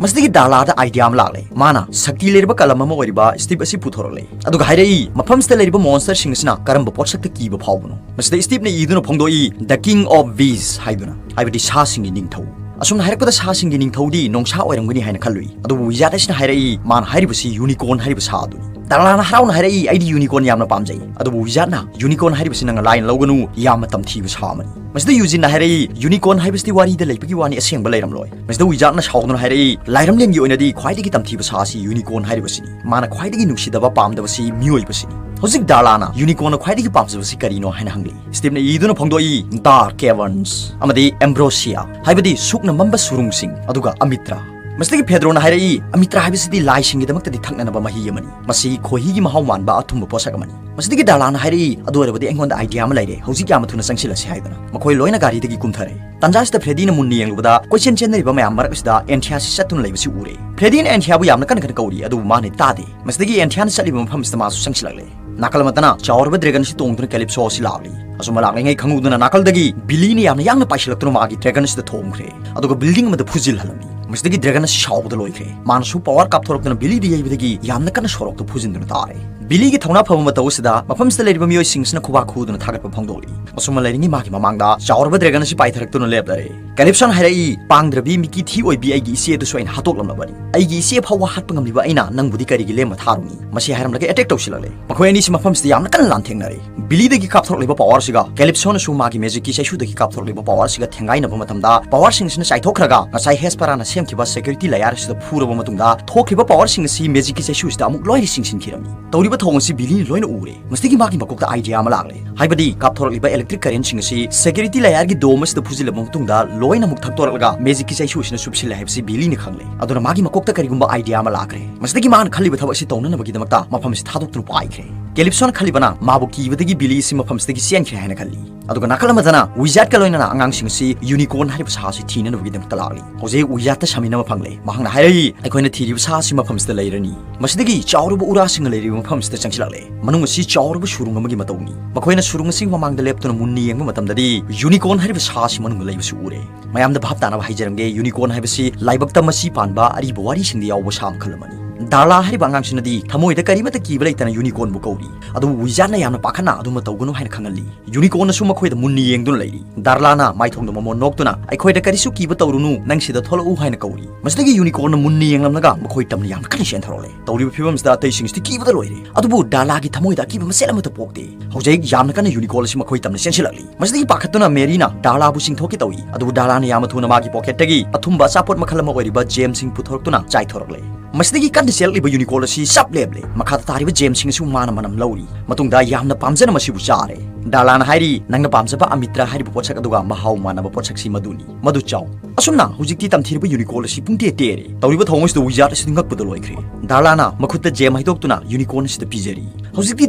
ꯃꯁꯤꯗꯒꯤ ꯗꯥꯔꯂꯥꯗ ꯑꯥꯏꯗꯤꯌꯥ ꯑꯃ ꯂꯥꯛꯂꯦ꯫ ꯃꯥꯅ ꯁꯛꯇꯤ ꯂꯩꯔꯕ ꯀꯂꯝ ꯑꯃ ꯑꯣꯏꯔꯤꯕ ꯁ꯭ꯇꯤꯞ ꯑꯁꯤ ꯄꯨꯊꯣꯔꯛꯂꯦ, ꯑꯗꯨꯒ ꯍꯥꯏꯔꯛꯏ, ꯃꯐꯝꯁꯤꯗ ꯂꯩꯔꯤꯕ ꯃꯣꯟꯁꯇꯔꯁꯤꯡ ꯑꯁꯤꯅ ꯀꯔꯝꯕ ꯄꯣꯠꯁꯛꯇ ꯀꯤꯕ ꯐꯥꯎꯕꯅꯣ꯫ ꯃꯁꯤꯗ ꯁ꯭ꯇꯤꯞꯅ ꯏꯗꯨꯅ ꯐꯣꯡꯗꯣꯛꯏ, "The King of Beasts" ꯍꯥꯏꯗꯨꯅ, ꯍꯥꯏꯕꯗꯤ ꯁꯥꯁꯤꯡꯒꯤ ꯅꯤꯡꯊꯧ꯫ ꯑꯁꯨꯝꯅ ꯍꯥꯏꯔꯛꯄꯗ ꯁꯥꯁꯤꯡꯒꯤ ꯅꯤꯡꯊꯧꯗꯤ ꯅꯣꯡꯁꯥ ꯑꯣꯏꯔꯝꯒꯅꯤ ꯍꯥꯏꯅ ꯈꯜꯂꯨꯏ, ꯑꯗꯨꯕꯨ ꯋꯤꯖꯥꯔꯗ ꯑꯁꯤꯅ ꯍꯥꯏꯔꯛꯏ, ꯃꯥꯅ ꯍꯥꯏꯔꯤꯕꯁꯤ ꯌꯨꯅꯤꯀꯣꯔꯟ ꯍꯥꯏꯔꯤꯕ ꯁꯥ ꯑꯗꯨꯅꯤ꯫ ꯗꯥꯔꯂꯥꯅ ꯍꯔꯥꯎꯅ ꯍꯥꯏꯔꯛꯏ, "ꯑꯩꯗꯤ ꯌꯨꯅꯤꯀꯣꯔꯟ ꯌꯥꯝꯅ ꯄꯥꯝꯖꯩ"꯫ ꯑꯗꯨꯕꯨ ꯋꯤꯖꯥꯔꯗꯅ, "ꯌꯨꯅꯤꯀꯣꯔꯟ ꯍꯥꯏꯔꯤꯕꯁꯤ ꯅꯪꯅ ꯂꯥꯏꯅ ꯂꯧꯒꯅꯨ, ꯌꯥꯝꯅ ꯇꯝꯊꯤꯕ ꯁꯥ ꯑꯃꯅꯤ"꯫ ꯃꯁꯤꯗ ꯌꯨꯖꯤꯟꯅ ꯍꯥꯏꯔꯛꯏ, "ꯌꯨꯅꯤꯀꯣꯔꯟ ꯍꯥꯏꯕꯁꯤꯗꯤ ꯋꯥꯔꯤꯗ ꯂꯩꯕꯒꯤ ꯋꯥꯅꯤ, ꯑꯁꯦꯡꯕ ꯂꯩꯔꯝꯂꯣꯏ"꯫ ꯃꯁꯤꯗ ꯋꯤꯖꯥꯔꯗꯅ ꯁꯥꯎꯗꯨꯅ ꯍꯥꯏꯔꯛꯏ, "ꯂꯥꯏꯔꯝꯂꯦꯟꯒꯤ ꯑꯣꯏꯅꯗꯤ ꯈ꯭ꯋꯥꯏꯗꯒꯤ ꯇꯝꯊꯤꯕ ꯁꯥ ꯑꯁꯤ ꯌꯨꯅꯤꯀꯣꯔꯟ ꯍꯥꯏꯔꯤꯕꯁꯤꯅꯤ꯫ ꯃꯥꯅ ꯈ꯭ꯋꯥꯏꯗꯒꯤ ꯅꯨꯡꯁꯤꯗꯕ, ꯄꯥꯝꯗꯕꯁꯤ ꯃꯤꯑꯣꯏꯕꯁꯤꯅꯤ"꯫ ꯍꯧꯖꯤꯛ ꯗꯥꯔꯂꯥꯅ ꯌꯨꯅꯤꯀꯣꯔꯟꯅ ꯈ꯭ꯋꯥꯏꯗꯒꯤ ꯄꯥꯝꯖꯕꯁꯤ ꯀꯔꯤꯅꯣ ꯍꯥꯏꯅ ꯍꯪꯂꯤ꯫ ꯁ꯭ꯇꯤꯞꯅ ꯏꯗꯨꯅ ꯐꯣꯡꯗꯣꯛꯏ, "Dark Caverns ꯑꯃꯗꯤ Ambrosia", ꯍꯥꯏꯕꯗꯤ ꯁꯨꯛꯅ ꯃꯝꯕ ꯁꯨꯔꯨꯡꯁꯤꯡ, ꯑꯗꯨꯒ "Amitra"꯫ ꯃꯁꯤꯗꯒꯤ ꯐꯦꯗ꯭ꯔꯣꯅ ꯍꯥꯏꯔꯛꯏ, "Amitra ꯍꯥꯏꯕꯁꯤꯗꯤ ꯂꯥꯏꯁꯤꯡꯒꯤꯗꯃꯛꯇꯗꯤ ꯊꯛꯅꯅꯕ ꯃꯍꯤ ꯑꯃꯅꯤ꯫ ꯃꯁꯤ ꯈꯣꯏꯍꯤꯒꯤ ꯃꯍꯥꯎ ꯃꯥꯟꯕ ꯑꯊꯨꯝꯕ ꯄꯣꯠꯁꯛ ꯑꯃꯅꯤ"꯫ ꯃꯁꯤꯗꯒꯤ ꯗꯥꯔꯂꯥꯅ ꯍꯥꯏꯔꯛꯏ, "ꯑꯗꯨ ꯑꯣꯏꯔꯕꯗꯤ ꯑꯩꯉꯣꯟꯗ ꯑꯥꯏꯗꯤꯌꯥ ꯑꯃ ꯂꯩꯔꯦ, ꯍꯧꯖꯤꯛ ꯌꯥꯝꯅ ꯊꯨꯅ ꯆꯪꯁꯤꯜꯂꯁꯤ" ꯍꯥꯏꯗꯨꯅ꯫ ꯃꯈꯣꯏ ꯂꯣꯏꯅ ꯒꯥꯔꯤꯗꯒꯤ ꯀꯨꯝꯊꯔꯦ꯫ ꯇꯥꯟꯖꯥꯁꯤꯗ ꯐ꯭ꯔꯦꯗꯤꯅ ꯃꯨꯟꯅ ꯌꯦꯡꯂꯨꯕꯗ, ꯀꯣꯏꯆꯦꯟ ꯆꯦꯟꯅꯔꯤꯕ ꯃꯌꯥꯝ ꯃꯔꯛ ꯑꯁꯤꯗ ꯑꯦꯟꯊꯤꯌꯥꯁꯤ ꯆꯠꯇꯨꯅ ꯂꯩꯕꯁꯤ ꯎꯔꯦ꯫ ꯐ꯭ꯔꯦꯗꯤꯅ ꯑꯦꯟꯊꯤꯌꯥꯕꯨ ꯌꯥꯝꯅ ꯀꯟꯅ ꯀꯟꯅ ꯀꯧꯔꯤ, ꯑꯗꯨꯕꯨ ꯃꯥꯅ ꯇꯥꯗꯦ꯫ ꯃꯁꯤꯗꯒꯤ ꯑꯦꯟꯊꯤꯌꯥꯅ ꯆꯠꯂꯤꯕ ꯃꯐꯝꯁꯤꯗ ꯃꯥꯁꯨ ꯆꯪꯁꯤꯜꯂꯛꯂꯦ꯫ ꯅꯥꯀꯜ ꯑꯃꯠꯇꯅ ꯆꯥꯎꯔꯕ ꯗ꯭ꯔꯦꯒꯟ ꯑꯁꯤ ꯇꯣꯡꯗꯨꯅ ꯀꯦꯂꯤꯞꯁꯣ ꯑꯁꯤ ꯂꯥꯛꯂꯤ꯫ ꯑꯁꯨꯝꯅ ꯂꯥꯛꯂꯤꯉꯩ ꯈꯪꯍꯧꯗꯅ ꯅꯥꯀꯜꯗꯒꯤ ꯕꯤꯂꯤꯅ ꯌꯥꯝꯅ ꯌꯥꯡꯅ ꯄꯥꯏꯁꯤꯜꯂꯛꯇꯨꯅ ꯃꯥꯒꯤ ꯗ꯭ꯔꯦꯒꯟ ꯑꯁꯤꯗ ꯊꯣꯝꯈ꯭ꯔꯦ, ꯑꯗꯨꯒ ꯕꯤꯜꯗꯤꯡ ꯑꯃꯗ ꯐꯨꯖꯤꯜꯍꯜꯂꯝꯃꯤ꯫ ꯃꯁꯤꯗꯒꯤ ꯗ꯭ꯔꯦꯒꯟ ꯑꯁꯤ ꯁꯥꯎꯕꯗ ꯂꯣꯏꯈ꯭ꯔꯦ꯫ ꯃꯥꯅꯁꯨ ꯄꯋꯥꯔ ꯀꯥꯞꯊꯣꯔꯛꯇꯨꯅ ꯕꯤꯂꯤꯗ ꯌꯩꯕꯗꯒꯤ ꯌꯥꯝꯅ ꯀꯟꯅ ꯁꯣꯔꯣꯛꯇ ꯐꯨꯖꯤꯟꯗꯨꯅ ꯇꯥꯔꯦ꯫ ꯕꯤꯂꯤꯒꯤ ꯊꯧꯅꯥ ꯐꯕ ꯃꯇꯧ ꯑꯁꯤꯗ ꯃꯐꯝꯁꯤꯗ ꯂꯩꯔꯤꯕ ꯃꯤꯑꯣꯏꯁꯤꯡꯁꯤꯅ ꯈꯨꯕꯥꯛ ꯈꯨꯗꯨꯅ ꯊꯥꯒꯠꯄ ꯐꯣꯡꯗꯣꯛꯂꯤ꯫ ꯑꯁꯨꯝꯅ ꯂꯩꯔꯤꯉꯩ ꯃꯥꯒꯤ ꯃꯃꯥꯡꯗ ꯆꯥꯎꯔꯕ ꯗ꯭ꯔꯦꯒꯟ ꯑꯁꯤ ꯄꯥꯏꯊꯔꯛꯇꯨꯅ ꯂꯦꯞꯂꯔꯦ꯫ ꯀꯦꯂꯤꯞꯁꯣꯅ ꯍꯥꯏꯔꯛꯏ, "ꯄꯥꯡꯗ꯭ꯔꯕꯤ, ꯃꯤꯀꯤ ꯊꯤ ꯑꯣꯏꯕꯤ ꯑꯩꯒꯤ ꯏꯆꯦ ꯑꯗꯨꯁꯨ ꯑꯩꯅ ꯍꯥꯠꯇꯣꯛꯂꯝꯂꯕꯅꯤ꯫ ꯑꯩꯒꯤ ꯏꯆꯦ ꯐꯥꯎꯕ ꯍꯥꯠꯄ ꯉꯝꯂꯤꯕ ꯑꯩꯅ ꯅꯪꯕꯨꯗꯤ ꯀꯔꯤꯒꯤ ꯂꯦꯝꯅ ꯊꯥꯔꯨꯅꯤ?" ꯃꯁꯤ ꯍꯥꯏꯔꯝꯂꯒ ꯑꯦꯇꯦꯛ ꯇꯧꯁꯤꯜꯂꯛꯂꯦ꯫ ꯃꯈꯣꯏ ꯑꯅꯤꯁꯤ ꯃꯐꯝꯁꯤꯗ ꯌꯥꯝꯅ ꯀꯟꯅ ꯂꯥꯟꯊꯦꯡꯅꯔꯦ꯫ ꯕꯤꯂꯤꯗꯒꯤ ꯀꯥꯞꯊꯣꯔꯛꯂꯤꯕ ꯄꯋꯥꯔꯁꯤꯒ ꯀꯦꯂꯤꯞꯁꯣꯅꯁꯨ ꯃꯥꯒꯤ ꯃꯦꯖꯤꯛꯀꯤ ꯆꯩꯁꯨꯗꯒꯤ ꯀꯥꯞꯊꯣꯔꯛꯂꯤꯕ ꯄꯋꯥꯔꯁꯤꯒ ꯊꯦꯡꯒꯥꯏꯅꯕ ꯃꯇꯝꯗ, ꯄꯋꯥꯔꯁꯤꯡꯁꯤꯅ ꯆꯥꯏꯊꯣꯛꯈ꯭ꯔꯒ ꯉꯁꯥꯏ ꯍꯦꯁꯄꯔꯥꯅ ꯁꯦꯝꯈꯤꯕ ꯁꯦꯀ꯭ꯌꯨꯔꯤꯇꯤ ꯂꯦꯌꯔ ꯑꯁꯤꯗ ꯐꯨꯔꯕ ꯃꯇꯨꯡꯗ ꯊꯣꯛꯈꯤꯕ ꯄꯋꯥꯔꯁꯤꯡ ꯑꯁꯤ ꯃꯦꯖꯤꯛꯀꯤ ꯆꯩꯁꯨ ꯑꯁꯤꯗ ꯑꯃꯨꯛ ꯂꯣꯏꯅ ꯆꯤꯡꯁꯤꯟꯈꯤꯔꯝꯃꯤ꯫ ꯇꯧꯔꯤꯕ ꯊꯧꯑꯣꯡ ꯑꯁꯤ ꯕꯤꯂꯤꯅ ꯂꯣꯏꯅ ꯎꯔꯦ꯫ ꯃꯁꯤꯗꯒꯤ ꯃꯥꯒꯤ ꯃꯀꯣꯛꯇ ꯑꯥꯏꯗꯤꯌꯥ ꯑꯃ ꯂꯥꯛꯂꯦ꯫ ꯍꯥꯏꯕꯗꯤ ꯀꯥꯞꯊꯣꯔꯛꯂꯤꯕ ꯏꯂꯦꯛꯇ꯭ꯔꯤꯛ ꯀꯔꯦꯟꯁꯤꯡ ꯑꯁꯤ ꯁꯦꯀ꯭ꯌꯨꯔꯤꯇꯤ ꯂꯦꯌꯔꯒꯤ ꯗꯣꯝ ꯑꯁꯤꯗ ꯐꯨꯖꯤꯜꯂꯕ ꯃꯇꯨꯡꯗ ꯂꯣꯏꯅꯃꯛ ꯊꯛꯇꯣꯔꯛꯂꯒ ꯃꯦꯖꯤꯛꯀꯤ ꯆꯩꯁꯨ ꯑꯁꯤꯅ ꯆꯨꯞꯁꯤꯜꯂꯦ ꯍꯥꯏꯕꯁꯤ ꯕꯤꯂꯤꯅ ꯈꯪꯂꯦ꯫ ꯑꯗꯨꯅ ꯃꯥꯒꯤ ꯃꯀꯣꯛꯇ ꯀꯔꯤꯒꯨꯝꯕ ꯑꯥꯏꯗꯤꯌꯥ ꯑꯃ ꯂꯥꯛꯈ꯭ꯔꯦ꯫ ꯃꯁꯤꯗꯒꯤ ꯃꯥꯅ ꯈꯜꯂꯤꯕ ꯊꯕꯛ ꯑꯁꯤ ꯇꯧꯅꯅꯕꯒꯤꯗꯃꯛꯇ ꯃꯐꯝ ꯑꯁꯤ ꯊꯥꯗꯣꯛꯇꯨꯅ ꯄꯥꯏꯈ꯭ꯔꯦ꯫ ꯀꯦꯂꯤꯞꯁꯣꯅ ꯈꯜꯂꯤꯕꯅ ꯃꯥꯕꯨ ꯀꯤꯕꯗꯒꯤ ꯕꯤꯂꯤ ꯑꯁꯤ ꯃꯐꯝꯁꯤꯗꯒꯤ ꯆꯦꯟꯈ꯭ꯔꯦ ꯍꯥꯏꯅ ꯈꯜꯂꯤ꯫ ꯑꯗꯨꯒ ꯅꯥꯀꯜ ꯑꯃꯗꯅ ꯋꯤꯖꯥꯔꯗꯀ ꯂꯣꯏꯅꯅ ꯑꯉꯥꯡꯁꯤꯡ ꯑꯁꯤ ꯌꯨꯅꯤꯀꯣꯔꯟ ꯍꯥꯏꯔꯤꯕ ꯁꯥ ꯑꯁꯤ ꯊꯤꯅꯅꯕꯒꯤꯗꯃꯛꯇ ꯂꯥꯛꯂꯤ꯫ ꯍꯧꯖꯤꯛ ꯋꯤꯖꯥꯔꯗꯇ ꯁꯥꯃꯤꯟ ꯑꯃ ꯐꯪꯂꯦ꯫ ꯃꯍꯥꯛꯅ ꯍꯥꯏꯔꯛꯏ, "ꯑꯩꯈꯣꯏꯅ ꯊꯤꯔꯤꯕ ꯁꯥ ꯑꯁꯤ ꯃꯐꯝꯁꯤꯗ ꯂꯩꯔꯅꯤ꯫" ꯃꯁꯤꯗꯒꯤ ꯆꯥꯎꯔꯕ ꯎꯔꯥꯁꯤꯡꯅ ꯂꯩꯔꯤꯕ ꯃꯐꯝꯁꯤꯗ ꯆꯪꯁꯤꯜꯂꯛꯂꯦ꯫ ꯃꯅꯨꯡ ꯑꯁꯤ ꯆꯥꯎꯔꯕ ꯁꯨꯔꯨꯡ ꯑꯃꯒꯤ ꯃꯇꯧꯅꯤ꯫ ꯃꯈꯣꯏꯅ ꯁꯨꯔꯨꯡ ꯑꯁꯤꯒꯤ ꯃꯃꯥꯡꯗ ꯂꯦꯞꯇꯨꯅ ꯃꯨꯟꯅ ꯌꯦꯡꯕ ꯃꯇꯝꯗꯗꯤ ꯌꯨꯅꯤꯀꯣꯔꯟ ꯍꯥꯏꯔꯤꯕ ꯁꯥ ꯑꯁꯤ ꯃꯅꯨꯡꯗ ꯂꯩꯕꯁꯤ ꯎꯔꯦ꯫ ꯃꯌꯥꯝꯗ ꯚꯥꯞ ꯇꯥꯅꯕ ꯍꯥꯏꯖꯔꯝꯒꯦ, ꯌꯨꯅꯤꯀꯣꯔꯟ ꯍꯥꯏꯕꯁꯤ ꯂꯥꯏꯕꯛꯇ ꯃꯆꯤ ꯄꯥꯟꯕ ꯑꯔꯤꯕ ꯋꯥꯔꯤꯁꯤꯡꯗ ꯌꯥꯎꯕ ꯁꯥ ꯃꯈꯜ ꯑꯃꯅꯤ꯫ ꯗꯥꯔꯂꯥ ꯍꯥꯏꯔꯤꯕ ꯑꯉꯥꯡꯁꯤꯅꯗꯤ ꯊꯃꯣꯏꯗ ꯀꯔꯤꯃꯠꯇ ꯀꯤꯕ ꯂꯩꯇꯅ ꯌꯨꯅꯤꯀꯣꯔꯟꯕꯨ ꯀꯧꯔꯤ꯫ ꯑꯗꯨꯕꯨ ꯋꯤꯖꯥꯔꯗꯅ ꯌꯥꯝꯅ ꯄꯥꯈꯠꯅ ꯑꯗꯨꯝꯕ ꯇꯧꯒꯅꯨ ꯍꯥꯏꯅ ꯈꯪꯍꯜꯂꯤ꯫ ꯌꯨꯅꯤꯀꯣꯔꯟꯅꯁꯨ ꯃꯈꯣꯏꯗ ꯃꯨꯟꯅ ꯌꯦꯡꯗꯨꯅ ꯂꯩꯔꯤ꯫ ꯗꯥꯔꯂꯥꯅ ꯃꯥꯏꯊꯣꯡꯗ ꯃꯃꯣꯟ ꯅꯣꯛꯇꯨꯅ, "ꯑꯩꯈꯣꯏꯗ ꯀꯔꯤꯁꯨ ꯀꯤꯕ ꯇꯧꯔꯨꯅꯨ, ꯅꯪ ꯁꯤꯗ ꯊꯣꯛꯂꯛꯎ" ꯍꯥꯏꯅ ꯀꯧꯔꯤ꯫ ꯃꯁꯤꯗꯒꯤ ꯌꯨꯅꯤꯀꯣꯔꯟꯅ ꯃꯨꯟꯅ ꯌꯦꯡꯂꯝꯂꯒ ꯃꯈꯣꯏ ꯇꯝꯅ ꯌꯥꯝꯅ ꯀꯟꯅ ꯆꯦꯟꯊꯔꯛꯂꯦ꯫ ꯇꯧꯔꯤꯕ ꯐꯤꯕꯝꯁꯤꯗ ꯑꯇꯩꯁꯤꯡꯁꯤꯗꯤ ꯀꯤꯕꯗ ꯂꯣꯏꯔꯦ꯫ ꯑꯗꯨꯕꯨ ꯗꯥꯔꯂꯥꯒꯤ ꯊꯃꯣꯏꯗ ꯑꯀꯤꯕ ꯃꯆꯦꯠ ꯑꯃꯠꯇ ꯄꯣꯛꯇꯦ꯫ ꯍꯧꯖꯤꯛ ꯌꯥꯝꯅ ꯀꯟꯅ ꯌꯨꯅꯤꯀꯣꯔꯟ ꯑꯁꯤ ꯃꯈꯣꯏ ꯇꯝꯅ ꯆꯦꯟꯁꯤꯜꯂꯛꯂꯤ꯫ ꯃꯁꯤꯗꯒꯤ ꯄꯥꯈꯠꯇꯨꯅ ꯃꯦꯔꯤꯅ ꯗꯥꯔꯂꯥꯕꯨ ꯆꯤꯡꯊꯣꯛꯀꯦ ꯇꯧꯏ꯫ ꯑꯗꯨꯕꯨ ꯗꯥꯔꯂꯥꯅ ꯌꯥꯝꯅ ꯊꯨꯅ ꯃꯥꯒꯤ ꯄꯣꯀꯦꯠꯇꯒꯤ ꯑꯊꯨꯝꯕ ꯑꯆꯥꯄꯣꯠ ꯃꯈꯜ ꯑꯃ ꯑꯣꯏꯔꯤꯕ ꯖꯦꯝꯁꯤꯡ ꯄꯨꯊꯣꯔꯛꯇꯨꯅ ꯆꯥꯏꯊꯣꯔꯛꯂꯦ꯫ ꯃꯁꯤꯗꯒꯤ ꯀꯟꯅ ꯆꯦꯜꯂꯛꯂꯤꯕ ꯌꯨꯅꯤꯀꯣꯔꯟ ꯑꯁꯤ ꯆꯞ ꯂꯦꯞꯂꯦ꯫ ꯃꯈꯥꯗ ꯇꯥꯔꯤꯕ ꯖꯦꯝꯁꯤꯡ ꯑꯁꯤꯕꯨ ꯃꯥꯅ ꯃꯅꯝ ꯂꯧꯔꯤ꯫ ꯃꯇꯨꯡꯗ ꯌꯥꯝꯅ ꯄꯥꯝꯖꯅ ꯃꯁꯤꯕꯨ ꯆꯥꯔꯦ꯫ ꯗꯥꯔꯂꯥꯅ ꯍꯥꯏꯔꯤ, "ꯅꯪꯅ ꯄꯥꯝꯖꯕ ꯑꯃꯤꯇ꯭ꯔ ꯍꯥꯏꯔꯤꯕ ꯄꯣꯠꯁꯛ ꯑꯗꯨꯒ ꯃꯍꯥꯎ ꯃꯥꯟꯅꯕ ꯄꯣꯠꯁꯛꯁꯤ ꯃꯗꯨꯅꯤ꯫ ꯃꯗꯨ ꯆꯥꯎ꯫" ꯑꯁꯨꯝꯅ ꯍꯧꯖꯤꯛꯇꯤ ꯇꯝꯊꯤꯔꯕ ꯌꯨꯅꯤꯀꯣꯔꯟ ꯑꯁꯤ ꯄꯨꯡꯇꯦ ꯇꯦꯔꯦ꯫ ꯇꯧꯔꯤꯕ ꯊꯧꯑꯣꯡ ꯑꯁꯤꯗ ꯋꯤꯖꯥꯔꯗ ꯑꯁꯤꯗꯤ ꯉꯛꯄꯗ ꯂꯣꯏꯈ꯭ꯔꯦ꯫ ꯗꯥꯔꯂꯥꯅ ꯃꯈꯨꯠꯇ ꯖꯦꯝ ꯍꯩꯗꯣꯛꯇꯨꯅ ꯌꯨꯅꯤꯀꯣꯔꯟ ꯑꯁꯤꯗ ꯄꯤꯖꯔꯤ꯫ ꯍꯧꯖꯤꯛꯇꯤ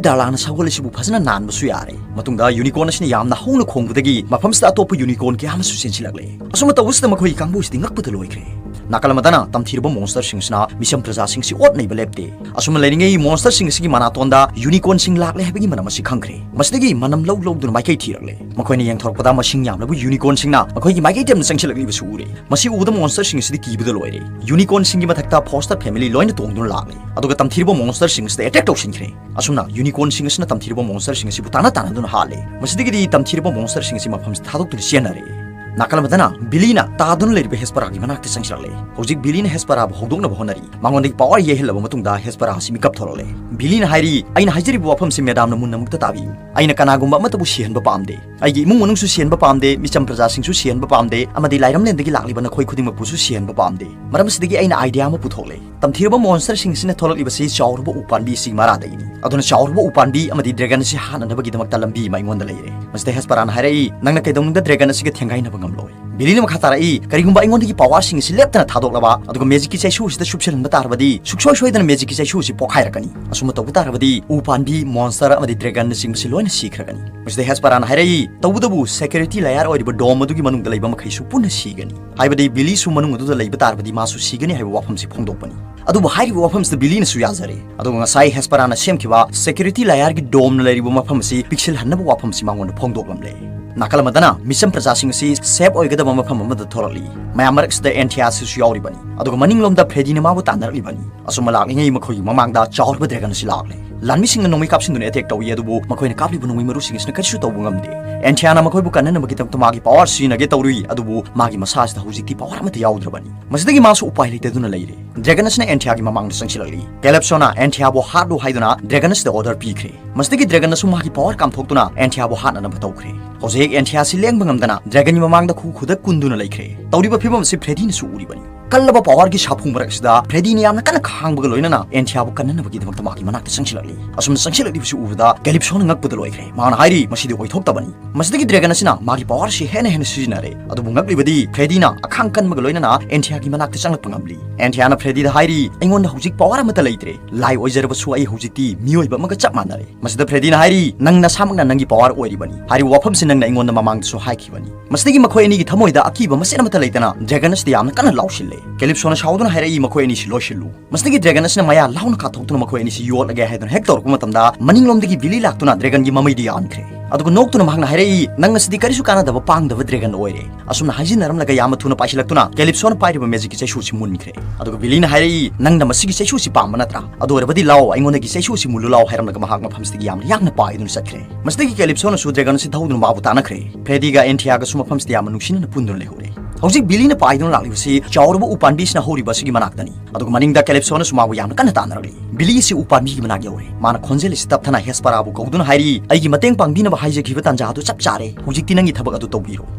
ꯗꯥꯔꯂꯥꯅ ꯁꯒꯣꯜ ꯑꯁꯤꯕꯨ ꯐꯖꯅ ꯅꯥꯟꯕꯁꯨ ꯌꯥꯔꯦ꯫ ꯃꯇꯨꯡꯗ ꯌꯨꯅꯤꯀꯣꯔꯟ ꯑꯁꯤꯅ ꯌꯥꯝꯅ ꯍꯧꯅ ꯈꯣꯡꯕꯗꯒꯤ ꯃꯐꯝꯁꯤꯗ ꯑꯇꯣꯞꯄ ꯌꯨꯅꯤꯀꯣꯔꯟ ꯀꯌꯥ ꯑꯃꯁꯨ ꯆꯦꯟꯁꯤꯜꯂꯛꯂꯦ꯫ ꯑꯁꯨꯝꯅ ꯇꯧꯕꯁꯤꯗ ꯃꯈꯣꯏꯒꯤ ꯀꯥꯡꯕꯨꯁꯤꯗꯤ ꯉꯛꯄꯗ ꯂꯣꯏꯈ꯭ꯔꯦ꯫ ꯅꯥꯀꯜ ꯑꯃꯗꯅ ꯇꯝꯊꯤꯔꯕ ꯃꯣꯟꯁꯇꯔꯁꯤꯡ ꯑꯁꯤꯅ ꯃꯤꯆꯝ ꯄ꯭ꯔꯖꯥꯁꯤꯡꯁꯤ ꯑꯣꯠ ꯅꯩꯕ ꯂꯦꯞꯇꯦ꯫ ꯑꯁꯨꯝꯅ ꯂꯩꯔꯤꯉꯩ ꯃꯣꯟꯁꯇꯔꯁꯤꯡ ꯑꯁꯤꯒꯤ ꯃꯅꯥꯇꯣꯟꯗ ꯌꯨꯅꯤꯀꯣꯔꯟꯁꯤꯡ ꯂꯥꯛꯂꯦ ꯍꯥꯏꯕꯒꯤ ꯃꯅꯝ ꯑꯁꯤ ꯈꯪꯈ꯭ꯔꯦ꯫ ꯃꯁꯤꯗꯒꯤ ꯃꯅꯝ ꯂꯧ ꯂꯧꯗꯨꯅ ꯃꯥꯏꯀꯩ ꯊꯤꯔꯛꯂꯦ꯫ ꯃꯈꯣꯏꯅ ꯌꯦꯡꯊꯣꯔꯛꯄꯗ ꯃꯁꯤꯡ ꯌꯥꯝꯂꯕ ꯌꯨꯅꯤꯀꯣꯔꯟꯁꯤꯡꯅ ꯃꯈꯣꯏꯒꯤ ꯃꯥꯏꯀꯩ ꯇꯝꯅ ꯆꯪꯁꯤꯜꯂꯛꯂꯤꯕꯁꯨ ꯎꯔꯦ꯫ ꯃꯁꯤ ꯎꯕꯗ ꯃꯣꯟꯁꯇꯔꯁꯤꯡ ꯑꯁꯤꯗꯤ ꯀꯤꯕꯗ ꯂꯣꯏꯔꯦ꯫ ꯌꯨꯅꯤꯀꯣꯔꯟꯁꯤꯡꯒꯤ ꯃꯊꯛꯇ ꯐꯣꯁꯇꯔ ꯐꯦꯃꯤꯂꯤ ꯂꯣꯏꯅ ꯇꯣꯡꯗꯨꯅ ꯂꯥꯛꯂꯦ꯫ ꯑꯗꯨꯒ ꯇꯝꯊꯤꯔꯕ ꯃꯣꯟꯁꯇꯔꯁꯤꯡ ꯑꯁꯤꯗ ꯑꯦꯇꯦꯛ ꯇꯧꯁꯤꯟꯈ꯭ꯔꯦ꯫ ꯑꯁꯨꯝꯅ ꯌꯨꯅꯤꯀꯣꯔꯟꯁꯤꯡ ꯑꯁꯤꯅ ꯇꯝꯊꯤꯔꯕ ꯃꯣꯟꯁꯇꯔꯁꯤꯡ ꯑꯁꯤꯕꯨ ꯇꯥꯟꯅ ꯇꯥꯟꯅꯗꯨꯅ ꯍꯥꯠꯂꯦ꯫ ꯃꯁꯤꯗꯒꯤꯗꯤ ꯇꯝꯊꯤꯔꯕ ꯃꯣꯟꯁꯇꯔꯁꯤꯡ ꯑꯁꯤ ꯃꯐꯝꯁꯤꯗ ꯊꯥꯗꯣꯛꯇꯨꯅ ꯆꯦꯟꯅꯔꯦ꯫ ꯅꯥꯀꯜ ꯑꯃꯗꯅ ꯕꯤꯂꯤꯅ ꯇꯥꯗꯨꯅ ꯂꯩꯔꯤꯕ ꯍꯦꯁꯄꯔꯥꯒꯤ ꯃꯅꯥꯛꯇ ꯆꯪꯁꯤꯜꯂꯛꯂꯦ꯫ ꯍꯧꯖꯤꯛ ꯕꯤꯂꯤꯅ ꯍꯦꯁꯄꯔꯥꯕꯨ ꯍꯧꯗꯣꯛꯅꯕ ꯍꯣꯠꯅꯔꯤ꯫ ꯃꯉꯣꯟꯗꯒꯤ ꯄꯋꯥꯔ ꯌꯩꯍꯜꯂꯕ ꯃꯇꯨꯡꯗ ꯍꯦꯁꯄꯔꯥ ꯑꯁꯤ ꯃꯤꯀꯞ ꯊꯣꯛꯂꯛꯂꯦ꯫ ꯕꯤꯂꯤꯅ ꯍꯥꯏꯔꯤ, "ꯑꯩꯅ ꯍꯥꯏꯖꯔꯤꯕ ꯋꯥꯐꯝꯁꯤ ꯃꯦꯗꯥꯝꯅ ꯃꯨꯟꯅ ꯑꯃꯨꯛꯇ ꯇꯥꯕꯤꯌꯨ꯫ ꯑꯩꯅ ꯀꯅꯥꯒꯨꯝꯕ ꯑꯃꯠꯇꯕꯨ ꯁꯤꯍꯟꯕ ꯄꯥꯝꯗꯦ꯫ ꯑꯩꯒꯤ ꯏꯃꯨꯡ ꯃꯅꯨꯡꯁꯨ ꯁꯤꯍꯟꯕ ꯄꯥꯝꯗꯦ, ꯃꯤꯆꯝ ꯄ꯭ꯔꯖꯥꯁꯤꯡꯁꯨ ꯁꯤꯍꯟꯕ ꯄꯥꯝꯗꯦ, ꯑꯃꯗꯤ ꯂꯥꯏꯔꯝꯂꯦꯟꯗꯒꯤ ꯂꯥꯛꯂꯤꯕ ꯅꯈꯣꯏ ꯈꯨꯗꯤꯡꯃꯛꯄꯨꯁꯨ ꯁꯤꯍꯟꯕ ꯄꯥꯝꯗꯦ꯫ ꯃꯔꯝ ꯑꯁꯤꯗꯒꯤ ꯑꯩꯅ ꯑꯥꯏꯗꯤꯌꯥ ꯑꯃ ꯄꯨꯊꯣꯛꯂꯦ꯫ ꯇꯝꯊꯤꯔꯕ ꯃꯣꯟꯁꯇꯔꯁꯤꯡ ꯑꯁꯤꯅ ꯊꯣꯛꯂꯛꯂꯤꯕꯁꯤ ꯆꯥꯎꯔꯕ ꯎꯄꯥꯟꯕꯤ ꯑꯁꯤꯒꯤ ꯃꯔꯥꯗꯒꯤꯅꯤ꯫ ꯑꯗꯨꯅ ꯆꯥꯎꯔꯕ ꯎꯄꯥꯟꯕꯤ ꯑꯃꯗꯤ ꯗ꯭ꯔꯦꯒꯟ ꯑꯁꯤ ꯍꯥꯠꯅꯅꯕꯒꯤꯗꯃꯛꯇ ꯂꯝꯕꯤ ꯑꯃ ꯑꯩꯉꯣꯟꯗ ꯂꯩꯔꯦ꯫" ꯃꯁꯤꯗ ꯍꯦꯁꯄꯔꯥꯅ ꯍꯥꯏꯔꯛꯏ, "ꯅꯪꯅ ꯀꯩꯗꯧꯅꯨꯡꯗ ꯗ꯭ꯔꯦꯒꯟ ꯑꯁꯤꯒ ꯊꯦꯡꯒꯥꯏꯅꯕ ꯉꯝꯂꯣꯏ꯫" ꯕꯤꯂꯤꯅ ꯃꯈꯥ ꯇꯥꯔꯛꯏ, "ꯀꯔꯤꯒꯨꯝꯕ ꯑꯩꯉꯣꯟꯗꯒꯤ ꯄꯋꯥꯔꯁꯤꯡ ꯑꯁꯤ ꯂꯦꯞꯇꯅ ꯊꯥꯗꯣꯛꯂꯕ, ꯑꯗꯨꯒ ꯃꯦꯖꯤꯛꯀꯤ ꯆꯩꯁꯨ ꯑꯁꯤꯗ ꯆꯨꯞꯁꯤꯜꯍꯟꯕ ꯇꯥꯔꯕꯗꯤ, ꯁꯨꯡꯁꯣꯏ ꯁꯣꯏꯗꯅ ꯃꯦꯖꯤꯛꯀꯤ ꯆꯩꯁꯨ ꯑꯁꯤ ꯄꯣꯛꯈꯥꯏꯔꯛꯀꯅꯤ꯫ ꯑꯁꯨꯝꯅ ꯇꯧꯕ ꯇꯥꯔꯕꯗꯤ, ꯎ ꯄꯥꯟꯕꯤ, ꯃꯣꯟꯁꯇꯔ ꯑꯃꯗꯤ ꯗ꯭ꯔꯦꯒꯟꯅꯆꯤꯡꯕꯁꯤ ꯂꯣꯏꯅ ꯁꯤꯈ꯭ꯔꯒꯅꯤ꯫" ꯃꯁꯤꯗ ꯍꯦꯁꯄꯔꯥꯅ ꯍꯥꯏꯔꯛꯏ, "ꯇꯧꯕꯇꯕꯨ ꯁꯦꯀ꯭ꯌꯨꯔꯤꯇꯤ ꯂꯦꯌꯔ ꯑꯣꯏꯔꯤꯕ ꯗꯣꯝ ꯑꯗꯨꯒꯤ ꯃꯅꯨꯡꯗ ꯂꯩꯕ ꯃꯈꯩꯁꯨ ꯄꯨꯟꯅ ꯁꯤꯒꯅꯤ꯫ ꯍꯥꯏꯕꯗꯤ ꯕꯤꯂꯤꯁꯨ ꯃꯅꯨꯡ ꯑꯗꯨꯗ ꯂꯩꯕ ꯇꯥꯔꯕꯗꯤ ꯃꯥꯁꯨ ꯁꯤꯒꯅꯤ ꯍꯥꯏꯕ ꯋꯥꯐꯝꯁꯤ ꯐꯣꯡꯗꯣꯛꯄꯅꯤ꯫ ꯑꯗꯨꯕꯨ ꯍꯥꯏꯔꯤꯕ ꯋꯥꯐꯝꯁꯤꯗ ꯕꯤꯂꯤꯅꯁꯨ ꯌꯥꯖꯔꯦ꯫ ꯑꯗꯨꯒ ꯉꯁꯥꯏ ꯍꯦꯁꯄꯔꯥꯅ ꯁꯦꯝꯈꯤꯕ ꯁꯦꯀ꯭ꯌꯨꯔꯤꯇꯤ ꯂꯦꯌꯔꯒꯤ ꯗꯣꯝꯅ ꯂꯩꯔꯤꯕ ꯃꯐꯝ ꯑꯁꯤ ꯄꯤꯛꯁꯤꯜꯍꯟꯅꯕ ꯋꯥꯐꯝꯁꯤ ꯃꯉꯣꯟꯗ ꯐꯣꯡꯗꯣꯛꯂꯝꯂꯦ꯫ ꯅꯥꯀꯜ ꯑꯃꯗꯅ ꯃꯤꯆꯝ ꯄ꯭ꯔꯖꯥꯁꯤꯡ ꯑꯁꯤ ꯁꯦꯐ ꯑꯣꯏꯒꯗꯕ ꯃꯐꯝ ꯑꯃꯗ ꯊꯣꯔꯛꯂꯤ꯫ ꯃꯌꯥꯝ ꯃꯔꯛꯁꯤꯗ ꯑꯦꯟꯊꯤꯌꯥꯁꯤꯁꯨ ꯌꯥꯎꯔꯤꯕꯅꯤ꯫ ꯑꯗꯨꯒ ꯃꯅꯤꯡꯂꯣꯝꯗ ꯐ꯭ꯔꯦꯗꯤꯅ ꯃꯥꯕꯨ ꯇꯥꯟꯅꯔꯛꯂꯤꯕꯅꯤ꯫ ꯑꯁꯨꯝꯅ ꯂꯥꯛꯂꯤꯉꯩ ꯃꯈꯣꯏꯒꯤ ꯃꯃꯥꯡꯗ ꯆꯥꯎꯔꯕ ꯗ꯭ꯔꯦꯒꯟ ꯑꯁꯤ ꯂꯥꯛꯂꯦ꯫ ꯂꯥꯟꯃꯤꯁꯤꯡꯅ ꯅꯣꯡꯃꯩ ꯀꯥꯞꯁꯤꯟꯗꯨꯅ ꯑꯦꯇꯦꯛ ꯇꯧꯏ, ꯑꯗꯨꯕꯨ ꯃꯈꯣꯏꯅ ꯀꯥꯞꯂꯤꯕ ꯅꯣꯡꯃꯩ ꯃꯔꯨꯁꯤꯡ ꯑꯁꯤꯅ ꯀꯔꯤꯁꯨ ꯇꯧꯕ ꯉꯝꯗꯦ꯫ ꯑꯦꯟꯊꯤꯌꯥꯅ ꯃꯈꯣꯏꯕꯨ ꯀꯟꯅꯅꯕꯒꯤꯗꯃꯛꯇ ꯃꯥꯒꯤ ꯄꯋꯥꯔ ꯁꯤꯖꯤꯟꯅꯒꯦ ꯇꯧꯔꯨꯏ, ꯑꯗꯨꯕꯨ ꯃꯥꯒꯤ ꯃꯁꯥ ꯑꯁꯤꯗ ꯍꯧꯖꯤꯛꯇꯤ ꯄꯋꯥꯔ ꯑꯃꯠꯇ ꯌꯥꯎꯗ꯭ꯔꯕꯅꯤ꯫ ꯃꯁꯤꯗꯒꯤ ꯃꯥꯁꯨ ꯎꯄꯥꯏ ꯂꯩꯇꯗꯨꯅ ꯂꯩꯔꯦ꯫ ꯗ꯭ꯔꯦꯒꯟ ꯑꯁꯤꯅ ꯑꯦꯟꯊꯤꯌꯥꯒꯤ ꯃꯃꯥꯡꯗ ꯆꯪꯁꯤꯜꯂꯛꯂꯤ꯫ ꯀꯦꯂꯦꯞꯁꯣꯅ ꯑꯦꯟꯊꯤꯌꯥꯕꯨ ꯍꯥꯠꯂꯨ ꯍꯥꯏꯗꯨꯅ ꯗ꯭ꯔꯦꯒꯟ ꯑꯁꯤꯗ ꯑꯣꯔꯗꯔ ꯄꯤꯈ꯭ꯔꯦ꯫ ꯃꯁꯤꯗꯒꯤ ꯗ꯭ꯔꯦꯒꯟ ꯑꯁꯨ ꯃꯥꯒꯤ ꯄꯋꯥꯔ ꯀꯥꯝꯊꯣꯛꯇꯨꯅ ꯑꯦꯟꯊꯤꯌꯥꯕꯨ ꯍꯥꯠꯅꯅꯕ ꯇꯧꯈ꯭ꯔꯦ꯫ ꯍꯧꯖꯤꯛ ꯑꯦꯟꯊꯤꯌꯥꯁꯤ ꯂꯦꯡꯕ ꯉꯝꯗꯅ ꯗ꯭ꯔꯦꯒꯟꯒꯤ ꯃꯃꯥꯡꯗ ꯈꯨ ꯈꯨꯗꯛ ꯀꯨꯟꯗꯨꯅ ꯂꯩꯈ꯭ꯔꯦ꯫ ꯇꯧꯔꯤꯕ ꯐꯤꯕꯝ ꯑꯁꯤ ꯐ꯭ꯔꯦꯗꯤꯅꯁꯨ ꯎꯔꯤꯕꯅꯤ꯫ ꯀꯜꯂꯕ ꯄꯋꯥꯔꯒꯤ ꯁꯥꯐꯨ ꯃꯔꯛꯁꯤꯗ ꯐ꯭ꯔꯦꯗꯤꯅ ꯌꯥꯝꯅ ꯀꯟꯅ ꯈꯥꯡꯕꯒ ꯂꯣꯏꯅꯅ ꯑꯦꯟꯊꯤꯌꯥꯕꯨ ꯀꯟꯅꯅꯕꯒꯤꯗꯃꯛꯇ ꯃꯥꯒꯤ ꯃꯅꯥꯛꯇ ꯆꯪꯁꯤꯜꯂꯛꯂꯤ꯫ ꯑꯁꯨꯝꯅ ꯆꯪꯁꯤꯜꯂꯛꯂꯤꯕꯁꯤ ꯎꯕꯗ ꯀꯦꯂꯤꯞꯁꯣꯅ ꯉꯛꯄꯗ ꯂꯣꯏꯈ꯭ꯔꯦ꯫ ꯃꯥꯅ ꯍꯥꯏꯔꯤ, "ꯃꯁꯤꯗꯤ ꯑꯣꯏꯊꯣꯛꯇꯕꯅꯤ꯫" ꯃꯁꯤꯗꯒꯤ ꯗ꯭ꯔꯦꯒꯟ ꯑꯁꯤꯅ ꯃꯥꯒꯤ ꯄꯋꯥꯔ ꯑꯁꯤ ꯍꯦꯟꯅ ꯍꯦꯟꯅ ꯁꯤꯖꯤꯟꯅꯔꯦ꯫ ꯑꯗꯨꯕꯨ ꯉꯛꯂꯤꯕꯗꯤ ꯐ꯭ꯔꯦꯗꯤꯅ ꯑꯈꯥꯡ ꯀꯟꯕꯒ ꯂꯣꯏꯅꯅ ꯑꯦꯟꯊꯤꯌꯥꯒꯤ ꯃꯅꯥꯛꯇ ꯆꯪꯂꯛꯄ ꯉꯝꯂꯤ꯫ ꯑꯦꯟꯊꯤꯌꯥꯅ ꯐ꯭ꯔꯦꯗꯤꯗ ꯍꯥꯏꯔꯤ, "ꯑꯩꯉꯣꯟꯗ ꯍꯧꯖꯤꯛ ꯄꯋꯥꯔ ꯑꯃꯠꯇ ꯂꯩꯇ꯭ꯔꯦ꯫ ꯂꯥꯏ ꯑꯣꯏꯖꯔꯕꯁꯨ ꯑꯩ ꯍꯧꯖꯤꯛꯇꯤ ꯃꯤꯑꯣꯏꯕ ꯑꯃꯒ ꯆꯞ ꯃꯥꯟꯅꯔꯦ꯫" ꯃꯁꯤꯗ ꯐ꯭ꯔꯦꯗꯤꯅ ꯍꯥꯏꯔꯤ, "ꯅꯪ ꯅꯁꯥꯃꯛꯅ ꯅꯪꯒꯤ ꯄꯋꯥꯔ ꯑꯣꯏꯔꯤꯕꯅꯤ꯫ ꯍꯥꯏꯔꯤꯕ ꯋꯥꯐꯝꯁꯤ ꯅꯪꯅ ꯑꯩꯉꯣꯟꯗ ꯃꯃꯥꯡꯗꯁꯨ ꯍꯥꯏꯈꯤꯕꯅꯤ꯫" ꯃꯁꯤꯗꯒꯤ ꯃꯈꯣꯏ ꯑꯅꯤꯒꯤ ꯊꯃꯣꯏꯗ ꯑꯀꯤꯕ ꯃꯆꯦꯠ ꯑꯃꯠꯇ ꯂꯩꯇꯅ ꯗ꯭ꯔꯦꯒꯟ ꯑꯁꯤꯗ ꯌꯥꯝꯅ ꯀꯟꯅ ꯂꯥꯎꯁꯤꯜꯂꯦ꯫ ꯀꯦꯂꯤꯞꯁꯣꯅ ꯁꯥꯎꯗꯨꯅ ꯍꯥꯏꯔꯛꯏ, "ꯃꯈꯣꯏ ꯑꯅꯤꯁꯤ ꯂꯣꯏꯁꯤꯜꯂꯨ꯫" ꯃꯁꯤꯗꯒꯤ ꯗ꯭ꯔꯦꯒꯟ ꯑꯁꯤꯅ ꯃꯌꯥ ꯂꯥꯎꯅ ꯀꯥꯊꯣꯛꯇꯨꯅ ꯃꯈꯣꯏ ꯑꯅꯤꯁꯤ ꯌꯣꯠꯂꯒꯦ ꯍꯥꯏꯗꯨꯅ ꯍꯦꯛ ꯇꯧꯔꯛꯄ ꯃꯇꯝꯗ, ꯃꯅꯤꯡꯂꯣꯝꯗꯒꯤ ꯕꯤꯂꯤ ꯂꯥꯛꯇꯨꯅ ꯗ꯭ꯔꯦꯒꯟꯒꯤ ꯃꯃꯩꯗ ꯌꯥꯟꯈ꯭ꯔꯦ꯫ ꯑꯗꯨꯒ ꯅꯣꯛꯇꯨꯅ ꯃꯍꯥꯛꯅ ꯍꯥꯏꯔꯛꯏ, "ꯅꯪ ꯑꯁꯤꯗꯤ ꯀꯔꯤꯁꯨ ꯀꯥꯟꯅꯗꯕ ꯄꯥꯡꯗꯕ ꯗ꯭ꯔꯦꯒꯟ ꯑꯣꯏꯔꯦ꯫" ꯑꯁꯨꯝꯅ ꯍꯥꯏꯖꯤꯟꯅꯔꯝꯂꯒ ꯌꯥꯝꯅ ꯊꯨꯅ ꯄꯥꯏꯁꯤꯜꯂꯛꯇꯨꯅ ꯀꯦꯂꯤꯞꯁꯣꯅ ꯄꯥꯏꯔꯤꯕ ꯃꯦꯖꯤꯛꯀꯤ ꯆꯩꯁꯨ ꯑꯁꯤ ꯃꯨꯟꯈ꯭ꯔꯦ꯫ ꯑꯗꯨꯒ ꯕꯤꯂꯤꯅ ꯍꯥꯏꯔꯛꯏ, "ꯅꯪꯅ ꯃꯁꯤꯒꯤ ꯆꯩꯁꯨ ꯑꯁꯤ ꯄꯥꯝꯕ ꯅꯠꯇ꯭ꯔꯥ? ꯑꯗꯨ ꯑꯣꯏꯔꯕꯗꯤ ꯂꯥꯛꯑꯣ, ꯑꯩꯉꯣꯟꯗꯒꯤ ꯆꯩꯁꯨ ꯑꯁꯤ ꯃꯨꯜꯂꯨ ꯂꯥꯛꯑꯣ," ꯍꯥꯏꯔꯝꯂꯒ ꯃꯍꯥꯛ ꯃꯐꯝꯁꯤꯗꯒꯤ ꯌꯥꯝꯅ ꯌꯥꯡꯅ ꯄꯥꯏꯗꯨꯅ ꯆꯠꯈ꯭ꯔꯦ꯫ ꯃꯁꯤꯗꯒꯤ ꯀꯦꯂꯤꯞꯁꯣꯅꯁꯨ ꯗ꯭ꯔꯦꯒꯟ ꯑꯁꯤ ꯊꯧꯗꯨꯅ ꯃꯥꯕꯨ ꯇꯥꯟꯅꯈ꯭ꯔꯦ꯫ ꯐ꯭ꯔꯦꯗꯤꯒ ꯑꯦꯟꯊꯤꯌꯥꯒꯁꯨ ꯃꯐꯝꯁꯤꯗ ꯌꯥꯝꯅ ꯅꯨꯡꯁꯤꯅꯅ ꯄꯨꯟꯗꯨꯅ ꯂꯩꯍꯧꯔꯦ꯫ ꯍꯧꯖꯤꯛ ꯕꯤꯂꯤꯅ ꯄꯥꯏꯗꯨꯅ ꯂꯥꯛꯂꯤꯕꯁꯤ ꯆꯥꯎꯔꯕ ꯎꯄꯥꯟꯕꯤꯁꯤꯅ ꯍꯧꯔꯤꯕ ꯑꯁꯤꯒꯤ ꯃꯅꯥꯛꯇꯅꯤ꯫ ꯑꯗꯨꯒ ꯃꯅꯤꯡꯗ ꯀꯦꯂꯤꯞꯁꯣꯅꯁꯨ ꯃꯥꯕꯨ ꯌꯥꯝꯅ ꯀꯟꯅ ꯇꯥꯟꯅꯔꯛꯂꯤ꯫ ꯕꯤꯂꯤ ꯑꯁꯤ ꯎꯄꯥꯟꯕꯤꯒꯤ ꯃꯅꯥꯛ ꯌꯧꯔꯦ꯫ ꯃꯥꯅ ꯈꯣꯟꯖꯦꯜ ꯑꯁꯤ ꯇꯞꯊꯅ ꯍꯦꯁꯄꯔꯥꯕꯨ ꯀꯧꯗꯨꯅ ꯍꯥꯏꯔꯤ, "ꯑꯩꯒꯤ ꯃꯇꯦꯡ ꯄꯥꯡꯕꯤꯅꯕ ꯍꯥꯏꯖꯈꯤꯕ ꯇꯥꯟꯖꯥ ꯑꯗꯨ ꯆꯞ ꯆꯥꯔꯦ꯫ ꯍꯧꯖꯤꯛꯇꯤ ꯅꯪꯒꯤ ꯊꯕꯛ ꯑꯗꯨ ꯇꯧꯕꯤꯔꯣ꯫"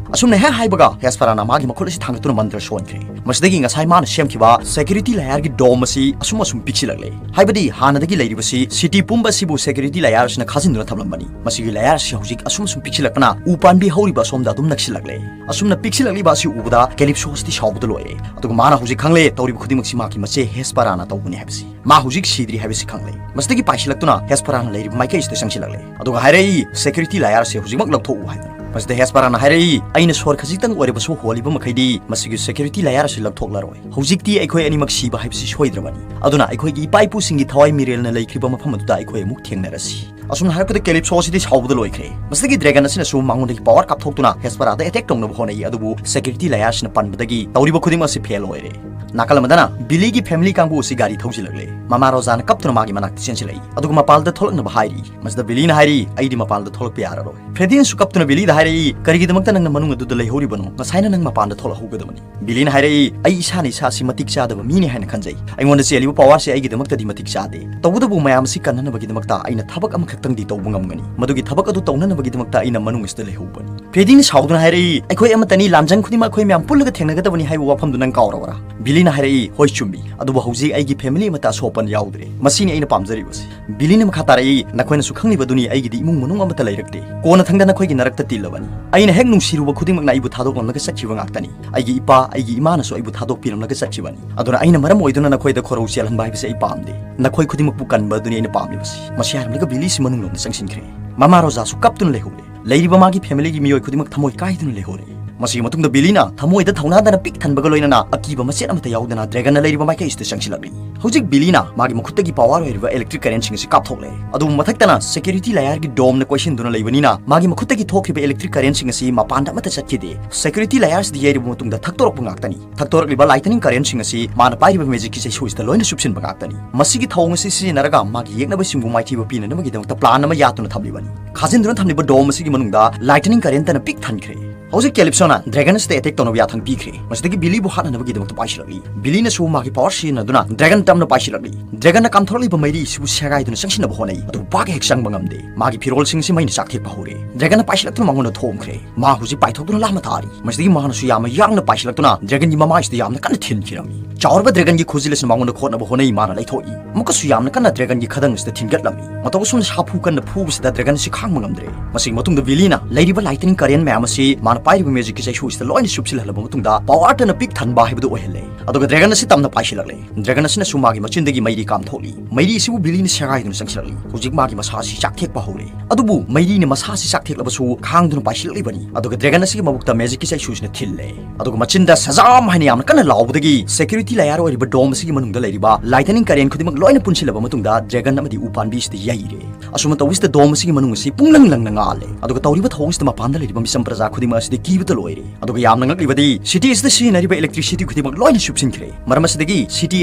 ꯑꯁꯨꯝꯅ ꯍꯦꯛ ꯍꯥꯏꯕꯒ ꯍꯦꯁꯄꯔꯥꯅ ꯃꯥꯒꯤ ꯃꯈꯨꯠ ꯑꯁꯤ ꯊꯥꯡꯒꯠꯇꯨꯅ ꯃꯟꯇ꯭ꯔ ꯁꯣꯟꯈ꯭ꯔꯦ꯫ ꯃꯁꯤꯗꯒꯤ ꯉꯁꯥꯏ ꯃꯥꯅ ꯁꯦꯝꯈꯤꯕ ꯁꯦꯀ꯭ꯌꯨꯔꯤꯇꯤ ꯂꯦꯌꯔꯒꯤ ꯗꯣꯝ ꯑꯁꯤ ꯑꯁꯨꯝ ꯑꯁꯨꯝ ꯄꯤꯛꯁꯤꯜꯂꯛꯂꯦ꯫ ꯍꯥꯏꯕꯗꯤ ꯍꯥꯟꯅꯗꯒꯤ ꯂꯩꯔꯤꯕꯁꯤ ꯁꯤꯇꯤ ꯄꯨꯝꯕ ꯑꯁꯤꯕꯨ ꯁꯦꯀ꯭ꯌꯨꯔꯤꯇꯤ ꯂꯦꯌꯔ ꯑꯁꯤꯅ ꯈꯥꯖꯤꯟꯗꯨꯅ ꯊꯝꯂꯝꯕꯅꯤ꯫ ꯃꯁꯤꯒꯤ ꯂꯦꯌꯔ ꯑꯁꯤ ꯍꯧꯖꯤꯛ ꯑꯁꯨꯝ ꯑꯁꯨꯝ ꯄꯤꯛꯁꯤꯜꯂꯛꯄꯅ ꯎ ꯄꯥꯝꯕꯤ ꯍꯧꯔꯤꯕ ꯑꯁꯣꯝꯗ ꯑꯗꯨꯝ ꯅꯛꯁꯤꯜꯂꯛꯂꯦ꯫ ꯑꯁꯨꯝꯅ ꯄꯤꯛꯁꯤꯜꯂꯛꯂꯤꯕ ꯑꯁꯤ ꯎꯕꯗ ꯀꯦꯂꯤꯞꯁꯣꯁꯇꯤ ꯁꯥꯎꯕꯗ ꯂꯣꯏꯔꯦ꯫ ꯑꯗꯨꯒ ꯃꯥꯅ ꯍꯧꯖꯤꯛ ꯈꯪꯂꯦ ꯇꯧꯔꯤꯕ ꯈꯨꯗꯤꯡꯃꯛꯁꯤ ꯃꯥꯒꯤ ꯃꯆꯦ ꯍꯦꯁꯄꯔꯥꯅ ꯇꯧꯕꯅꯤ ꯍꯥꯏꯕꯁꯤ꯫ ꯃꯥ ꯍꯧꯖꯤꯛ ꯁꯤꯗ꯭ꯔꯤ ꯍꯥꯏꯕꯁꯤ ꯈꯪꯂꯦ꯫ ꯃꯁꯤꯗꯒꯤ ꯄꯥꯏꯁꯤꯜꯂꯛꯇꯨꯅ ꯍꯦꯁꯄꯔꯥꯅ ꯂꯩꯔꯤꯕ ꯃꯥꯏꯀꯩ ꯑꯁꯤꯗ ꯆꯪꯁꯤꯜꯂꯛꯂꯦ꯫ ꯑꯗꯨꯒ ꯍꯥꯏꯔꯛꯏ, "ꯁꯦꯀ꯭ꯌꯨꯔꯤꯇꯤ ꯂꯦꯌꯔ ꯑꯁꯤ ꯍꯧꯖꯤꯛꯃꯛ ꯂꯧꯊꯣꯛꯎ" ꯍꯥꯏꯗꯅ꯫ ꯃꯁꯤꯗ ꯍꯦꯁꯄꯔꯥꯅ ꯍꯥꯏꯔꯛꯏ, "ꯑꯩꯅ ꯁꯣꯔ ꯈꯖꯤꯛꯇꯪ ꯑꯣꯏꯔꯕꯁꯨ ꯍꯣꯜꯂꯤꯕ ꯃꯈꯩꯗꯤ ꯃꯁꯤꯒꯤ ꯁꯦꯀ꯭ꯌꯨꯔꯤꯇꯤ ꯂꯦꯌꯔ ꯑꯁꯤ ꯂꯧꯊꯣꯛꯂꯔꯣꯏ꯫ ꯍꯧꯖꯤꯛꯇꯤ ꯑꯩꯈꯣꯏ ꯑꯅꯤꯃꯛ ꯁꯤꯕ ꯍꯥꯏꯕꯁꯤ ꯁꯣꯏꯗ꯭ꯔꯕꯅꯤ꯫ ꯑꯗꯨꯅ ꯑꯩꯈꯣꯏꯒꯤ ꯏꯄꯥ ꯏꯄꯨꯁꯤꯡꯒꯤ ꯊꯋꯥꯏ ꯃꯤꯔꯦꯜꯅ ꯂꯩꯈ꯭ꯔꯤꯕ ꯃꯐꯝ ꯑꯗꯨꯗ ꯑꯩꯈꯣꯏ ꯑꯃꯨꯛ ꯊꯦꯡꯅꯔꯁꯤ꯫" ꯑꯁꯨꯝꯅ ꯍꯥꯏꯔꯛꯄꯗ ꯀꯦꯂꯤꯞꯁꯣ ꯑꯁꯤꯗꯤ ꯁꯥꯎꯕꯗ ꯂꯣꯏꯈ꯭ꯔꯦ꯫ ꯃꯁꯤꯗꯒꯤ ꯗ꯭ꯔꯦꯒꯟ ꯑꯁꯤꯅꯁꯨ ꯃꯉꯣꯟꯗꯒꯤ ꯄꯋꯥꯔ ꯀꯥꯞꯊꯣꯛꯇꯨꯅ ꯍꯦꯁꯄꯔꯥꯗ ꯑꯦꯇꯦꯛ ꯇꯧꯅꯕ ꯍꯣꯠꯅꯩ, ꯑꯗꯨꯕꯨ ꯁꯦꯀ꯭ꯌꯨꯔꯤꯇꯤ ꯂꯦꯌꯔꯁꯤꯅ ꯄꯟꯕꯗꯒꯤ ꯇꯧꯔꯤꯕ ꯈꯨꯗꯤꯡꯃꯛ ꯑꯁꯤ ꯐꯦꯜ ꯑꯣꯏꯔꯦ꯫ ꯅꯥꯀꯜ ꯑꯃꯗꯅ ꯕꯤꯂꯤꯒꯤ ꯐꯦꯃꯤꯂꯤ ꯀꯥꯡꯕꯨ ꯑꯁꯤ ꯒꯥꯔꯤ ꯊꯧꯖꯤꯜꯂꯛꯂꯦ꯫ ꯃꯃꯥ ꯔꯣꯖꯥꯅ ꯀꯞꯇꯨꯅ ꯃꯥꯒꯤ ꯃꯅꯥꯛꯇ ꯆꯦꯟꯁꯤꯜꯂꯛꯏ, ꯑꯗꯨꯒ ꯃꯄꯥꯟꯗ ꯊꯣꯛꯂꯛꯅꯕ ꯍꯥꯏꯔꯤ꯫ ꯃꯁꯤꯗ ꯕꯤꯂꯤꯅ ꯍꯥꯏꯔꯤ, "ꯑꯩꯗꯤ ꯃꯄꯥꯟꯗ ꯊꯣꯛꯂꯛꯄ ꯌꯥꯔꯔꯣꯏ꯫" ꯐ꯭ꯔꯦꯗꯤꯅꯁꯨ ꯀꯞꯇꯨꯅ ꯕꯤꯂꯤꯗ ꯍꯥꯏꯔꯛꯏ, "ꯀꯔꯤꯒꯤꯗꯃꯛꯇ ꯅꯪꯅ ꯃꯅꯨꯡ ꯑꯗꯨꯗ ꯂꯩꯍꯧꯔꯤꯕꯅꯣ? ꯉꯁꯥꯏꯅ ꯅꯪ ꯃꯄꯥꯟꯗ ꯊꯣꯛꯂꯛꯍꯧꯒꯗꯕꯅꯤ꯫" ꯕꯤꯂꯤꯅ ꯍꯥꯏꯔꯛꯏ, "ꯑꯩ ꯏꯁꯥꯅ ꯏꯁꯥꯁꯤ ꯃꯇꯤꯛ ꯆꯥꯗꯕ ꯃꯤꯅꯤ ꯍꯥꯏꯅ ꯈꯟꯖꯩ꯫ ꯑꯩꯉꯣꯟꯗ ꯆꯦꯜꯂꯤꯕ ꯄꯋꯥꯔꯁꯤ ꯑꯩꯒꯤꯗꯃꯛꯇꯗꯤ ꯃꯇꯤꯛ ꯆꯥꯗꯦ꯫ ꯇꯧꯕꯇꯕꯨ ꯃꯌꯥꯝ ꯑꯁꯤ ꯀꯟꯅꯅꯕꯒꯤꯗꯃꯛꯇ ꯑꯩꯅ ꯊꯕꯛ ꯑꯃꯈꯛꯇꯪꯗꯤ ꯇꯧꯕ ꯉꯝꯒꯅꯤ꯫ ꯃꯗꯨꯒꯤ ꯊꯕꯛ ꯑꯗꯨ ꯇꯧꯅꯅꯕꯒꯤꯗꯃꯛꯇ ꯑꯩꯅ ꯃꯅꯨꯡ ꯑꯁꯤꯗ ꯂꯩꯍꯧꯕꯅꯤ꯫" ꯐ꯭ꯔꯦꯗꯤꯅ ꯁꯥꯎꯗꯨꯅ ꯍꯥꯏꯔꯛꯏ, "ꯑꯩꯈꯣꯏ ꯑꯃꯠꯇꯅꯤ, ꯂꯥꯟꯖꯪ ꯈꯨꯗꯤꯡꯃꯛ ꯑꯩꯈꯣꯏ ꯃꯌꯥꯝ ꯄꯨꯜꯂꯒ ꯊꯦꯡꯅꯒꯗꯕꯅꯤ ꯍꯥꯏꯕ ꯋꯥꯐꯝꯗꯨ ꯅꯪ ꯀꯥꯎꯔꯕꯔꯥ?" ꯕꯤꯂꯤꯅ ꯍꯥꯏꯔꯛꯏ, "ꯍꯣꯏ, ꯆꯨꯝꯃꯤ, ꯑꯗꯨꯕꯨ ꯍꯧꯖꯤꯛ ꯑꯩꯒꯤ ꯐꯦꯃꯤꯂꯤ ꯑꯃꯠꯇ ꯑꯁꯣꯛ ꯑꯄꯟ ꯌꯥꯎꯗ꯭ꯔꯦ꯫ ꯃꯁꯤꯅꯤ ꯑꯩꯅ ꯄꯥꯝꯖꯔꯤꯕꯁꯤ꯫" ꯕꯤꯂꯤꯅ ꯃꯈꯥ ꯇꯥꯔꯛꯏ, "ꯅꯈꯣꯏꯅꯁꯨ ꯈꯪꯂꯤꯕꯗꯨꯅꯤ, ꯑꯩꯒꯤꯗꯤ ꯏꯃꯨꯡ ꯃꯅꯨꯡ ꯑꯃꯠꯇ ꯂꯩꯔꯛꯇꯦ꯫ ꯀꯣꯟꯅꯊꯪꯗ ꯅꯈꯣꯏꯒꯤ ꯅꯔꯛꯇ ꯇꯤꯜꯂꯕꯅꯤ꯫ ꯑꯩꯅ ꯍꯦꯛ ꯅꯨꯡꯁꯤꯔꯨꯕ ꯈꯨꯗꯤꯡꯃꯛꯅ ꯑꯩꯕꯨ ꯊꯥꯗꯣꯛꯂꯝꯂꯒ ꯆꯠꯈꯤꯕ ꯉꯥꯛꯇꯅꯤ꯫ ꯑꯩꯒꯤ ꯏꯄꯥ, ꯑꯩꯒꯤ ꯏꯃꯥꯅꯁꯨ ꯑꯩꯕꯨ ꯊꯥꯗꯣꯛꯄꯤꯔꯝꯂꯒ ꯆꯠꯈꯤꯕꯅꯤ꯫ ꯑꯗꯨꯅ ꯑꯩꯅ ꯃꯔꯝ ꯑꯣꯏꯗꯨꯅ ꯅꯈꯣꯏꯗ ꯈꯣꯔꯧ ꯆꯦꯜꯍꯟꯕ ꯍꯥꯏꯕꯁꯤ ꯑꯩ ꯄꯥꯝꯗꯦ꯫ ꯅꯈꯣꯏ ꯈꯨꯗꯤꯡꯃꯛꯄꯨ ꯀꯟꯕ ꯑꯗꯨꯅꯤ ꯑꯩꯅ ꯄꯥꯝꯂꯤꯕꯁꯤ꯫" ꯃꯁꯤ ꯍꯥꯏꯔꯝꯂꯒ ꯕꯤꯂꯤꯁꯤ ꯃꯅꯨꯡꯂꯣꯝꯗ ꯆꯪꯁꯤꯟꯈ꯭ꯔꯦ꯫ ꯃꯃꯥ ꯔꯣꯖꯥꯁꯨ ꯀꯞꯇꯨꯅ ꯂꯩꯍꯧꯔꯦ꯫ ꯂꯩꯔꯤꯕ ꯃꯥꯒꯤ ꯐꯦꯃꯤꯂꯤꯒꯤ ꯃꯤꯑꯣꯏ ꯈꯨꯗꯤꯡꯃꯛ ꯊꯃꯣꯏ ꯀꯥꯏꯗꯨꯅ ꯂꯩꯍꯧꯔꯦ꯫ ꯃꯁꯤꯒꯤ ꯃꯇꯨꯡꯗ ꯕꯤꯂꯤꯅ ꯊꯃꯣꯏꯗ ꯊꯧꯅꯥꯗꯅ ꯄꯤꯛ ꯊꯟꯕꯒ ꯂꯣꯏꯅꯅ ꯑꯀꯤꯕ ꯃꯆꯦꯠ ꯑꯃꯠꯇ ꯌꯥꯎꯗꯅ ꯗ꯭ꯔꯦꯒꯟꯅ ꯂꯩꯔꯤꯕ ꯃꯥꯏꯀꯩ ꯑꯁꯤꯗ ꯆꯪꯁꯤꯜꯂꯛꯂꯤ꯫ ꯍꯧꯖꯤꯛ ꯕꯤꯂꯤꯅ ꯃꯥꯒꯤ ꯃꯈꯨꯠꯇꯒꯤ ꯄꯋꯥꯔ ꯑꯣꯏꯔꯤꯕ ꯏꯂꯦꯛꯇ꯭ꯔꯤꯛ ꯀꯔꯦꯟꯁꯤꯡ ꯑꯁꯤ ꯀꯥꯞꯊꯣꯛꯂꯦ꯫ ꯑꯗꯨꯕꯨ ꯃꯊꯛꯇꯅ ꯁꯦꯀ꯭ꯌꯨꯔꯤꯇꯤ ꯂꯦꯌꯔꯒꯤ ꯗꯣꯝꯅ ꯀꯣꯏꯁꯤꯟꯗꯨꯅ ꯂꯩꯕꯅꯤꯅ ꯃꯥꯒꯤ ꯃꯈꯨꯠꯇꯒꯤ ꯊꯣꯛꯈꯤꯕ ꯏꯂꯦꯛꯇ꯭ꯔꯤꯛ ꯀꯔꯦꯟꯁꯤꯡ ꯑꯁꯤ ꯃꯄꯥꯟꯗ ꯑꯃꯠꯇ ꯆꯠꯈꯤꯗꯦ꯫ ꯁꯦꯀ꯭ꯌꯨꯔꯤꯇꯤ ꯂꯦꯌꯔꯁꯤꯗ ꯌꯩꯔꯕ ꯃꯇꯨꯡꯗ ꯊꯛꯇꯣꯔꯛꯄ ꯉꯥꯛꯇꯅꯤ꯫ ꯊꯛꯇꯣꯔꯛꯂꯤꯕ ꯂꯥꯏꯇꯅꯤꯡ ꯀꯔꯦꯟꯁꯤꯡ ꯑꯁꯤ ꯃꯥꯅ ꯄꯥꯏꯔꯤꯕ ꯃꯦꯖꯤꯛꯀꯤ ꯆꯩꯁꯨ ꯑꯁꯤꯗ ꯂꯣꯏꯅ ꯆꯨꯞꯁꯤꯟꯕ ꯉꯥꯛꯇꯅꯤ꯫ ꯃꯁꯤꯒꯤ ꯊꯧꯑꯣꯡ ꯑꯁꯤ ꯁꯤꯖꯤꯟꯅꯔꯒ ꯃꯥꯒꯤ ꯌꯦꯛꯅꯕꯁꯤꯡꯕꯨ ꯃꯥꯏꯊꯤꯕ ꯄꯤꯅꯅꯕꯒꯤꯗꯃꯛꯇ ꯄ꯭ꯂꯥꯟ ꯑꯃ ꯌꯥꯠꯇꯨꯅ ꯊꯝꯂꯤꯕꯅꯤ꯫ ꯈꯥꯖꯤꯟꯗꯨꯅ ꯊꯝꯂꯤꯕ ꯗꯣꯝ ꯑꯁꯤꯒꯤ ꯃꯅꯨꯡꯗ ꯂꯥꯏꯇꯅꯤꯡ ꯀꯔꯦꯟꯇꯅ ꯄꯤꯛ ꯊꯟꯈ꯭ꯔꯦ꯫ ꯍꯧꯖꯤꯛ ꯀꯦꯂꯤꯞꯁꯣꯅ ꯗ꯭ꯔꯦꯒꯟ ꯑꯁꯤꯗ ꯑꯦꯇꯦꯛ ꯇꯧꯅꯕ ꯌꯥꯊꯪ ꯄꯤꯈ꯭ꯔꯦ꯫ ꯃꯁꯤꯗꯒꯤ ꯕꯤꯂꯤꯕꯨ ꯍꯥꯠꯅꯅꯕꯒꯤꯗꯃꯛꯇ ꯄꯥꯏꯁꯤꯜꯂꯛꯂꯤ꯫ ꯕꯤꯂꯤꯅꯁꯨ ꯃꯥꯒꯤ ꯄꯥꯋꯔ ꯁꯤꯖꯤꯟꯅꯗꯨꯅ ꯗ꯭ꯔꯦꯒꯟ ꯇꯝꯅ ꯄꯥꯏꯁꯤꯜꯂꯛꯂꯤ꯫ ꯗ꯭ꯔꯦꯒꯟꯅ ꯀꯥꯝꯊꯣꯔꯛꯂꯤꯕ ꯃꯩꯔꯤ ꯑꯁꯤꯕꯨ ꯁꯦꯒꯥꯏꯗꯨꯅ ꯆꯪꯁꯤꯟꯅꯕ ꯍꯣꯠꯅꯩ, ꯑꯗꯨꯕꯨ ꯄꯥꯛ ꯍꯦꯛ ꯆꯪꯕ ꯉꯝꯗꯦ꯫ ꯃꯥꯒꯤ ꯐꯤꯔꯣꯜꯁꯤꯡ ꯑꯁꯤ ꯃꯩꯅ ꯆꯥꯛꯊꯦꯛꯄ ꯍꯧꯔꯦ꯫ ꯗ꯭ꯔꯦꯒꯟꯅ ꯄꯥꯏꯁꯤꯜꯂꯛꯇꯨꯅ ꯃꯉꯣꯟꯗ ꯊꯣꯝꯈ꯭ꯔꯦ꯫ ꯃꯥ ꯍꯧꯖꯤꯛ ꯄꯥꯏꯊꯣꯛꯇꯨꯅ ꯂꯥꯞꯅ ꯇꯥꯔꯤ꯫ ꯃꯁꯤꯗꯒꯤ ꯃꯥꯅꯁꯨ ꯌꯥꯝꯅ ꯌꯥꯡꯅ ꯄꯥꯏꯁꯤꯜꯂꯛꯇꯨꯅ ꯗ꯭ꯔꯦꯒꯟꯒꯤ ꯃꯃꯥꯏꯁꯤꯗ ꯌꯥꯝꯅ ꯀꯟꯅ ꯊꯤꯟꯈꯤꯔꯝꯃꯤ꯫ ꯆꯥꯎꯔꯕ ꯗ꯭ꯔꯦꯒꯟꯒꯤ ꯈꯨꯖꯤꯜ ꯑꯁꯤꯅ ꯃꯉꯣꯟꯗ ꯈꯣꯠꯅꯕ ꯍꯣꯠꯅꯩ꯫ ꯃꯥꯅ ꯂꯩꯊꯣꯛꯏ꯫ ꯑꯃꯨꯛꯀꯁꯨ ꯌꯥꯝꯅ ꯀꯟꯅ ꯗ꯭ꯔꯦꯒꯟꯒꯤ ꯈꯗꯪ ꯑꯁꯤꯗ ꯊꯤꯟꯒꯠꯂꯝꯃꯤ꯫ ꯃꯇꯧ ꯑꯁꯨꯝꯅ ꯁꯥꯐꯨ ꯀꯟꯅ ꯐꯨꯕꯁꯤꯗ ꯗ꯭ꯔꯦꯒꯟ ꯑꯁꯤ ꯈꯥꯡꯕ ꯉꯝꯗ꯭ꯔꯦ꯫ ꯃꯁꯤꯒꯤ ꯃꯇꯨꯡꯗ ꯕꯤꯂꯤꯅ ꯂꯩꯔꯤꯕ ꯂꯥꯏꯇꯅꯤꯡ ꯀꯔꯦꯟ ꯃꯌꯥꯝ ꯑꯁꯤ ꯃꯥꯅ ꯄꯥꯏꯔꯤꯕ ꯃꯦꯖꯤꯛꯀꯤ ꯆꯩꯁꯨ ꯑꯁꯤꯗ ꯂꯣꯏꯅ ꯆꯨꯞꯁꯤꯜꯍꯜꯂꯕ ꯃꯇꯨꯡꯗ ꯄꯥꯋꯔꯇꯅ ꯄꯤꯛ ꯊꯟꯕ ꯍꯥꯏꯕꯗꯨ ꯑꯣꯏꯍꯜꯂꯦ꯫ ꯑꯗꯨꯒ ꯗ꯭ꯔꯦꯒꯟ ꯑꯁꯤ ꯇꯝꯅ ꯄꯥꯏꯁꯤꯜꯂꯛꯂꯦ꯫ ꯗ꯭ꯔꯦꯒꯟ ꯑꯁꯤꯅꯁꯨ ꯃꯥꯒꯤ ꯃꯆꯤꯟꯗꯒꯤ ꯃꯩꯔꯤ ꯀꯥꯝꯊꯣꯛꯂꯤ꯫ ꯃꯩꯔꯤ ꯑꯁꯤꯕꯨ ꯕꯤꯂꯤꯅ ꯁꯦꯒꯥꯏꯗꯨꯅ ꯆꯪꯁꯤꯜꯂꯛꯂꯤ꯫ ꯍꯧꯖꯤꯛ ꯃꯥꯒꯤ ꯃꯁꯥ ꯑꯁꯤ ꯆꯥꯛꯊꯦꯛꯄ ꯍꯧꯔꯦ꯫ ꯑꯗꯨꯕꯨ ꯃꯩꯔꯤꯅ ꯃꯁꯥ ꯑꯁꯤ ꯆꯥꯛꯊꯦꯛꯂꯕꯁꯨ ꯈꯥꯡꯗꯨꯅ ꯄꯥꯏꯁꯤꯜꯂꯛꯂꯤꯕꯅꯤ꯫ ꯑꯗꯨꯒ ꯗ꯭ꯔꯦꯒꯟ ꯑꯁꯤꯒꯤ ꯃꯕꯨꯛꯇ ꯃꯦꯖꯤꯛꯀꯤ ꯆꯩꯁꯨꯁꯤꯅ ꯊꯤꯜꯂꯦ꯫ ꯑꯗꯨꯒ ꯃꯆꯤꯟꯗ "ꯁꯖꯥꯝ" ꯍꯥꯏꯅ ꯌꯥꯝꯅ ꯀꯟꯅ ꯂꯥꯎꯕꯗꯒꯤ ꯁꯦꯀ꯭ꯌꯨꯔꯤꯇꯤ ꯂꯦꯌꯔ ꯑꯣꯏꯔꯤꯕ ꯗꯣꯝ ꯑꯁꯤꯒꯤ ꯃꯅꯨꯡꯗ ꯂꯩꯔꯤꯕ ꯂꯥꯏꯇꯅꯤꯡ ꯀꯔꯦꯟ ꯈꯨꯗꯤꯡꯃꯛ ꯂꯣꯏꯅ ꯄꯨꯟꯁꯤꯜꯂꯕ ꯃꯇꯨꯡꯗ ꯗ꯭ꯔꯦꯒꯟ ꯑꯃꯗꯤ ꯎꯄꯥꯟꯕꯤ ꯑꯁꯤꯗ ꯌꯩꯔꯦ꯫ ꯑꯁꯨꯝꯅ ꯇꯧꯕꯁꯤꯗ ꯗꯣꯝ ꯑꯁꯤꯒꯤ ꯃꯅꯨꯡ ꯑꯁꯤ ꯄꯨꯡꯂꯪ ꯂꯪꯅ ꯉꯥꯜꯂꯦ꯫ ꯑꯗꯨꯒ ꯇꯧꯔꯤꯕ ꯊꯧꯑꯣꯡꯁꯤꯗ ꯃꯄꯥꯟꯗ ꯂꯩꯔꯤꯕ ꯃꯤꯆꯝ ꯄ꯭ꯔꯖꯥ ꯈꯨꯗꯤꯡꯃꯛ ꯑꯁꯤꯗ ꯀꯤꯕꯇ ꯂꯣꯏꯔꯦ꯫ ꯑꯗꯨꯒ ꯌꯥꯝꯅ ꯉꯛꯂꯤꯕꯗꯤ, ꯁꯤꯇꯤ ꯑꯁꯤꯗ ꯁꯤꯖꯤꯟꯅꯔꯤꯕ ꯏꯂꯦꯛꯇ꯭ꯔꯤꯁꯤꯇꯤ ꯈꯨꯗꯤꯡꯃꯛ ꯂꯣꯏꯅ ꯆꯨꯞꯁꯤꯟꯈ꯭ꯔꯦ꯫ ꯃꯔꯝ ꯑꯁꯤꯗꯒꯤ ꯁꯤꯇꯤ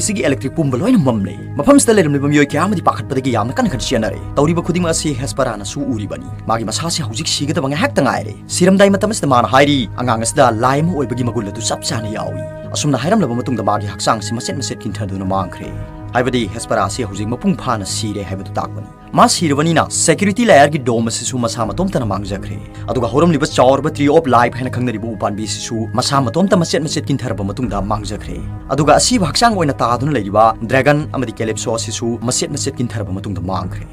ꯑꯁꯤꯒꯤ ꯏꯂꯦꯛꯇ꯭ꯔꯤꯛ ꯄꯨꯝꯕ ꯂꯣꯏꯅ ꯃꯝꯂꯦ꯫ ꯃꯐꯝꯁꯤꯗ ꯂꯩꯔꯝꯂꯤꯕ ꯃꯤꯑꯣꯏ ꯀꯌꯥ ꯑꯃꯗꯤ ꯄꯥꯈꯠꯄꯗꯒꯤ ꯌꯥꯝꯅ ꯀꯟꯅ ꯀꯟꯅ ꯆꯦꯟꯅꯔꯦ꯫ ꯇꯧꯔꯤꯕ ꯈꯨꯗꯤꯡꯃꯛ ꯑꯁꯤ ꯍꯦꯁꯄꯔꯥꯅꯁꯨ ꯎꯔꯤꯕꯅꯤ꯫ ꯃꯥꯒꯤ ꯃꯁꯥꯁꯤ ꯍꯧꯖꯤꯛ ꯁꯤꯒꯗꯕ ꯉꯥꯏꯍꯥꯛꯇ ꯉꯥꯏꯔꯦ꯫ ꯁꯤꯔꯝꯗꯥꯏ ꯃꯇꯝ ꯑꯁꯤꯗ ꯃꯥꯅ ꯍꯥꯏꯔꯤ, "ꯑꯉꯥꯡ ꯑꯁꯤꯗ ꯂꯥꯏ ꯑꯃ ꯑꯣꯏꯕꯒꯤ ꯃꯒꯨꯟ ꯑꯗꯨ ꯆꯞ ꯆꯥꯅ ꯌꯥꯎꯏ"꯫ ꯑꯁꯨꯝꯅ ꯍꯥꯏꯔꯝꯂꯕ ꯃꯇꯨꯡꯗ ꯃꯥꯒꯤ ꯍꯛꯆꯥꯡꯁꯤ ꯃꯆꯦꯠ ꯃꯆꯦꯠ ꯀꯤꯟꯊꯗꯨꯅ ꯃꯥꯡꯈ꯭ꯔꯦ꯫ ꯍꯥꯏꯕꯗꯤ ꯍꯦꯁꯄꯔꯥ ꯑꯁꯤ ꯍꯧꯖꯤꯛ ꯃꯄꯨꯡ ꯐꯥꯅ ꯁꯤꯔꯦ ꯍꯥꯏꯕꯗꯨ ꯇꯥꯛꯄꯅꯤ꯫ ꯃꯥ ꯁꯤꯔꯕꯅꯤꯅ ꯁꯦꯀ꯭ꯌꯨꯔꯤꯇꯤ ꯂꯦꯌꯔꯒꯤ ꯗꯣꯝ ꯑꯁꯤꯁꯨ ꯃꯁꯥ ꯃꯇꯣꯝꯇꯅ ꯃꯥꯡꯖꯈ꯭ꯔꯦ꯫ ꯑꯗꯨꯒ ꯍꯧꯔꯝꯂꯤꯕ ꯆꯥꯎꯔꯕ Tree of Life ꯍꯥꯏꯅ ꯈꯪꯅꯔꯤꯕ ꯎꯄꯥꯟꯕꯤ ꯑꯁꯤꯁꯨ ꯃꯁꯥ ꯃꯇꯣꯝꯇ ꯃꯆꯦꯠ ꯃꯆꯦꯠ ꯀꯤꯟꯊꯔꯕ ꯃꯇꯨꯡꯗ ꯃꯥꯡꯖꯈ꯭ꯔꯦ꯫ ꯑꯗꯨꯒ ꯑꯁꯤꯕ ꯍꯛꯆꯥꯡ ꯑꯣꯏꯅ ꯇꯥꯗꯨꯅ ꯂꯩꯔꯤꯕ ꯗ꯭ꯔꯦꯒꯟ ꯑꯃꯗꯤ ꯀꯦꯂꯤꯞꯁꯣ ꯑꯁꯤꯁꯨ ꯃꯆꯦꯠ ꯃꯆꯦꯠ ꯀꯤꯟꯊꯔꯕ ꯃꯇꯨꯡꯗ ꯃꯥꯡꯈ꯭ꯔꯦ꯫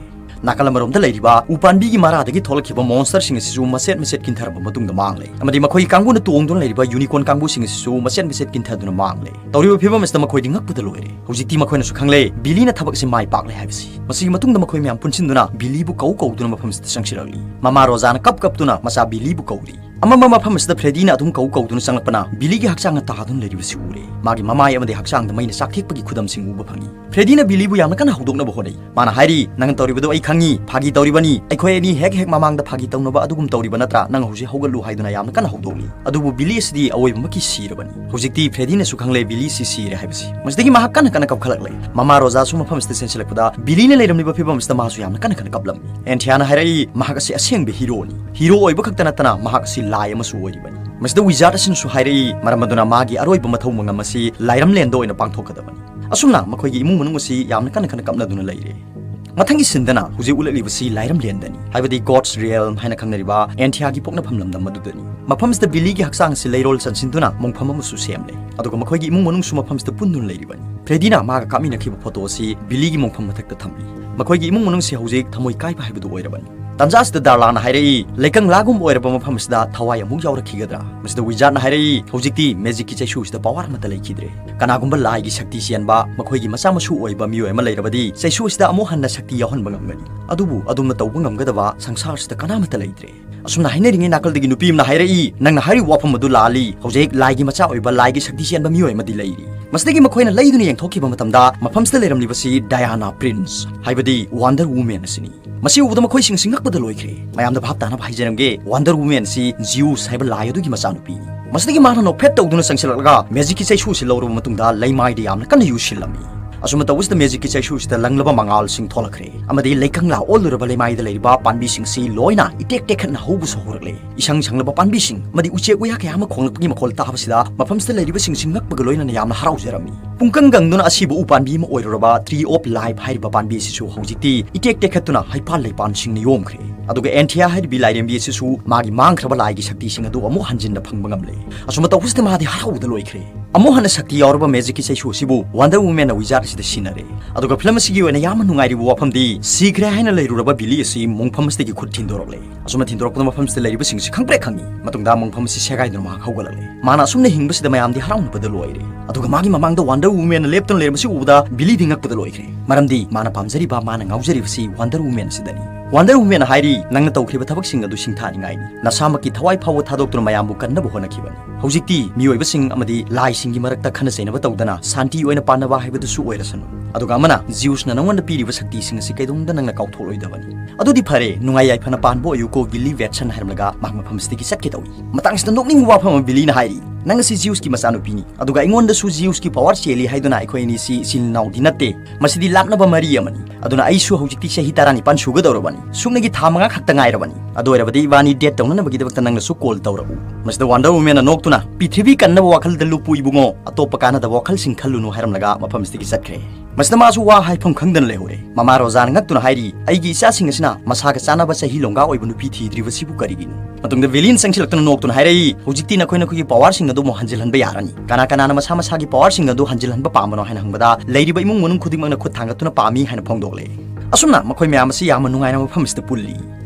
ꯅꯥꯀꯜ ꯑꯃꯔꯣꯝꯗ ꯂꯩꯔꯤꯕ ꯎꯄꯥꯟꯕꯤꯒꯤ ꯃꯔꯥꯗꯒꯤ ꯊꯣꯛꯂꯛꯈꯤꯕ ꯃꯣꯟꯁꯇꯔꯁꯤꯡ ꯑꯁꯤꯁꯨ ꯃꯆꯦꯠ ꯃꯆꯦꯠ ꯀꯤꯟꯊꯔꯕ ꯃꯇꯨꯡꯗ ꯃꯥꯡꯂꯦ꯫ ꯑꯃꯗꯤ ꯃꯈꯣꯏꯒꯤ ꯀꯥꯡꯕꯨꯅ ꯇꯣꯡꯗꯨꯅ ꯂꯩꯔꯤꯕ ꯌꯨꯅꯤꯀꯣꯔꯟ ꯀꯥꯡꯕꯨꯁꯤꯡ ꯑꯁꯤꯁꯨ ꯃꯆꯦꯠ ꯃꯆꯦꯠ ꯀꯤꯟꯊꯗꯨꯅ ꯃꯥꯡꯂꯦ꯫ ꯇꯧꯔꯤꯕ ꯐꯤꯕꯝ ꯑꯁꯤꯗ ꯃꯈꯣꯏꯗꯤ ꯉꯛꯄꯗ ꯂꯣꯏꯔꯦ꯫ ꯍꯧꯖꯤꯛꯇꯤ ꯃꯈꯣꯏꯅꯁꯨ ꯈꯪꯂꯦ ꯕꯤꯂꯤꯅ ꯊꯕꯛꯁꯤ ꯃꯥꯏ ꯄꯥꯛꯂꯦ ꯍꯥꯏꯕꯁꯤ꯫ ꯃꯁꯤꯒꯤ ꯃꯇꯨꯡꯗ ꯃꯈꯣꯏ ꯃꯌꯥꯝ ꯄꯨꯟꯁꯤꯟꯗꯨꯅ ꯕꯤꯂꯤꯕꯨ ꯀꯧ ꯀꯧꯗꯨꯅ ꯃꯐꯝꯁꯤꯗ ꯆꯪꯁꯤꯜꯂꯛꯂꯤ꯫ ꯃꯃꯥ ꯔꯣꯖꯥꯅ ꯀꯞ ꯀꯞꯇꯨꯅ ꯃꯆꯥ ꯕꯤꯂꯤꯕꯨ ꯀꯧꯔꯤ꯫ ꯑꯃꯝꯕ ꯃꯐꯝ ꯑꯁꯤꯗ ꯐ꯭ꯔꯦꯗꯤꯅ ꯑꯗꯨꯝ ꯀꯧ ꯀꯧꯗꯨꯅ ꯆꯪꯂꯛꯄꯅ ꯕꯤꯂꯤꯒꯤ ꯍꯛꯆꯥꯡꯅ ꯇꯥꯗꯨꯅ ꯂꯩꯔꯤꯕꯁꯤ ꯎꯔꯦ꯫ ꯃꯥꯒꯤ ꯃꯃꯥꯏ ꯑꯃꯗꯤ ꯍꯛꯆꯥꯡꯗ ꯃꯩꯅ ꯆꯥꯛꯊꯦꯛꯄꯒꯤ ꯈꯨꯗꯝꯁꯤꯡ ꯎꯕ ꯐꯪꯏ꯫ ꯐ꯭ꯔꯦꯗꯤꯅ ꯕꯤꯂꯤꯕꯨ ꯌꯥꯝꯅ ꯀꯟꯅ ꯍꯧꯗꯣꯛꯅꯕ ꯍꯣꯠꯅꯩ꯫ ꯃꯥꯅ ꯍꯥꯏꯔꯤ, "ꯅꯪꯅ ꯇꯧꯔꯤꯕꯗꯨ ꯑꯩ ꯈꯪꯉꯤ, ꯐꯥꯒꯤ ꯇꯧꯔꯤꯕꯅꯤ, ꯑꯩꯈꯣꯏ ꯑꯅꯤ ꯍꯦꯛ ꯍꯦꯛ ꯃꯃꯥꯡꯗ ꯐꯥꯒꯤ ꯇꯧꯅꯕ ꯑꯗꯨꯒꯨꯝ ꯇꯧꯔꯤꯕ ꯅꯠꯇ꯭ꯔꯥ? ꯅꯪ ꯍꯧꯖꯤꯛ ꯍꯧꯒꯠꯂꯨ" ꯍꯥꯏꯗꯨꯅ ꯌꯥꯝꯅ ꯀꯟꯅ ꯍꯧꯗꯣꯛꯂꯤ꯫ ꯑꯗꯨꯕꯨ ꯕꯤꯂꯤ ꯑꯁꯤꯗꯤ ꯑꯋꯣꯏꯕꯃꯛꯀꯤ ꯁꯤꯔꯕꯅꯤ꯫ ꯍꯧꯖꯤꯛꯇꯤ ꯐ꯭ꯔꯦꯗꯤꯅꯁꯨ ꯈꯪꯂꯦ ꯕꯤꯂꯤ ꯑꯁꯤ ꯁꯤꯔꯦ ꯍꯥꯏꯕꯁꯤ꯫ ꯃꯁꯤꯗꯒꯤ ꯃꯍꯥꯛ ꯀꯟꯅ ꯀꯟꯅ ꯀꯞꯈꯠꯂꯛꯂꯦ꯫ ꯃꯃꯥ ꯔꯣꯖꯥꯁꯨ ꯃꯐꯝ ꯑꯁꯤꯗ ꯆꯦꯟꯁꯤꯜꯂꯛꯄꯗ ꯕꯤꯂꯤꯅ ꯂꯩꯔꯝꯂꯤꯕ ꯐꯤꯕꯝ ꯑꯁꯤꯗ ꯃꯥꯁꯨ ꯌꯥꯝꯅ ꯀꯟꯅ ꯀꯟꯅ ꯀꯞꯂꯝꯃꯤ꯫ ꯑꯦꯟꯊꯤꯌꯥꯅ ꯍꯥꯏꯔꯛꯏ, "ꯃꯍꯥꯛ ꯑꯁꯤ ꯑꯁꯦꯡꯕ ꯍꯤꯔꯣꯅꯤ꯫ ꯍꯤꯔꯣ ꯑꯣꯏꯕ ꯈꯛꯇ ꯅꯠꯇꯅ ꯃꯍꯥꯛ ꯑꯁꯤ ꯂꯥꯏ ꯑꯃꯁꯨ ꯑꯣꯏꯔꯤꯕꯅꯤ"꯫ ꯃꯁꯤꯗ ꯋꯤꯖꯥꯔꯗ ꯑꯁꯤꯅꯁꯨ ꯍꯥꯏꯔꯛꯏ, "ꯃꯔꯝ ꯑꯗꯨꯅ ꯃꯥꯒꯤ ꯑꯔꯣꯏꯕ ꯃꯊꯧ ꯃꯉꯝ ꯑꯁꯤ ꯂꯥꯏꯔꯝꯂꯦꯟꯗ ꯑꯣꯏꯅ ꯄꯥꯡꯊꯣꯛꯀꯗꯕꯅꯤ"꯫ ꯑꯁꯨꯝꯅ ꯃꯈꯣꯏꯒꯤ ꯏꯃꯨꯡ ꯃꯅꯨꯡ ꯑꯁꯤ ꯌꯥꯝꯅ ꯀꯟꯅ ꯀꯟꯅ ꯀꯞꯅꯗꯨꯅ ꯂꯩꯔꯦ꯫ ꯃꯊꯪꯒꯤ ꯁꯤꯟꯗꯅ ꯍꯧꯖꯤꯛ ꯎꯠꯂꯛꯂꯤꯕꯁꯤ ꯂꯥꯏꯔꯝꯂꯦꯟꯗꯅꯤ, ꯍꯥꯏꯕꯗꯤ God's Realm ꯍꯥꯏꯅ ꯈꯪꯅꯔꯤꯕ ꯑꯦꯟꯊꯤꯌꯥꯒꯤ ꯄꯣꯛꯅꯐꯝ ꯂꯝꯗꯝ ꯑꯗꯨꯗꯅꯤ꯫ ꯃꯐꯝꯁꯤꯗ ꯕꯤꯂꯤꯒꯤ ꯍꯛꯆꯥꯡ ꯑꯁꯤ ꯂꯩꯔꯣꯜ ꯆꯟꯁꯤꯟꯗꯨꯅ ꯃꯣꯡꯐꯝ ꯑꯃꯁꯨ ꯁꯦꯝꯂꯦ, ꯑꯗꯨꯒ ꯃꯈꯣꯏꯒꯤ ꯏꯃꯨꯡ ꯃꯅꯨꯡꯁꯨ ꯃꯐꯝꯁꯤꯗ ꯄꯨꯟꯗꯨꯅ ꯂꯩꯔꯤꯕꯅꯤ꯫ ꯐ꯭ꯔꯦꯗꯤꯅ ꯃꯥꯒ ꯀꯥꯞꯃꯤꯟꯅꯈꯤꯕ ꯐꯣꯇꯣ ꯑꯁꯤ ꯕꯤꯂꯤꯒꯤ ꯃꯣꯡꯐꯝ ꯃꯊꯛꯇ ꯊꯝꯂꯤ꯫ ꯃꯈꯣꯏꯒꯤ ꯏꯃꯨꯡ ꯃꯅꯨꯡꯁꯤ ꯍꯧꯖꯤꯛ ꯊꯃꯣꯏ ꯀꯥꯏꯕ ꯍꯥꯏꯕꯗꯨ ꯑꯣꯏꯔꯕꯅꯤ꯫ ꯇꯥꯟꯖꯥ ꯑꯁꯤꯗ ꯗꯥꯔꯂꯥꯅ ꯍꯥꯏꯔꯛꯏ, "ꯂꯩꯀꯪꯂꯥꯒꯨꯝꯕ ꯑꯣꯏꯔꯕ ꯃꯐꯝ ꯑꯁꯤꯗ ꯊꯋꯥꯏ ꯑꯃꯨꯛ ꯌꯥꯎꯔꯛꯈꯤꯒꯗ꯭ꯔꯥ?" ꯃꯁꯤꯗ ꯋꯤꯖꯥꯔꯗꯅ ꯍꯥꯏꯔꯛꯏ, "ꯍꯧꯖꯤꯛꯇꯤ ꯃꯦꯖꯤꯛꯀꯤ ꯆꯩꯁꯨ ꯑꯁꯤꯗ ꯄꯋꯥꯔ ꯑꯃꯠꯇ ꯂꯩꯈꯤꯗ꯭ꯔꯦ꯫ ꯀꯅꯥꯒꯨꯝꯕ ꯂꯥꯏꯒꯤ ꯁꯛꯇꯤ ꯆꯦꯟꯕ, ꯃꯈꯣꯏꯒꯤ ꯃꯆꯥ ꯃꯁꯨ ꯑꯣꯏꯕ ꯃꯤꯑꯣꯏ ꯑꯃ ꯂꯩꯔꯕꯗꯤ ꯆꯩꯁꯨ ꯑꯁꯤꯗ ꯑꯃꯨꯛ ꯍꯟꯅ ꯁꯛꯇꯤ ꯌꯥꯎꯍꯟꯕ ꯉꯝꯒꯅꯤ꯫ ꯑꯗꯨꯕꯨ ꯑꯗꯨꯝꯅ ꯇꯧꯕ ꯉꯝꯒꯗꯕ ꯁꯪꯁꯥꯔꯁꯤꯗ ꯀꯅꯥꯃꯠꯇ ꯂꯩꯇ꯭ꯔꯦ"꯫ ꯑꯁꯨꯝꯅ ꯍꯥꯏꯅꯔꯤꯉꯩ ꯅꯥꯀꯜꯗꯒꯤ ꯅꯨꯄꯤ ꯑꯃꯅ ꯍꯥꯏꯔꯛꯏ, "ꯅꯪꯅ ꯍꯥꯏꯔꯤꯕ ꯋꯥꯐꯝ ꯑꯗꯨ ꯂꯥꯜꯂꯤ꯫ ꯍꯧꯖꯤꯛ ꯂꯥꯏꯒꯤ ꯃꯆꯥ ꯑꯣꯏꯕ, ꯂꯥꯏꯒꯤ ꯁꯛꯇꯤ ꯆꯦꯟꯕ ꯃꯤꯑꯣꯏ ꯑꯃꯗꯤ ꯂꯩꯔꯤ"꯫ ꯃꯁꯤꯗꯒꯤ ꯃꯈꯣꯏꯅ ꯂꯩꯗꯨꯅ ꯌꯦꯡꯊꯣꯛꯈꯤꯕ ꯃꯇꯝꯗ ꯃꯐꯝꯁꯤꯗ ꯂꯩꯔꯝꯂꯤꯕꯁꯤ ꯗꯥꯌꯥꯅꯥ ꯄ꯭ꯔꯤꯟꯁ, ꯍꯥꯏꯕꯗꯤ ꯋꯥꯟꯗꯔ ꯋꯨꯃꯦꯟ ꯑꯁꯤꯅꯤ꯫ ꯃꯁꯤ ꯎꯕꯗ ꯃꯈꯣꯏꯁꯤꯡ ꯑꯁꯤ ꯉꯛꯄꯗ ꯂꯣꯏꯈ꯭ꯔꯦ꯫ ꯃꯌꯥꯝꯗ ꯚꯥꯞ ꯇꯥꯅꯕ ꯍꯥꯏꯖꯔꯝꯒꯦ, ꯋꯥꯟꯗꯔ ꯋꯨꯃꯦꯟ ꯑꯁꯤ ꯖꯤꯎꯁ ꯍꯥꯏꯕ ꯂꯥꯏ ꯑꯗꯨꯒꯤ ꯃꯆꯥꯅꯨꯄꯤꯅꯤ꯫ ꯃꯁꯤꯗꯒꯤ ꯃꯥꯅ ꯅꯣꯛꯐꯦꯠ ꯇꯧꯗꯨꯅ ꯆꯪꯁꯤꯜꯂꯛꯂꯒ ꯃꯦꯖꯤꯛꯀꯤ ꯆꯩꯁꯨ ꯑꯁꯤ ꯂꯧꯔꯕ ꯃꯇꯨꯡꯗ ꯂꯩꯃꯥꯏꯗ ꯌꯥꯝꯅ ꯀꯟꯅ ꯌꯨꯁꯤꯜꯂꯝꯃꯤ꯫ ꯑꯁꯨꯝꯅ ꯇꯧꯕꯁꯤꯗ ꯃꯦꯖꯤꯛꯀꯤ ꯆꯩꯁꯨ ꯑꯁꯤꯗ ꯂꯪꯂꯕ ꯃꯉꯥꯜꯁꯤꯡ ꯊꯣꯛꯂꯛꯈ꯭ꯔꯦ, ꯑꯃꯗꯤ ꯂꯩꯀꯪꯂꯥ ꯑꯣꯜꯂꯨꯔꯕ ꯂꯩꯃꯥꯏꯗ ꯂꯩꯔꯤꯕ ꯄꯥꯝꯕꯤꯁꯤꯡꯁꯤ ꯂꯣꯏꯅ ꯏꯇꯦꯛ ꯇꯦꯛꯈꯠꯅ ꯍꯧꯕꯁꯨ ꯍꯧꯔꯛꯂꯦ꯫ ꯏꯁꯪ ꯁꯪꯂꯕ ꯄꯥꯝꯕꯤꯁꯤꯡ ꯑꯃꯗꯤ ꯎꯆꯦꯛ ꯋꯥꯌꯥ ꯀꯌꯥ ꯑꯃ ꯈꯣꯡꯂꯛꯄꯒꯤ ꯃꯈꯣꯜ ꯇꯥꯕꯁꯤꯗ ꯃꯐꯝꯁꯤꯗ ꯂꯩꯔꯤꯕꯁꯤꯡꯁꯤ ꯉꯛꯄꯒ ꯂꯣꯏꯅꯅ ꯌꯥꯝꯅ ꯍꯔꯥꯎꯖꯔꯝꯃꯤ꯫ ꯄꯨꯡꯀꯪ ꯀꯪꯗꯨꯅ ꯑꯁꯤꯕ ꯎꯄꯥꯝꯕꯤ ꯑꯃ ꯑꯣꯏꯔꯨꯔꯕ Tree of Life ꯍꯥꯏꯔꯤꯕ ꯄꯥꯝꯕꯤ ꯑꯁꯤꯁꯨ ꯍꯧꯖꯤꯛꯇꯤ ꯏꯇꯦꯛ ꯇꯦꯛꯈꯠꯇꯨꯅ ꯍꯩꯄꯥꯜ ꯂꯩꯄꯥꯟꯁꯤꯡꯅ ꯌꯣꯝꯈ꯭ꯔꯦ꯫ ꯑꯗꯨꯒ ꯑꯦꯟꯊꯤꯌꯥ ꯍꯥꯏꯔꯤꯕꯤ ꯂꯥꯏꯔꯦꯝꯕꯤ ꯑꯁꯤꯁꯨ ꯃꯥꯒꯤ ꯃꯥꯡꯈ꯭ꯔꯕ ꯂꯥꯏꯒꯤ ꯁꯛꯇꯤꯁꯤꯡ ꯑꯗꯨ ꯑꯃꯨꯛ ꯍꯟꯖꯤꯟꯅ ꯐꯪꯕ ꯉꯝꯂꯦ꯫ ꯑꯁꯨꯝꯅ ꯇꯧꯕꯁꯤꯗ ꯃꯥꯗꯤ ꯍꯔꯥꯎꯕꯗ ꯂꯣꯏꯈ꯭ꯔꯦ꯫ ꯑꯃꯨꯛ ꯍꯟꯅ ꯁꯛꯇꯤ ꯌꯥꯎꯔꯕ ꯃꯦꯖꯤꯛꯀꯤ ꯆꯩꯁꯨ ꯑꯁꯤꯕꯨ ꯋꯥꯟꯗꯔ ꯋꯨꯃꯦꯟꯅ ꯋꯤꯖꯥꯔꯗ ꯑꯁꯤꯗ ꯁꯤꯟꯅꯔꯦ꯫ ꯑꯗꯨꯒ ꯐꯤꯂꯝ ꯑꯁꯤꯒꯤ ꯑꯣꯏꯅ ꯌꯥꯝꯅ ꯅꯨꯡꯉꯥꯏꯔꯤꯕ ꯋꯥꯐꯝꯗꯤ ꯁꯤꯈ꯭ꯔꯦ ꯍꯥꯏꯅ ꯂꯩꯔꯨꯔꯕ ꯕꯤꯂꯤ ꯑꯁꯤ ꯃꯣꯡꯐꯝ ꯑꯁꯤꯗꯒꯤ ꯈꯨꯠ ꯊꯤꯟꯗꯣꯔꯛꯂꯦ꯫ ꯑꯁꯨꯝꯅ ꯊꯤꯟꯗꯣꯔꯛꯄꯗ ꯃꯐꯝꯁꯤꯗ ꯂꯩꯔꯤꯕꯁꯤꯡꯁꯤ ꯈꯪꯄ꯭ꯔꯦꯛ ꯈꯪꯉꯤ꯫ ꯃꯇꯨꯡꯗ ꯃꯣꯡꯐꯝ ꯑꯁꯤ ꯁꯦꯒꯥꯏꯗꯨꯅ ꯃꯍꯥꯛ ꯍꯧꯒꯠꯂꯛꯂꯦ꯫ ꯃꯥꯅ ꯑꯁꯨꯝꯅ ꯍꯤꯡꯕꯁꯤꯗ ꯃꯌꯥꯝꯗꯤ ꯍꯔꯥꯎꯅꯕꯗ ꯂꯣꯏꯔꯦ꯫ ꯑꯗꯨꯒ ꯃꯥꯒꯤ ꯃꯃꯥꯡꯗ ꯋꯥꯟꯗꯔ ꯋꯨꯃꯦꯟꯅ ꯂꯦꯞꯇꯨꯅ ꯂꯩꯔꯝꯕꯁꯤ ꯎꯕꯗ ꯕꯤꯂꯤꯗꯤ ꯉꯛꯄꯗ ꯂꯣꯏꯈ꯭ꯔꯦ꯫ ꯃꯔꯝꯗꯤ ꯃꯥꯅ ꯄꯥꯝꯖꯔꯤꯕ, ꯃꯥꯅ ꯉꯥꯎꯖꯔꯤꯕꯁꯤ ꯋꯥꯟꯗꯔ ꯋꯨꯃꯦꯟ ꯑꯁꯤꯗꯅꯤ꯫ ꯋꯥꯟꯗꯔ ꯋꯨꯃꯦꯟꯅ ꯍꯥꯏꯔꯤ, ꯅꯪꯅ ꯇꯧꯈ꯭ꯔꯤꯕ ꯊꯕꯛꯁꯤꯡ ꯑꯗꯨ ꯁꯤꯡꯊꯥꯅꯤꯡꯉꯥꯏꯅꯤ꯫ ꯅꯁꯥꯃꯛꯀꯤ ꯊꯋꯥꯏ ꯐꯥꯎꯕ ꯊꯥꯗꯣꯛꯇꯨꯅ ꯃꯌꯥꯝꯕꯨ ꯀꯟꯅꯕ ꯍꯣꯠꯅꯈꯤꯕꯅꯤ꯫ ꯍꯧꯖꯤꯛꯇꯤ ꯃꯤꯑꯣꯏꯕꯁꯤꯡ ꯑꯃꯗꯤ ꯂꯥꯏꯁꯤꯡꯒꯤ ꯃꯔꯛꯇ ꯈꯟꯅ ꯆꯩꯅꯕ ꯇꯧꯗꯅ ꯁꯥꯟꯇꯤ ꯑꯣꯏꯅ ꯄꯥꯟꯅꯕ ꯍꯥꯏꯕꯗꯨꯁꯨ ꯑꯣꯏꯔꯁꯅꯨ꯫ ꯑꯗꯨꯒ ꯑꯃꯅ, ꯖꯤꯎꯁꯅ ꯅꯉꯣꯟꯗ ꯄꯤꯔꯤꯕ ꯁꯛꯇꯤꯁꯤꯡ ꯑꯁꯤ ꯀꯩꯗꯧꯅꯨꯡꯗ ꯅꯪꯅ ꯀꯥꯎꯊꯣꯛꯂꯣꯏꯗꯕꯅꯤ꯫ ꯑꯗꯨꯗꯤ ꯐꯔꯦ, ꯅꯨꯡꯉꯥꯏ ꯌꯥꯏꯐꯅ ꯄꯥꯟꯕ ꯑꯣꯏꯌꯨꯀꯣ, ꯕꯤꯂꯤ ꯕꯦꯠꯁꯟ, ꯍꯥꯏꯔꯝꯂꯒ ꯃꯍꯥꯛ ꯃꯐꯝꯁꯤꯗꯒꯤ ꯆꯠꯀꯦ ꯇꯧꯏ꯫ ꯃꯇꯥꯡꯁꯤꯗ ꯅꯣꯛꯅꯤꯡꯕ ꯋꯥꯐꯝ ꯑꯃ ꯕꯤꯂꯤꯅ ꯍꯥꯏꯔꯤ, "ꯅꯪ ꯑꯁꯤ ꯖꯤꯎꯁꯀꯤ ꯃꯆꯥꯅꯨꯄꯤꯅꯤ, ꯑꯗꯨꯒ ꯑꯩꯉꯣꯟꯗꯁꯨ ꯖꯤꯎꯁꯀꯤ ꯄꯋꯥꯔ ꯆꯦꯜꯂꯤ ꯍꯥꯏꯗꯨꯅ ꯑꯩꯈꯣꯏ ꯑꯅꯤꯁꯤ ꯏꯆꯤꯜ ꯏꯅꯥꯎꯗꯤ ꯅꯠꯇꯦ꯫ ꯃꯁꯤꯗꯤ ꯂꯥꯞꯅꯕ ꯃꯔꯤ ꯑꯃꯅꯤ꯫ ꯑꯗꯨꯅ ꯑꯩꯁꯨ ꯍꯧꯖꯤꯛꯇꯤ ꯆꯍꯤ ꯇꯔꯥꯅꯤꯄꯥꯟ ꯁꯨꯒꯗꯧꯔꯕꯅꯤ꯫ ꯁꯨꯞꯅꯒꯤ ꯊꯥ ꯃꯉꯥ ꯈꯛꯇ ꯉꯥꯏꯔꯕꯅꯤ꯫ ꯑꯗꯨ ꯑꯣꯏꯔꯕꯗꯤ ꯏꯕꯥꯅꯤ ꯗꯦꯠ ꯇꯧꯅꯅꯕꯒꯤꯗꯃꯛꯇ ꯅꯪꯅꯁꯨ ꯀꯣꯜ ꯇꯧꯔꯛꯎ꯫" ꯃꯁꯤꯗ ꯋꯥꯟꯗꯔ ꯋꯨꯃꯦꯟꯅ ꯅꯣꯛꯇꯨꯅ, "ꯄ꯭ꯔꯤꯊꯤꯕꯤ ꯀꯟꯅꯕ ꯋꯥꯈꯜꯗ ꯂꯨꯞꯄꯨ ꯏꯕꯨꯡꯉꯣ, ꯑꯇꯣꯞꯄ ꯀꯥꯟꯅꯗꯕ ꯋꯥꯈꯜꯁꯤꯡ ꯈꯜꯂꯨꯅꯨ," ꯍꯥꯏꯔꯝꯂꯒ ꯃꯐꯝꯁꯤꯗꯒꯤ ꯆꯠꯈ꯭ꯔꯦ꯫ ꯃꯁꯤꯗ ꯃꯥꯁꯨ ꯋꯥ ꯍꯥꯏꯐꯝ ꯈꯪꯗꯅ ꯂꯩꯍꯧꯔꯦ꯫ ꯃꯃꯥ ꯔꯣꯖꯥꯅ ꯉꯛꯇꯨꯅ ꯍꯥꯏꯔꯤ, "ꯑꯩꯒꯤ ꯏꯆꯥꯁꯤꯡ ꯑꯁꯤꯅ ꯃꯁꯥꯒ ꯆꯥꯟꯅꯕ ꯆꯍꯤ ꯂꯣꯡꯒꯥ ꯑꯣꯏꯕ ꯅꯨꯄꯤ ꯊꯤꯗ꯭ꯔꯤꯕꯁꯤꯕꯨ ꯀꯔꯤꯒꯤꯅꯣ?" ꯃꯇꯨꯡꯗ ꯕꯤꯂꯤꯟ ꯆꯪꯁꯤꯜꯂꯛꯇꯨꯅ ꯅꯣꯛꯇꯨꯅ ꯍꯥꯏꯔꯛꯏ, "ꯍꯧꯖꯤꯛꯇꯤ ꯅꯈꯣꯏ ꯅꯈꯣꯏꯒꯤ ꯄꯋꯥꯔꯁꯤꯡ ꯑꯗꯨ ꯑꯃꯨꯛ ꯍꯟꯖꯤꯜꯍꯟꯕ ꯌꯥꯔꯅꯤ꯫ ꯀꯅꯥ ꯀꯅꯥꯅ ꯃꯁꯥ ꯃꯁꯥꯒꯤ ꯄꯋꯥꯔꯁꯤꯡ ꯑꯗꯨ ꯍꯟꯖꯤꯜꯍꯟꯕ ꯄꯥꯝꯕꯅꯣ?" ꯍꯥꯏꯅ ꯍꯪꯕꯗ, ꯂꯩꯔꯤꯕ ꯏꯃꯨꯡ ꯃꯅꯨꯡ ꯈꯨꯗꯤꯡꯃꯛꯅ ꯈꯨꯠ ꯊꯥꯡꯒꯠꯇꯨꯅ ꯄꯥꯝꯃꯤ ꯍꯥꯏꯅ ꯐꯣꯡꯗꯣꯛꯂꯦ꯫ ꯑꯁꯨꯝꯅ ꯃꯈꯣꯏ ꯃꯌꯥꯝ ꯑꯁꯤ ꯌꯥꯝꯅ ꯅꯨꯡꯉꯥꯏꯅ ꯃꯐꯝ ꯑꯁꯤꯗ ꯄꯨꯜꯂꯤ꯫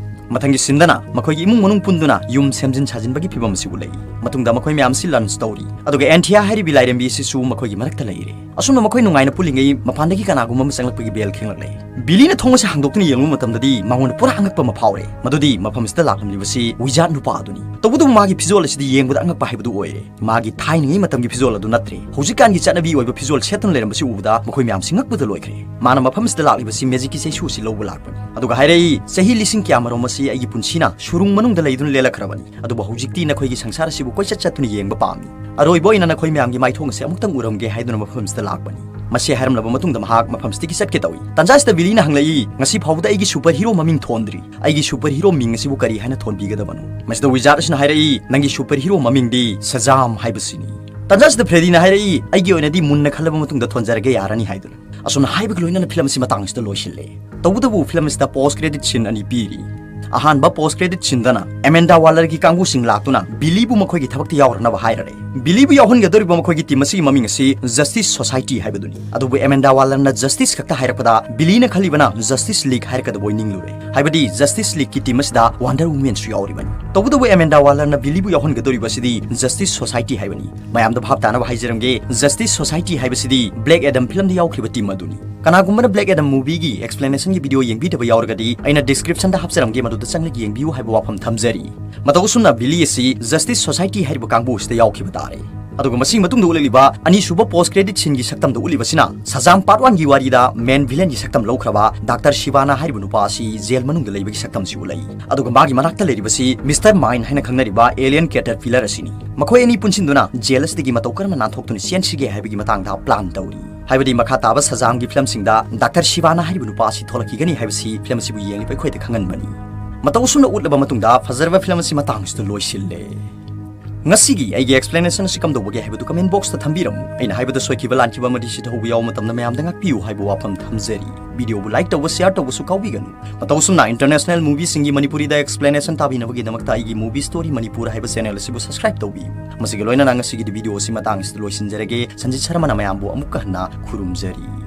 ꯃꯊꯪꯒꯤ ꯁꯤꯟꯗꯅ ꯃꯈꯣꯏꯒꯤ ꯏꯃꯨꯡ ꯃꯅꯨꯡ ꯄꯨꯟꯗꯨꯅ ꯌꯨꯝ ꯁꯦꯝꯖꯤꯟ ꯁꯥꯖꯤꯟꯕꯒꯤ ꯐꯤꯕꯝ ꯑꯁꯤ ꯎꯠꯂꯛꯏ꯫ ꯃꯇꯨꯡꯗ ꯃꯈꯣꯏ ꯃꯌꯥꯝ ꯑꯁꯤ ꯂꯟꯆ ꯇꯧꯔꯤ, ꯑꯗꯨꯒ ꯑꯦꯟꯊꯤꯌꯥ ꯍꯥꯏꯔꯤꯕꯤ ꯂꯥꯏꯔꯦꯝꯕꯤ ꯑꯁꯤꯁꯨ ꯃꯈꯣꯏꯒꯤ ꯃꯔꯛꯇ ꯂꯩꯔꯦ꯫ ꯑꯁꯨꯝꯅ ꯃꯈꯣꯏ ꯅꯨꯡꯉꯥꯏꯅ ꯄꯨꯜꯂꯤꯉꯩ, ꯃꯄꯥꯟꯗꯒꯤ ꯀꯅꯥꯒꯨꯝꯕ ꯑꯃ ꯆꯪꯂꯛꯄꯒꯤ ꯕꯦꯜ ꯈꯤꯡꯂꯛꯂꯦ꯫ ꯕꯤꯂꯤꯅ ꯊꯣꯡ ꯑꯁꯤ ꯍꯥꯡꯗꯣꯛꯇꯨꯅ ꯌꯦꯡꯂꯨꯕ ꯃꯇꯝꯗꯗꯤ ꯃꯉꯣꯟꯗ ꯄꯨꯔꯥ ꯑꯉꯛꯄ ꯑꯃ ꯐꯥꯎꯔꯦ꯫ ꯃꯗꯨꯗꯤ ꯃꯐꯝ ꯑꯁꯤꯗ ꯂꯥꯛꯂꯝꯂꯤꯕꯁꯤ ꯋꯤꯖꯥꯔꯗ ꯅꯨꯄꯥ ꯑꯗꯨꯅꯤ꯫ ꯇꯧꯕꯇꯕꯨ ꯃꯥꯒꯤ ꯐꯤꯖꯣꯜ ꯑꯁꯤꯗꯤ ꯌꯦꯡꯕꯗ ꯑꯉꯛꯄ ꯍꯥꯏꯕꯗꯨ ꯑꯣꯏꯔꯦ꯫ ꯃꯥꯒꯤ ꯊꯥꯏꯅꯉꯩ ꯃꯇꯝꯒꯤ ꯐꯤꯖꯣꯜ ꯑꯗꯨ ꯅꯠꯇ꯭ꯔꯦ꯫ ꯍꯧꯖꯤꯛꯀꯥꯟꯒꯤ ꯆꯠꯅꯕꯤ ꯑꯣꯏꯕ ꯐꯤꯖꯣꯜ ꯁꯦꯠꯇꯨꯅ ꯂꯩꯔꯝꯕꯁꯤ ꯎꯕꯗ ꯃꯈꯣꯏ ꯃꯌꯥꯝꯁꯤ ꯉꯛꯄꯗ ꯂꯣꯏꯈ꯭ꯔꯦ꯫ ꯃꯥꯅ ꯃꯐꯝ ꯑꯁꯤꯗ ꯂꯥꯛꯂꯤꯕꯁꯤ ꯃꯦꯖꯤꯛꯀꯤ ꯆꯩꯁꯨ ꯑꯁꯤ ꯂꯧꯕ ꯂꯥꯛꯄꯅꯤ꯫ ꯑꯗꯨꯒ ꯍꯥꯏꯔꯛꯏ, "ꯆꯍꯤ ꯂꯤꯁꯤꯡ ꯀꯌꯥꯃꯔꯣꯝ ꯑꯁꯤ ꯑꯩꯒꯤ ꯄꯨꯟꯁꯤꯅ ꯁꯨꯔꯨꯡ ꯃꯅꯨꯡꯗ ꯂꯩꯗꯨꯅ ꯂꯦꯜꯂꯛꯈ꯭ꯔꯕꯅꯤ꯫ ꯑꯗꯨꯕꯨ ꯍꯧꯖꯤꯛꯇꯤ ꯅꯈꯣꯏꯒꯤ ꯁꯪꯁꯥꯔ ꯑꯁꯤꯕꯨ ꯀꯣꯏꯆꯠ ꯆꯠꯇꯨꯅ ꯌꯦꯡꯕ ꯄꯥꯝꯃꯤ꯫ ꯑꯔꯣꯏꯕ ꯑꯣꯏꯅ ꯅꯈꯣꯏ ꯃꯌꯥꯝꯒꯤ ꯃꯥꯏꯊꯣꯡ ꯑꯁꯤ ꯑꯃꯨꯛꯇꯪ ꯎꯔꯝꯒꯦ ꯍꯥꯏꯗꯨꯅ ꯃꯐꯝ ꯑꯁꯤꯗ ꯂꯥꯛꯄꯅꯤ꯫" ꯃꯁꯤ ꯍꯥꯏꯔꯝꯂꯕ ꯃꯇꯨꯡꯗ ꯃꯍꯥꯛ ꯃꯐꯝ ꯑꯁꯤꯗꯒꯤ ꯆꯠꯀꯦ ꯇꯧꯏ꯫ ꯇꯥꯟꯖꯥ ꯑꯁꯤꯗ ꯕꯤꯂꯤꯅ ꯍꯪꯂꯛꯏ, "ꯉꯁꯤ ꯐꯥꯎꯕꯗ ꯑꯩꯒꯤ ꯁꯨꯄꯔ ꯍꯤꯔꯣ ꯃꯃꯤꯡ ꯊꯣꯟꯗ꯭ꯔꯤ꯫ ꯑꯩꯒꯤ ꯁꯨꯄꯔ ꯍꯤꯔꯣ ꯃꯤꯡ ꯑꯁꯤꯕꯨ ꯀꯔꯤ ꯍꯥꯏꯅ ꯊꯣꯟꯕꯤꯒꯗꯕꯅꯣ?" ꯃꯁꯤꯗ ꯋꯤꯖꯥꯔꯗ ꯑꯁꯤꯅ ꯍꯥꯏꯔꯛꯏ, "ꯅꯪꯒꯤ ꯁꯨꯄꯔ ꯍꯤꯔꯣ ꯃꯃꯤꯡꯗꯤ ꯁꯖꯥꯝ ꯍꯥꯏꯕꯁꯤꯅꯤ꯫" ꯇꯥꯟꯖꯥ ꯑꯁꯤꯗ ꯐ꯭ꯔꯦꯗꯤꯅ ꯍꯥꯏꯔꯛꯏ, "ꯑꯩꯒꯤ ꯑꯣꯏꯅꯗꯤ ꯃꯨꯟꯅ ꯈꯜꯂꯕ ꯃꯇꯨꯡꯗ ꯊꯣꯟꯖꯔꯒꯦ ꯌꯥꯔꯅꯤ" ꯍꯥꯏꯗꯨꯅ꯫ ꯑꯁꯨꯝꯅ ꯍꯥꯏꯕꯒ ꯂꯣꯏꯅꯅ ꯐꯤꯂꯝ ꯑꯁꯤ ꯃꯇꯥꯡ ꯑꯁꯤꯗ ꯂꯣꯏꯁꯤꯜꯂꯦ꯫ ꯇꯧꯕꯇꯕꯨ ꯐꯤꯂꯝ ꯑꯁꯤꯗ ꯄꯣꯁ ꯀ꯭ꯔꯦꯗꯤꯠ ꯁꯤꯟ ꯑꯅꯤ ꯄꯤꯔꯤ꯫ ꯑꯍꯥꯟꯕ ꯄꯣꯁ ꯀ꯭ꯔꯦꯗꯤꯠ ꯁꯤꯟꯗꯅ ꯑꯦꯃꯦꯟꯗꯥ ꯋꯥꯂꯔꯒꯤ ꯀꯥꯡꯕꯨꯁꯤꯡ ꯂꯥꯛꯇꯨꯅ ꯕꯤꯂꯤꯕꯨ ꯃꯈꯣꯏꯒꯤ ꯊꯕꯛꯇ ꯌꯥꯎꯔꯅꯕ ꯍꯥꯏꯔꯔꯦ꯫ ꯕꯤꯂꯤꯕꯨ ꯌꯥꯎꯍꯟꯒꯗꯧꯔꯤꯕ ꯃꯈꯣꯏꯒꯤ ꯇꯤꯝ ꯑꯁꯤꯒꯤ ꯃꯃꯤꯡ ꯑꯁꯤ ꯖꯁꯇꯤꯁ ꯁꯣꯁꯥꯏꯇꯤ ꯍꯥꯏꯕꯗꯨꯅꯤ꯫ ꯑꯗꯨꯕꯨ ꯑꯦꯃꯦꯟꯗꯥ ꯋꯥꯂꯔꯅ ꯖꯁꯇꯤꯁ ꯈꯛꯇ ꯍꯥꯏꯔꯛꯄꯗ ꯕꯤꯂꯤꯅ ꯈꯜꯂꯤꯕꯅ ꯖꯁꯇꯤꯁ ꯂꯤꯒ ꯍꯥꯏꯔꯛꯀꯗꯕ ꯑꯣꯏ ꯅꯤꯡꯂꯨꯔꯦ꯫ ꯍꯥꯏꯕꯗꯤ ꯖꯁꯇꯤꯁ ꯂꯤꯒꯀꯤ ꯇꯤꯝ ꯑꯁꯤꯗ ꯋꯥꯟꯗꯔ ꯋꯨꯃꯦꯟꯁꯨ ꯌꯥꯎꯔꯤꯕꯅꯤ꯫ ꯇꯧꯕꯇꯕꯨ ꯑꯦꯃꯦꯟꯗꯥ ꯋꯥꯂꯔꯅ ꯕꯤꯂꯤꯕꯨ ꯌꯥꯎꯍꯟꯒꯗꯧꯔꯤꯕꯁꯤꯗꯤ ꯖꯁꯇꯤꯁ ꯁꯣꯁꯥꯏꯇꯤ ꯍꯥꯏꯕꯅꯤ꯫ ꯃꯌꯥꯝꯗ ꯚꯥꯞ ꯇꯥꯅꯕ ꯍꯥꯏꯖꯔꯝꯒꯦ, ꯖꯁꯇꯤꯁ ꯁꯣꯁꯥꯏꯇꯤ ꯍꯥꯏꯕꯁꯤꯗꯤ ꯕ꯭ꯂꯦꯛ ꯑꯦꯗꯝ ꯐꯤꯂꯝꯗ ꯌꯥꯎꯈ꯭ꯔꯤꯕ ꯇꯤꯝ ꯑꯗꯨꯅꯤ꯫ ꯀꯅꯥꯒꯨꯝꯕꯅ ꯕ꯭ꯂꯦꯛ ꯑꯦꯗꯝ ꯃꯨꯚꯤꯒꯤ ꯑꯦꯛꯁꯄ꯭ꯂꯦꯅꯦꯁꯟꯒꯤ ꯚꯤꯗꯤꯑꯣ ꯌꯦꯡꯕꯤꯗꯕ ꯌꯥꯎꯔꯒꯗꯤ ꯑꯩꯅ ꯗꯤꯁꯀ꯭ꯔꯤꯞꯁꯟꯗ ꯍꯥꯞꯆꯔꯝꯒꯦ, ꯃꯗꯨꯗ ꯆꯪꯂꯒ ꯌꯦꯡꯕꯤꯌꯨ ꯍꯥꯏꯕ ꯋꯥꯐꯝ ꯊꯝꯖꯔꯤ꯫ ꯃꯇꯧ ꯑꯁꯨꯝꯅ ꯕꯤꯂꯤ ꯑꯁꯤ ꯖꯁꯇꯤꯁ ꯁꯣꯁꯥꯏꯇꯤ ꯍꯥꯏꯔꯤꯕ ꯀꯥꯡꯕꯨ ꯑꯁꯤꯗ ꯌꯥꯎꯈꯤꯕ ꯇꯥꯔꯦ꯫ ꯑꯗꯨꯒ ꯃꯁꯤꯒꯤ ꯃꯇꯨꯡꯗ ꯎꯠꯂꯛꯂꯤꯕ ꯑꯅꯤꯁꯨꯕ ꯄꯣꯁ ꯀ꯭ꯔꯦꯗꯤꯠ ꯁꯤꯟꯒꯤ ꯁꯛꯇꯝꯗ ꯎꯠꯂꯤꯕꯁꯤꯅ ꯁꯖꯥꯝ ꯄꯥꯔꯠ ꯋꯥꯟꯒꯤ ꯋꯥꯔꯤꯗ ꯃꯦꯟ ꯚꯤꯂꯦꯟꯒꯤ ꯁꯛꯇꯝ ꯂꯧꯈ꯭ꯔꯕ ꯗꯥꯛꯇꯔ ꯁꯤꯕꯥꯅꯥ ꯍꯥꯏꯔꯤꯕ ꯅꯨꯄꯥ ꯑꯁꯤ ꯖꯦꯜ ꯃꯅꯨꯡꯗ ꯂꯩꯕꯒꯤ ꯁꯛꯇꯝꯁꯤ ꯎꯠꯂꯛꯏ꯫ ꯑꯗꯨꯒ ꯃꯥꯒꯤ ꯃꯅꯥꯛꯇ ꯂꯩꯔꯤꯕꯁꯤ ꯃꯤꯁꯇꯔ ꯃꯥꯏꯟ ꯍꯥꯏꯅ ꯈꯪꯅꯔꯤꯕ ꯑꯦꯂꯤꯌꯟ ꯀꯦꯇꯔꯄꯤꯂꯔ ꯑꯁꯤꯅꯤ꯫ ꯃꯈꯣꯏ ꯑꯅꯤ ꯄꯨꯟꯁꯤꯟꯗꯨꯅ ꯖꯦꯜ ꯑꯁꯤꯗꯒꯤ ꯃꯇꯧ ꯀꯔꯝꯅ ꯅꯥꯟꯊꯣꯛꯇꯨꯅ ꯆꯦꯟꯁꯤꯒꯦ ꯍꯥꯏꯕꯒꯤ ꯃꯇꯥꯡꯗ ꯄ꯭ꯂꯥꯟ ꯇꯧꯔꯤ꯫ ꯍꯥꯏꯕꯗꯤ ꯃꯈꯥ ꯇꯥꯕ ꯁꯖꯥꯝꯒꯤ ꯐꯤꯂꯝꯁꯤꯡꯗ ꯗꯥꯛꯇꯔ ꯁꯤꯕꯥꯅꯥ ꯍꯥꯏꯔꯤꯕ ꯅꯨꯄꯥ ꯑꯁꯤ ꯊꯣꯛꯂꯛꯈꯤꯒꯅꯤ ꯍꯥꯏꯕꯁꯤ ꯐꯤꯂꯝ ꯑꯁꯤꯕꯨ ꯌꯦꯡꯂꯤꯕ ꯑꯩꯈꯣꯏꯗ ꯈꯪꯍꯟꯕꯅꯤ꯫ ꯃꯇꯧ ꯑꯁꯨꯝꯅ ꯎꯠꯂꯕ ꯃꯇꯨꯡꯗ ꯐꯖꯔꯕ ꯐꯤꯂꯝ ꯑꯁꯤ ꯃꯇꯥꯡꯁꯤꯗ ꯂꯣꯏꯁꯤꯜꯂꯦ꯫ ꯉꯁꯤꯒꯤ ꯑꯩꯒꯤ ꯑꯦꯛꯁꯄ꯭ꯂꯦꯅꯦꯁꯟ ꯑꯁꯤ ꯀꯝꯗꯧꯕꯒꯦ ꯍꯥꯏꯕꯗꯨ ꯀꯃꯦꯟ ꯕꯣꯛꯁꯇ ꯊꯝꯕꯤꯔꯝꯃꯨ꯫ ꯑꯩꯅ ꯍꯥꯏꯕꯗ ꯁꯣꯏꯈꯤꯕ ꯂꯥꯟꯈꯤꯕ ꯑꯃꯗꯤ ꯁꯤꯊꯧꯕ ꯌꯥꯎꯕ ꯃꯇꯝꯗ ꯃꯌꯥꯝꯗ ꯉꯥꯛꯄꯤꯌꯨ ꯍꯥꯏꯕ ꯋꯥꯐꯝ ꯊꯝꯖꯔꯤ꯫ ꯚꯤꯗꯤꯑꯣꯕꯨ ꯂꯥꯏꯛ ꯇꯧꯕ, ꯁꯤꯌꯥꯔ ꯇꯧꯕꯁꯨ ꯀꯥꯎꯕꯤꯒꯅꯨ꯫ ꯃꯇꯧ ꯑꯁꯨꯝꯅ ꯏꯟꯇꯔꯅꯦꯁꯅꯦꯜ ꯃꯨꯚꯤꯁꯤꯡꯒꯤ ꯃꯅꯤꯄꯨꯔꯤꯗ ꯑꯦꯛꯁꯄ꯭ꯂꯦꯅꯦꯁꯟ ꯇꯥꯕꯤꯅꯕꯒꯤꯗꯃꯛꯇ ꯑꯩꯒꯤ ꯃꯨꯚꯤ ꯁ꯭ꯇꯣꯔꯤ ꯃꯅꯤꯄꯨꯔ ꯍꯥꯏꯕ ꯆꯦꯅꯦꯜ ꯑꯁꯤꯕꯨ ꯁꯕꯁꯀ꯭ꯔꯥꯏꯕ ꯇꯧꯕꯤꯌꯨ꯫ ꯃꯁꯤꯒ ꯂꯣꯏꯅꯅ ꯉꯁꯤꯒꯤꯗꯤ ꯚꯤꯗꯤꯑꯣ ꯑꯁꯤ ꯃꯇꯥꯡ ꯑꯁꯤꯗ ꯂꯣꯏꯁꯤꯟꯖꯔꯒꯦ꯫ ꯁꯟꯖꯤꯠ ꯁꯔꯃꯅ ꯃꯌꯥꯝꯕꯨ ꯑꯃꯨꯛꯀ ꯍꯟꯅ ꯈꯨꯔꯨꯝꯖꯔꯤ꯫